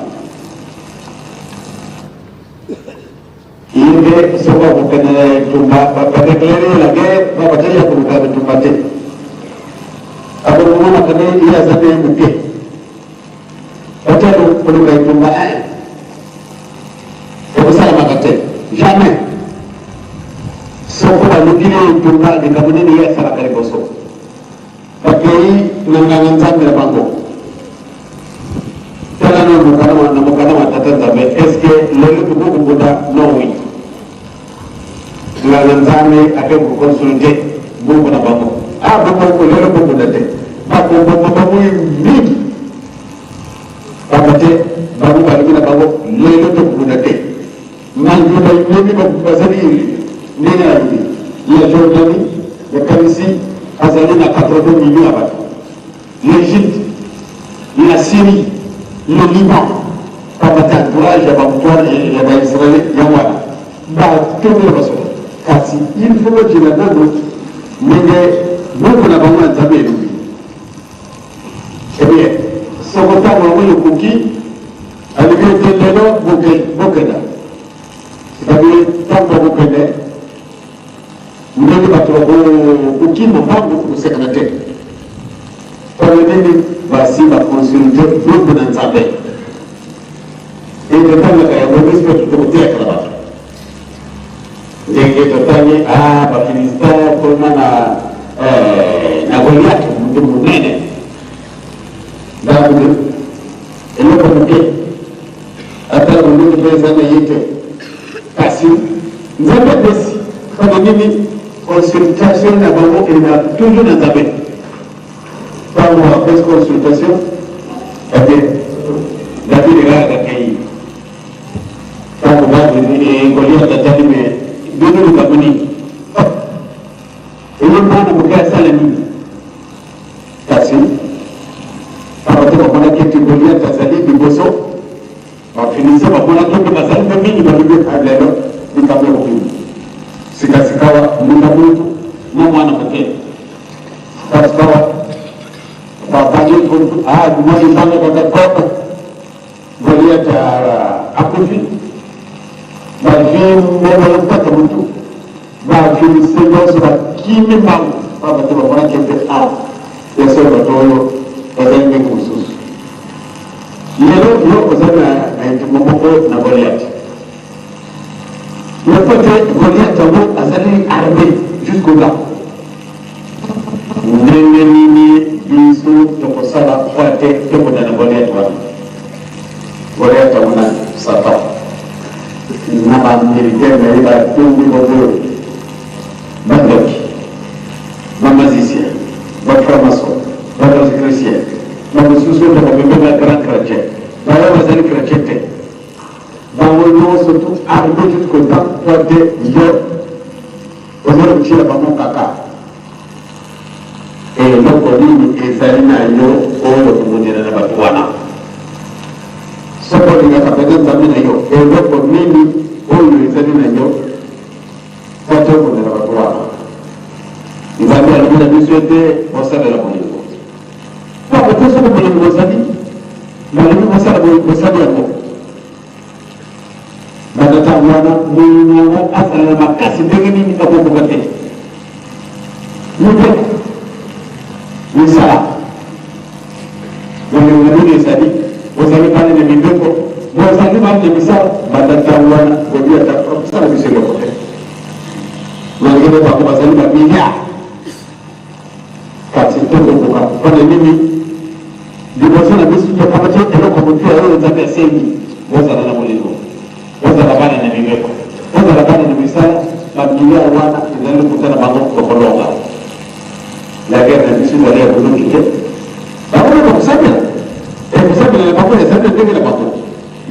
Ye nde soko akoka. Akokende na etumba, badeklare ye la guerre, babateli ya koluka bitumba te. Akomonaka nde ye aza nde moke. Batia koluka etumba eh. Ekosalamaka te. Jamais. Soko baluki ye etumba, likambo nini ye asalaka liboso? Bakei na nganga Nzambe na bango. Tala na mokanda na mokanda wa Tata Nzambe, est-ce que lelo tokoki kobunda? Non, oui. Nganga Nzambe ake koconsulte buku na bango. Ah, buku lelo bobunda te. Bakoboma bango mingi. Pamba te bango balobi na bango lelo tokobunda te. Malgre bayebi bazali ndenge nalobi ya Jordanie, nakanisi azali na 80 millions ya bato, l'Egypte, la Syrie, le Liban, pamba te entourage ya bato wana ya baisraele yango wana batondi na basoda. Kasi il faut bajela nano ndenge buku na bango ya Nzambe elobi. Eh bien, soko ntango yango ekoki, alobi ete lelo bokenda. C'est-à-dire ntango bakokende, ndenge bato bakokima mbangu kosekana te. Mpona nini? Basi baconsulte buku na Nzambe. Ete totangaka yango biso mpe tokoteyaka na bato. Ndenge totangi ah, Bafilistin kuna na eh, na Goliath moto monene Davidi eloko moke ata bonduki mpe eza na ye te, kasi Nzambe apesi mpona nini? Consultation na bango eza toujours na Nzambe. Ntango apesi consultation ate Davidi kaka akei Tango Davidi Goliath atali me bino likambo nini? Eye mwana moke asala nini? Kasi pamba te bamonaki ete Goliath azali liboso, Bafilistia bamonaki mpe bazali mpe mingi, balobi lelo likambo ekobima sikasikawa mbunda muntu na mwana moke sikasikawa babangi mwa libanga kaka koko Goliath akufi, bazwi mbongo ya kata motu, Bafilistia nyonso bakimi mbangu, pamba te bamonaki ete a ya solo bato oyo bazali ndenge mosusu. Lelo yo oza na etumba moko na Goliath, mais po te Goliath yango azali armé jusqu'au dents. Ndenge nini biso tokosala mpo ete tobunda na Goliate wana? Goliate yango nani? Satan na ba militaire na ye batongi bongo bandoki, ba magicien, ba franc-maçon, ba rosicrucien, ba mosusu oyo tokomibenga grand chrétien, baoyo bazali chrétien te, bango nyonso tout armé jusqu'au dent mpo ete yo Ozali kotiela bango nkaka. Eloko nini ezali na yo oyo kobundela na bato wana? Soki olingaka mpenza Nzambe na yo, eloko nini oyo ezali na yo mpo ete obundela bato wana? Nzambe alobi na biso ete bosalela bolingo. Pamba te soki bolingo bozali, balingi kosala bosali yango. Banda ntango wana, moyini yango azala na makasi ndenge nini akokoka te. Mibeko, misala, bolingo na bino ezali, bozali bana na mibeko, bozali bana na misala. Banda ntango wana, Goliata akosala biso eloko te. Malgre bango bazali ba milliards, kasi tokokoka. Mpo na nini? Liboso na biso tokamati eloko motuya oyo Nzambe asengi, bozala na bolingo, bozala bana na mibeko, bozala bana na misala. Ba milliards wana ezali lokuta na bango, tokolonga. La guerre na biso ezali ya boluki te. Bango nde bakosambela, ekosambela na bango ezali na ndenge na bango.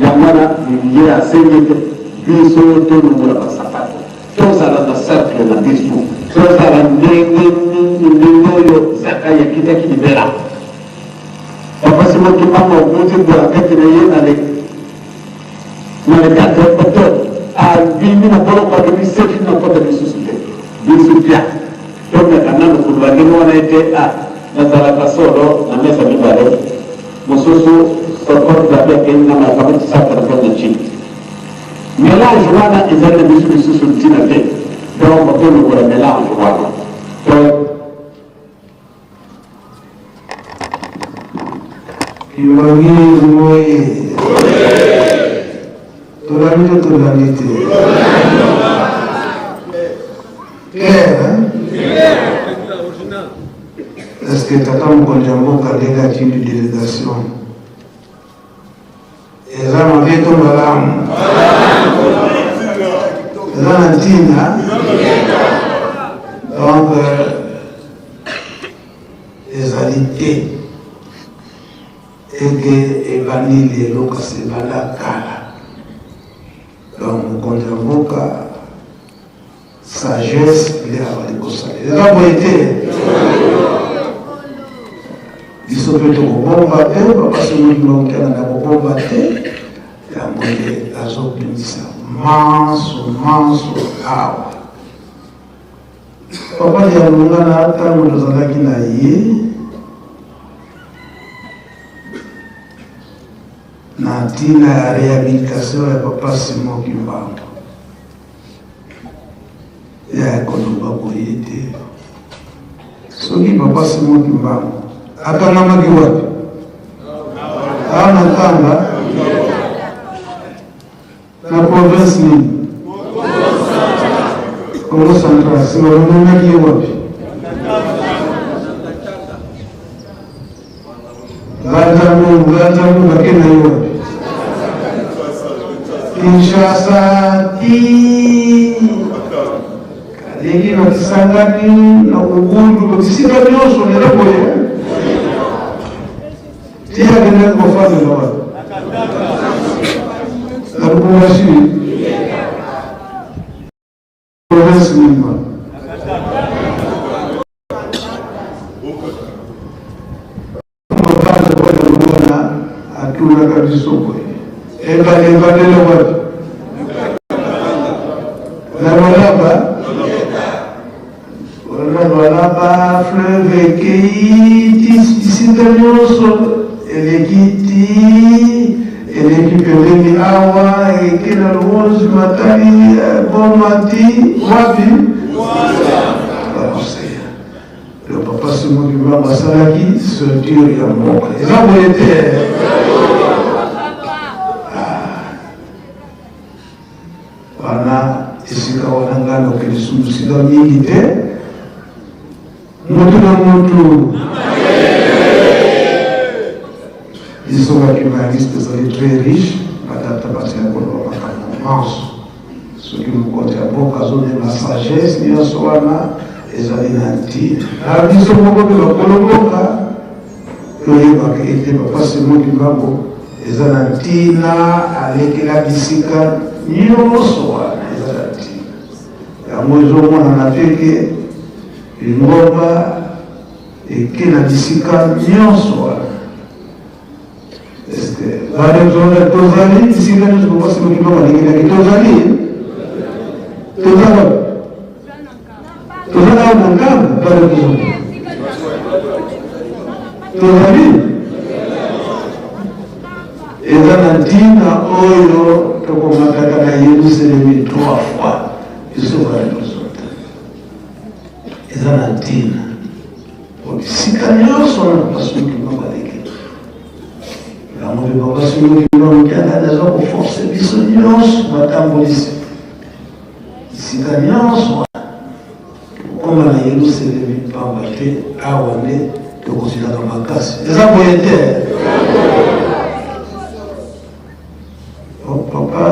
Yango wana ye asengi ete biso tolongola basapato. Tozala na cercle na biso. Tozala ndenge nini ndenge oyo Zakai akitaki libela. Papa Simon Kimbangu abuti mbula kati na ye na le na le 4 octobre abimi na boloko alobi soki nakota lisusu te biso pia tomeka nano koloba ndenge wana ete a nazalaka solo na mesa mibale mosusu soko Nzambe akei na makambo tisaka na mpe na chini Melange wana ezali na biso lisusu ntina te. Kimbanguisme oye! Tolandi to tolandi te? Clair, hein? Est-ce que tata mokonzi ya mboka ndenge atindi délégation eza mabe to malamu? Eza na ntina? Donc ezali te ete ebandi lelo kasi ebanda kala. Donc mokonzi ya mboka sagesse nde abandi kosalela. Eza boye te? Biso mpe tokobomba te, papa Simon Kimbangu Kiangani akobomba te, yango nde azobimisa manso manso awa. Papa Dialungana ntango tozalaki na ye na ntina ya rehabilitation ya papa Simon Kimbangu, ya koloba boye te soki papa Simon Kimbangu akangamaki wapi? Awa na Nkamba na province nini? Kongo Central. Sima bamemaki ye wapi? Nganzangu, Nganzangu bake na ye wapi? Kinshasa ti aleki na Kisangani na Ubundu, bisika nyonso lelo boye ti akendaki kofandela wapi? Na Lubumbashi, province nini wana? Mobali oyo wana atunaka biso boye, ebale ebandela wapi? Na Lualaba, na Lualaba fleuve ekei ti bisika nyonso, eleki ti eleki pembeni awa, eke na Luozi, Matadi, Boma ti wapi? Bakoseya. Le papa Simon Kimbangu asalaki ceinture ya mboka. Eza boye te. Wana esika wana ngai nakoki lisusu mosika mingi te. Mutu na mutu. Biso ba kimbanguiste tozali très riche, batata bazali koloba makambo manso. Soki mokonzi ya mboka azomema sagesse nyonso wana ezali na ntina. Na biso moko mpe bakolo mboka toyebaka ete papa Simon Kimbangu eza na ntina, alekela bisika nyonso wana, eza na ntina. Yango ezomonana mpe ke lingomba eke na bisika nyonso wana. Est-ce tozali bisika nyonso papa Simon Kimbangu alekelaki? Tozali, toza wapi? Toza kaka na Nkamba, bana biso tozali. Eza na ntina oyo tokomataka na Yerusalemi trois fois, biso bana biso eza na ntina po bisika nyonso wana papa Simon Kimbangu aleki. Yango mpe papa Simon Kimbangu Kiangani aza koforce biso nyonso batambolisi bisika nyonso wana tokokoma na Yerusalemi pamba te, awa nde tokozwilaka makasi. Eza boye te? Papa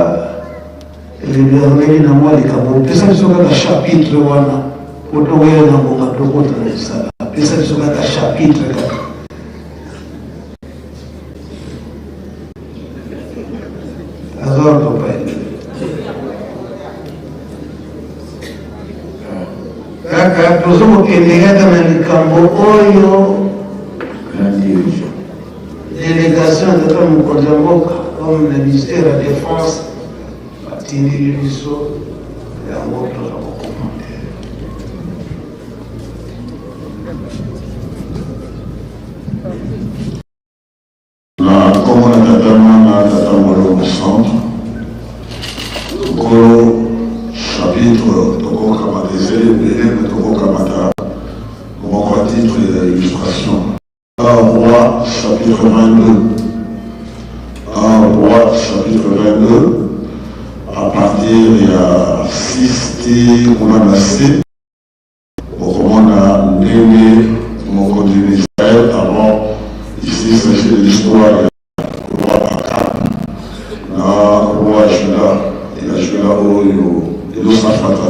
elobelaki na mwa likambo, pesa biso kaka chapitre wana po tokoya na ngonga tokota na misala. Pesa biso kaka chapitre kaka. Aza papa kaka tozo kokende kaka na likambo oyo delegation ya tata mokonzi ya mboka comme na ministère ya défense batindeli biso yango, toza kokomante. Na nkombo na Tata, Mwana, Tata Molimo Santu, Nkolo, chapitre tokokamata ezali ebele, me tokokamata moko ya titre ya illustration. 1 Roi chapitre 22. verset okomona ndenge mokonzi na Israël avant ici il s'agit de l'histoire ya roi Akab na roi Juda ya Juda oyo Yosafata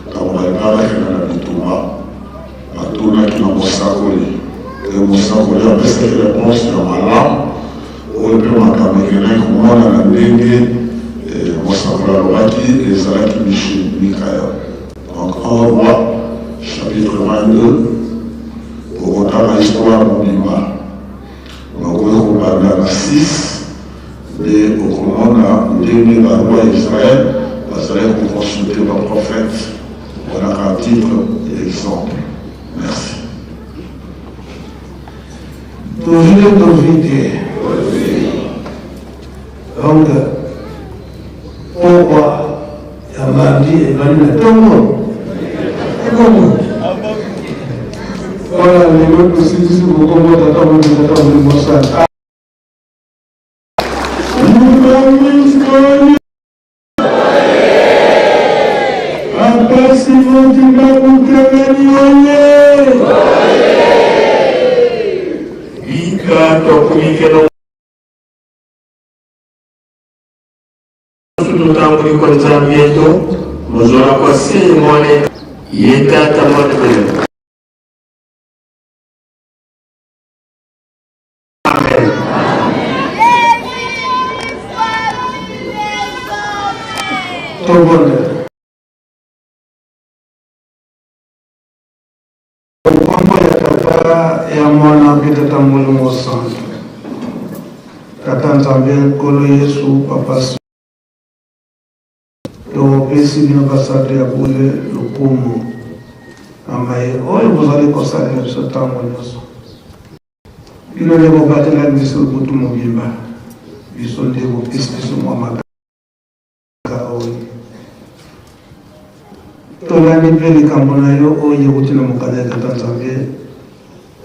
ntango balingaka bakenda na bitumba batunaki na mosakoli e mosakoli apesaki réponse ya malamu oyo mpe makambo ekendaki komonana ndenge eh, mosakoli alobaki ezalaki Mikaya. Donc 1 Roi chapitre 22 okotanga histoire mobimba okoki kobanda na 6 nde okomona ndenge baroi ya Israël bazalaki koconsulte baprophète wana ka titre ya exemple. Merci. Tozwi tozwi te. Donc pokwa ya mardi ebandi na ntongo ekongo wana lelo tosilisi kokombo tata moto tata molimo santu. Papa Simon Kimbangu Kiangani oye! Bika tokumikelo tutambuli kwa Nzambi yetu muzola kwa se mwana ye tata mwana mwana. Amen. Tobondela. Nkombo ya Tata, ya Mwana mpe Tata Molimo Santu. Tata Nzambe, Nkolo Yesu, Papa topesi bino basato ya bule lokumu na maye oyo bozali kosalela biso ntango nyonso. Bino nde bobatelaki biso butu mobimba, biso nde bopesi biso mwa maka oyo. Tolandi mpe likambo na yo oyo euti na mokanda ya Tata Nzambe,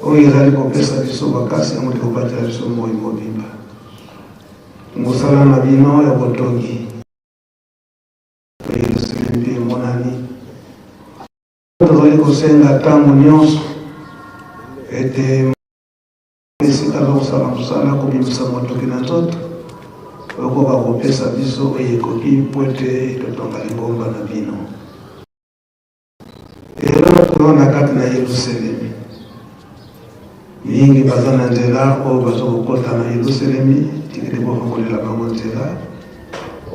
oyo ezali kopesa biso makasi yango tokobatela biso moi mobimba. Mosala na bino ya botongi Yerusalemi mpe emonani. Tozali kosenga ntango nyonso ete esika aza kosala mosala kobimisa motoki na nzoto okoka kopesa biso oyo ekoki mpo ete totonga lingomba na bino. Lelo toza na kati na Yelusalemi. Mingi baza na nzela oyo baza kokota na Yelusalemi, tikete bofongolela bango nzela.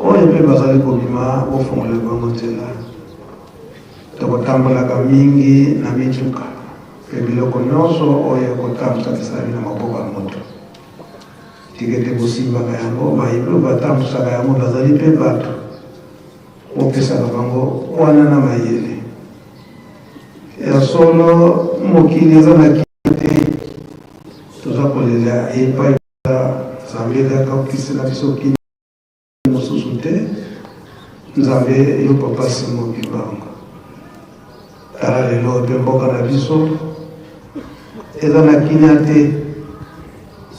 Oyo mpe bazali kobima, bofongolela bango nzela. Tokotambolaka mingi na mituka mpe biloko nyonso oyo ekotambusa esalami na maboko ya moto. Tikete bosimbaka yango, baye mpe batambusaka yango bazali mpe bato. Bopesaka bango wana na mayele. Ya solo mokili eza na kimia te, toza kolela epai ya Nzambe kaka okisela biso kimia mosusu te. Nzambe yo papa Simon Kimbangu, tala lelo mpe mboka na biso eza na kimia te.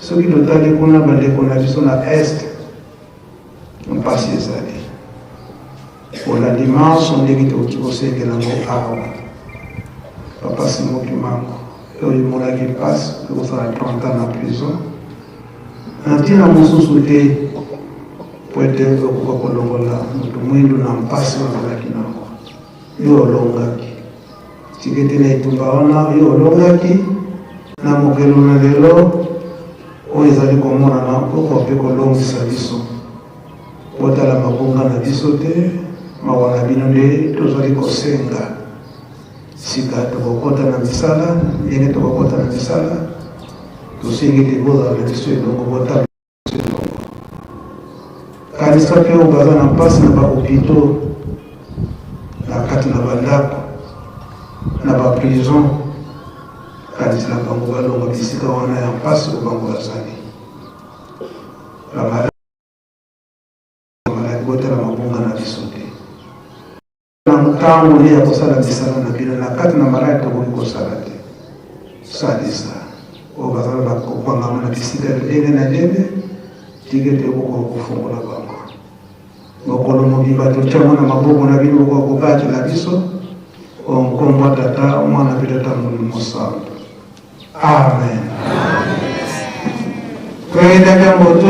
Soki totali kuna bandeko na biso na est Mpasi ezali kolandi manso ndenge tokoki kosengela yango awa. Papa Simon Kimbangu oyo emonaki mpasi ekosala 30 ans na prison na ntina mosusu te po ete okoka kolongola moto mwindu na mpasi oyo azalaki nango. Yo olongaki tika ete na etumba wana yo olongaki na mokelo na lelo oyo ezali komonana okoka mpe kolongisa biso. Botala mabunga na biso te, mawa na bino nde tozali kosenga. Sika tokokota na misala, ndenge tokokota na misala, tosengi ete bozala na biso elongo, botala biso elongo. Kanisa mpe oyo baza na mpasi na bahopito, na kati na bandako, na baprison. Kanisela bango balongwa bisika wana ya mpasi oyo bango bazali. Bamaladi botala mabunga na biso te. Na ntango nde ya kosala misala na bino na kati na maladi tokoki kosala te. Salisa oyo bazala bakokangama na bisika ya ndenge na ndenge, tika ete okoka kofungola bango. Mokolo mobimba totya yango na maboko na bino, bokoka kobatela biso. O nkombo ya Tata, Mwana mpe Tata Molimo Santu. Amen. Toyendaka moto.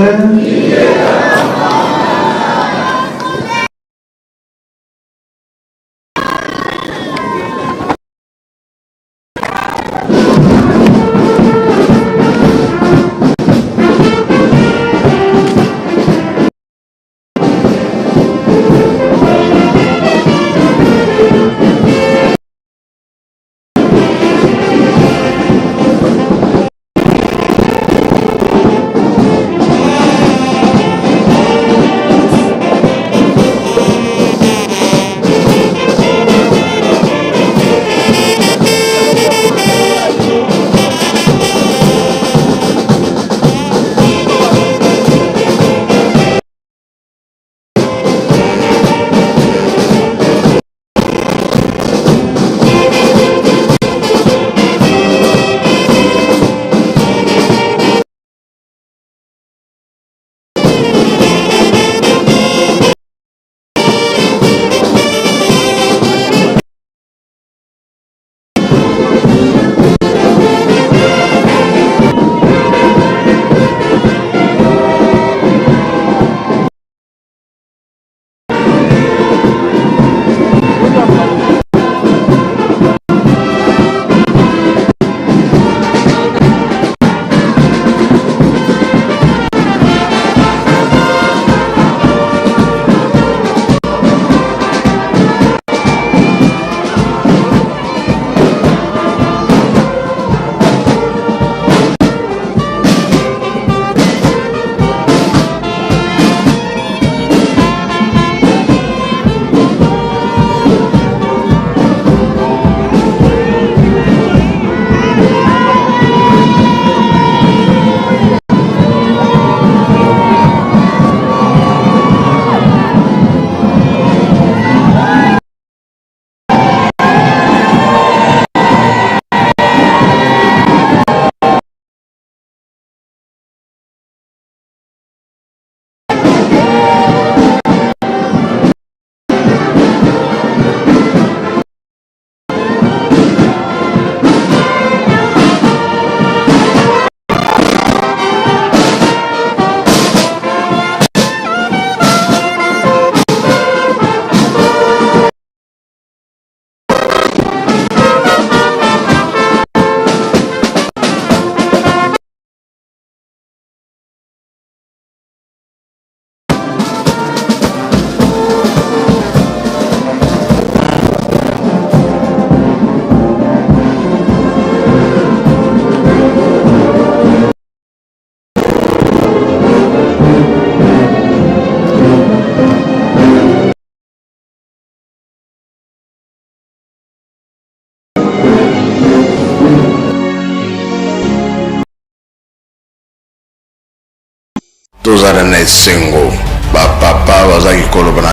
Tozala na esengo bapapa bazalaki koloba na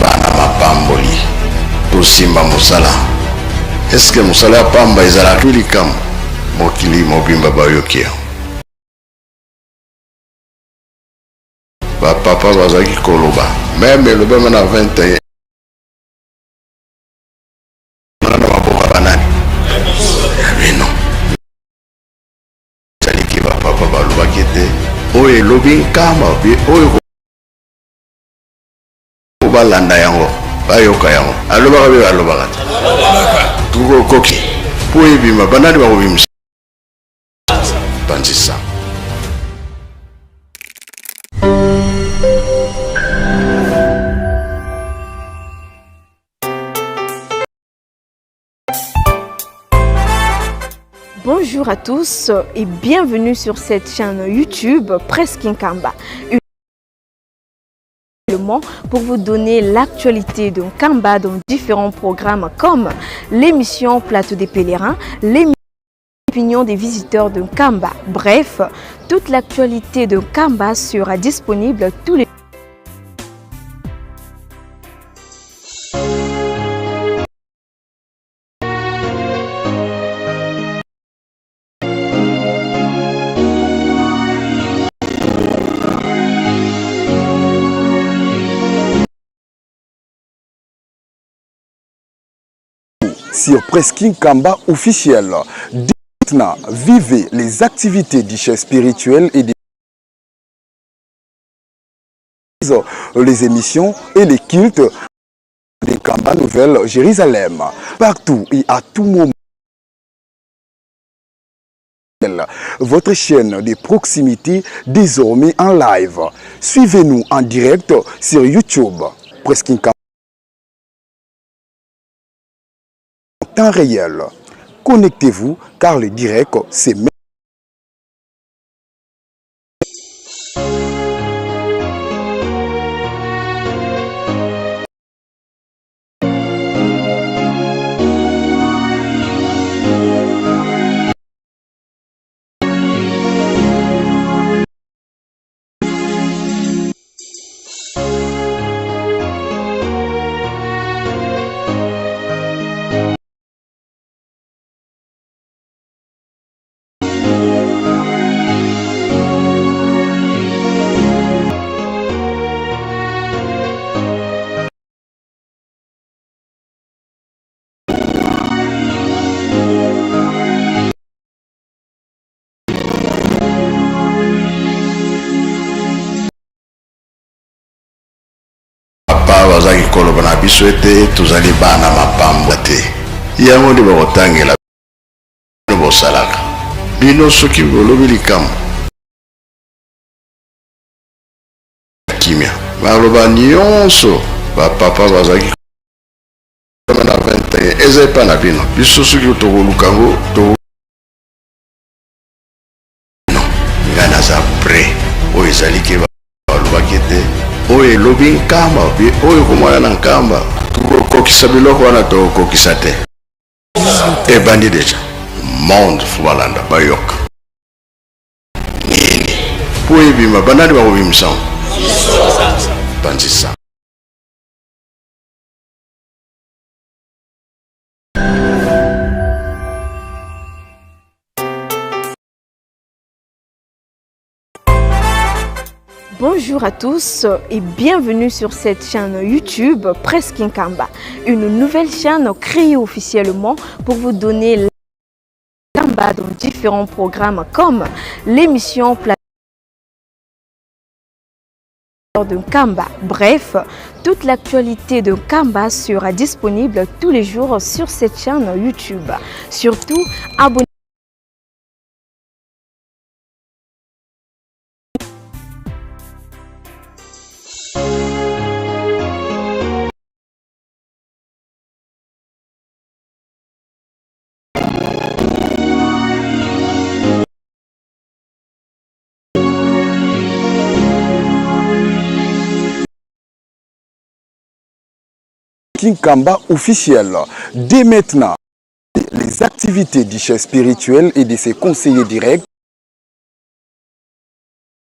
bana mapamboli tosimba mosala eske mosala ya pamba ezalaki likambo mokili mobimba bayoki yango bapapa bazalaki koloba meme elobama na 21 na maboko ya banani ya bino ezaliki bapapa balobaki ete oyo elobi nkamba oyo balanda yango bayoka yango alobaka mpe balobaka te tukokoki mpo ebima banani bakobimisa panzisa. Bonjour à tous et bienvenue sur cette chaîne YouTube Presse Kinkamba. Pour vous donner l'actualité de Nkamba dans différents programmes comme l'émission Plateau des pèlerins, l'émission des visiteurs de Nkamba. Bref, toute l'actualité de Nkamba sera disponible tous les sur Presking Kamba officiel. Maintenant, vivez les activités du chef spirituel et des les émissions et les cultes de Kamba Nouvelle Jérusalem. Partout et à tout moment. Votre chaîne de proximité désormais en live. Suivez-nous en direct sur YouTube. Presque en temps réel. Connectez-vous car le direct, c'est Papa bazalaki koloba na biso ete tozali bana mapambo te, yango nde bakotangela bino bosalaka bino soki bolobi likambo kimia baloba nyonso bapapa bazalaki na 21 eza epa na bino biso soki tokoluka yango to ngai naza prêt oyo ezali ke balobaki ete oyo elobi nkamba oyo komona na nkamba tokokokisa biloko wana tokokokisa te ebandi deja monde fo balanda bayoka nini mpo ebima banani bakobimisa yango panzisa. Bonjour à tous et bienvenue sur cette chaîne YouTube Presse Kinkamba, une nouvelle chaîne créée officiellement pour vous donner la dans différents programmes comme l'émission de Nkamba. Bref, toute l'actualité de Nkamba sera disponible tous les jours sur cette chaîne YouTube. Surtout, abonnez Kinkamba officiel. Dès maintenant, les activités du chef spirituel et de ses conseillers directs.